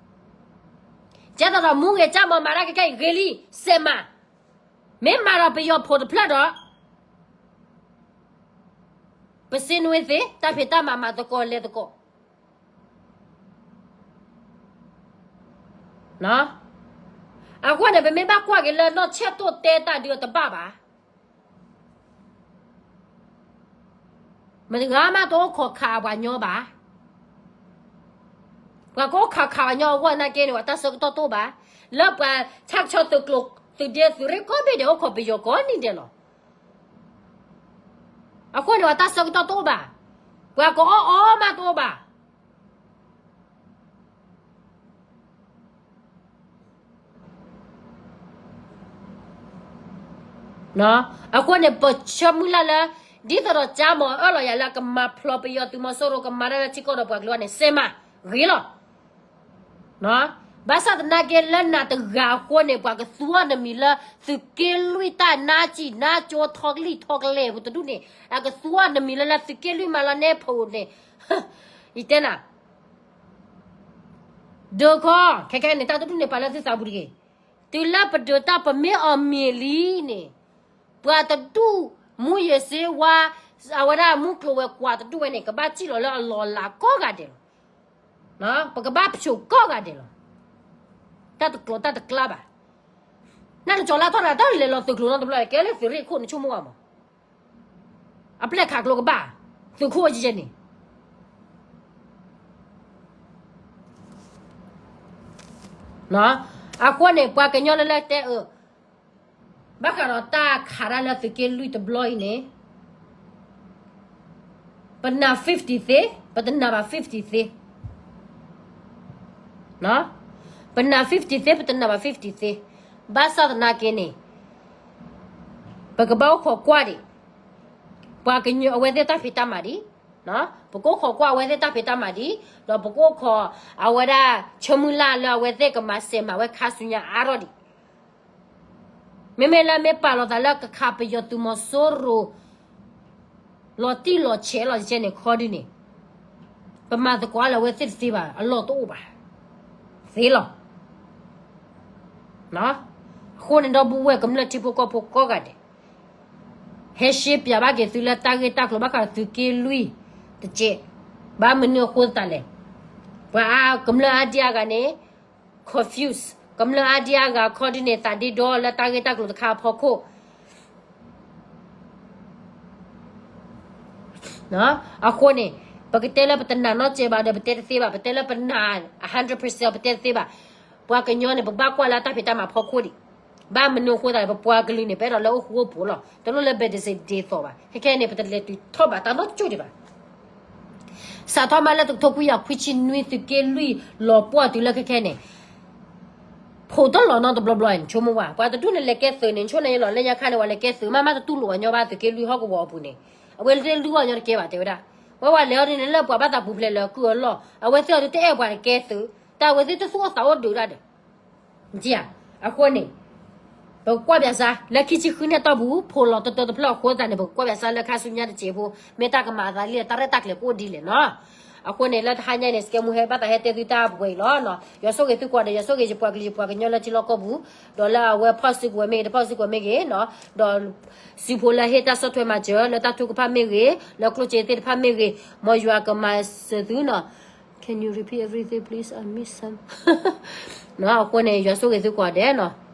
ကဲသိးဒီးမူဂ့ၤကၢ်မီၤ မၤတၢ်ကကဲအံၤဂ့ၤလံ, စဲးမး, မ့ၢ်မၤဒီးပယီၤဖိတဖျၢၣ်ဒီး ပစ့နွ့သ့ တၢ်ဖံးတၢ်မၤမၤသကိးလဲၤသကိး. အဃိန့ၣ် ပမ့ၢ်ဘၣ်ကွၢ်က့ၤလၢနီၢ်ဆၢၣ်တိၢ်တဲတၢ်ဒုးအတဘၣ်ဘၣ်. မတဂၤမးတအိၣ်ခိးခးပှၤညီဘၣ်. ပှၤကအိၣ်ခိးခးပှၤညီအဂီၢ်နာ်က့န့ၣ် ပှၤတၢ်ဆၢကတီၢ်တအိၣ်ဘၣ်. လၢပှၤဆၣ်ကဆီသုးကျိၤ သုးဒ့သုးရ့ၣ်ကိးဘ့ၣ်ဒဲး အိၣ်ခိးပယီၤကိးနံၤဒဲးလီၤ. အဃိန့ၣ် ပှၤတၢ်ဆၢကတီၢ်တအိၣ်ဘၣ်. ပှၤကအီၣ်အီမးတအိၣ်ဘၣ်. အဃိန့ၣ် ပဆၢမုၢ်လၢ်လၢ ဒ်သိးဒီးကၠါမီၤအၢၣ်လီၤယၤလၢကမၤဖျိးပယီၤသုးမီၤစိရိၤ ကမၤတၢ်လၢထံကီၢ်ဒီးပှၤကလုာ်အဂီၢ်န့ၣ် စဲမးဂ့ၤလီၤ. ဘၣ်ဆၣ်သနာ်က့လၢနၤတဂၤအဃိန့ၣ် ပှၤကသူအီၤနမံၤလၢ သုးက့လွံၢ်တၢ်နါစံၣ်နါကၠိထီကလံၢ်ထီကလဲာ်ပူၤတဒူၣ်န့ၣ် အကသူအီၤနမံၤလၢလၢသုးက့လွံၢ်မၤလီၤနဲဖိးန့ၣ် ယတဲနၤ ဒုးခီ ခဲခဲန့ၣ် တၢ်တဒူၣ်န့ၣ် ပာ်လၢသုသးပူၤတဂ့ၤ. တုၤလၢပဒုးတၢ်ပမ့ၢ်အီၤမ့ၢ်လံန့ၣ် ပှၤတဒူၣ် မူးယစ်ဆေးဝါး အဝဲဒၣ်မူကျိၤဝဲၤကွာ်တဒူၣ်ဝဲန့ၣ် ကဘၣ်စံၣ်လီၤလၢအလီၢ်အလၤကိးဂၤဒဲးလီၤ. ပကဘၣ်ဖျိးကိးဂၤဒဲးလီၤ. တၢ်တကျိၤတၢ်တကျါဘၣ်. နတကၠီၤလၢထီၣ်နၤ တၢ်လဲၤလီၤသုးကျိၤနီတဘျီ ကဲလၢသုးရ့ၣ်ခိၣ်နဆိကမိၣ်ဘၣ်မး အပျဲၢ်ခးကျိကဘၣ် သုးခိၣ်အယဲၢ်န့ၣ် အဃိန့ၣ် ပှၤကညီလၢလၢတဲအၢ ဘၣ်ဃးဒီးတၢ်ခးတၢ်လၢသုးက့လွံၢ်တဘျီအံၤန့ၣ် ပနာ် fifty သ့, ပတနာ်ဘၣ် fifty သ့. ပနာ် fifty သ့, ပတနာ်ဘၣ် fifty သ့. ဘၣ်ဆၣ်သနာ်က့န့ၣ် ပကဘၣ်အိၣ်ခိးကွၢ်ဒံး ပှၤကညီအဝဲသ့ၣ်တၢ်ဖံးတၢ်မၤဒံး, ပကအိၣ်ခိးကွၢ်အဝဲသ့ၣ်တၢ်ဖံးတၢ်မၤဒံး, ဒီးပကအိၣ်ခိးအဝဲဒၣ်ဆၢမုၢ်လၢ်လၢအဝဲသ့ၣ်ကမၤစဲးမၤဝဲခါဆူညါအါထီၣ်ဒံး. မ့မ့ၢ်လၢမ့ၢ်ပာ်လီၤသးလၢကခးပယီၤသုးမီၤစိရိၤ လီၤတံၢ်လီၤဆဲးလီၤကဲန့ၣ်ခီဒုန့ၣ် ပမၤသကိးလၢအဝဲသ့ၣ်တသ့ဘၣ် အလီၢ်တအိၣ်ဘၣ် သ့လီၤ. အဃိန့ၣ် ဒီပုၢ်ဝဲၢ်ကမျၢၢ်ထံဖိကီၢ်ဖိကိးဂၤဒဲး ဟဲရှဲပၠးဘၣ်က့ၤသုလၢတၢ်ဂ့ၢ်တၢ်ကျိၤဘၣ်ဃးသုးက့လွံၢ်တကဲး, ဘၣ်မနုၤအဃိသတးလဲၣ်. ပှၤကမျၢၢ်အါဒံအါဂၤန့ၣ် confuse, ကမျၢၢ်အါဒံအါဂၤခီဒုန့ၣ် သးဒ့ဒီလၢတၢ်ဂ့ၢ်တၢ်ကျိၤတခါအဖီခိၣ် အဃိန့ၣ် ပကတဲလၢပတနာ်နီတစဲးဘၣ်ဒီး ပတဲတသ့ဘၣ်, ပတဲလၢပနာ် hundred percent ပတဲတသ့ဘၣ်. ပှၤကညီန့ၣ် ပဘၣ်ကွၢ်လၢတၢ်ဖံးတၢ်မၤဖီခိၣ်ဒံး, ဘၣ်မနုၤအဃိသတးလဲၣ် ပပှၤကလုာ်န့ၣ် ပအဲၣ်ဒိးလၢအိၣ်ဃူအိၣ်ဖိးလီၤ, တလိၣ်လၢ ဘဲးဒစ့း ဒ်သိးဘၣ်. ခဲခဲန့ၣ် ပတလဲၤတုၤထီၣ်ဘၣ်တၢ်နီတကၠိၢ်ဒံးဘၣ်. စးထီၣ်မးလၢတကထိခွံကယၤခွံဆံနွံ သုးက့လွံၢ်လီၤပှီၢ်တုၤလၢခဲခဲန့ၣ် ဖိးတလီၤနီတဘျီဘျီ နဆိကမိၣ်ဝဲ, ပှၤတဒူၣ်န့ၣ်လဲၤကဲသုးန့ၣ် နဆိန့ၣ်လီၤ လၢညါခါန့ၣ် ပှၤလဲၤကဲသုးမး မးတတူၢ်လိာ်အညီဘၣ် သုးက့လွံၢ်ဟီၣ်ကဝီၤအပူၤန့ၣ်, အဝဲတလုၢ်အီၣ်ညီတကဲဘၣ် တဲဝဲဒၣ်. ပှၤဝဲလဲၤအီၤဒ်န့ၣ်လၢပှၤဘၣ်သးပူၤဖျဲးလၢကုၢ်အလီၢ်, အဝဲသ့ၣ်အီၤဒ်တအဲၣ်ပှၤတကဲသုး, တၢ်အဝဲသ့ၣ်တသူၣ်အိၣ်သးအိၣ်ဒုးဒၣ်ဒီး အဃိန့ၣ် ပကကွၢ်ဘၣ်စၢ် လၢခံဆံဃုနံၣ်တီၢ်ပူၤ ဖိးလီၤတတၢတဖျၢၣ်အဃိသတးန့ၣ် ပကကွၢ်ဘၣ်စၢ်လၢခါဆူညါတစဲးဖိ မ့ၢ်တၢ်ကမၤအသးလံ တၢ်ရဲၣ်တၢ်ကျဲၤကအိၣ်ဒ်လဲၣ်နီၤ. အဃိန့ၣ် လၢတဟါညါန့ၣ် စကဲမူဟဲဘၣ်သးဟဲတဲသုတၢ်ပှဲၤအံၤလီၤ. ယွၤဆိၣ်ဂ့ၤသုကိးဂၤဒဲး, ယွၤဆိၣ်ဂ့ၤယပှၤကလုာ်ယပှၤကညီလၢထံလီၢ်ကီၢ်ပူၤ, ဒီးလၢအဝဲဖီၣ်စုကဝဲၤမ့ၢ်ဂ့ၤ တဖီၣ်စုကဝဲၤမ့ၢ်ဂ့ၤ, ဒီးစုဖိလၢဟ့ၣ်တၢ်ဆီၣ်ထွဲမၤစၢၤ လၢတၢ်ထုကဖၣ်မ့ၢ်ဂ့ၤ, လၢကျိၣ်စ့သ့ၣ်တဖၣ်မ့ၢ်ဂ့ၤ, မ်ယွၤကမၤစၢၤသုနီၤ. Can you repeat everything, please? I miss some. အဃိန့ၣ် ယွၤဆိၣ်ဂ့ၤသုကိးဂၤဒဲးနီၤ.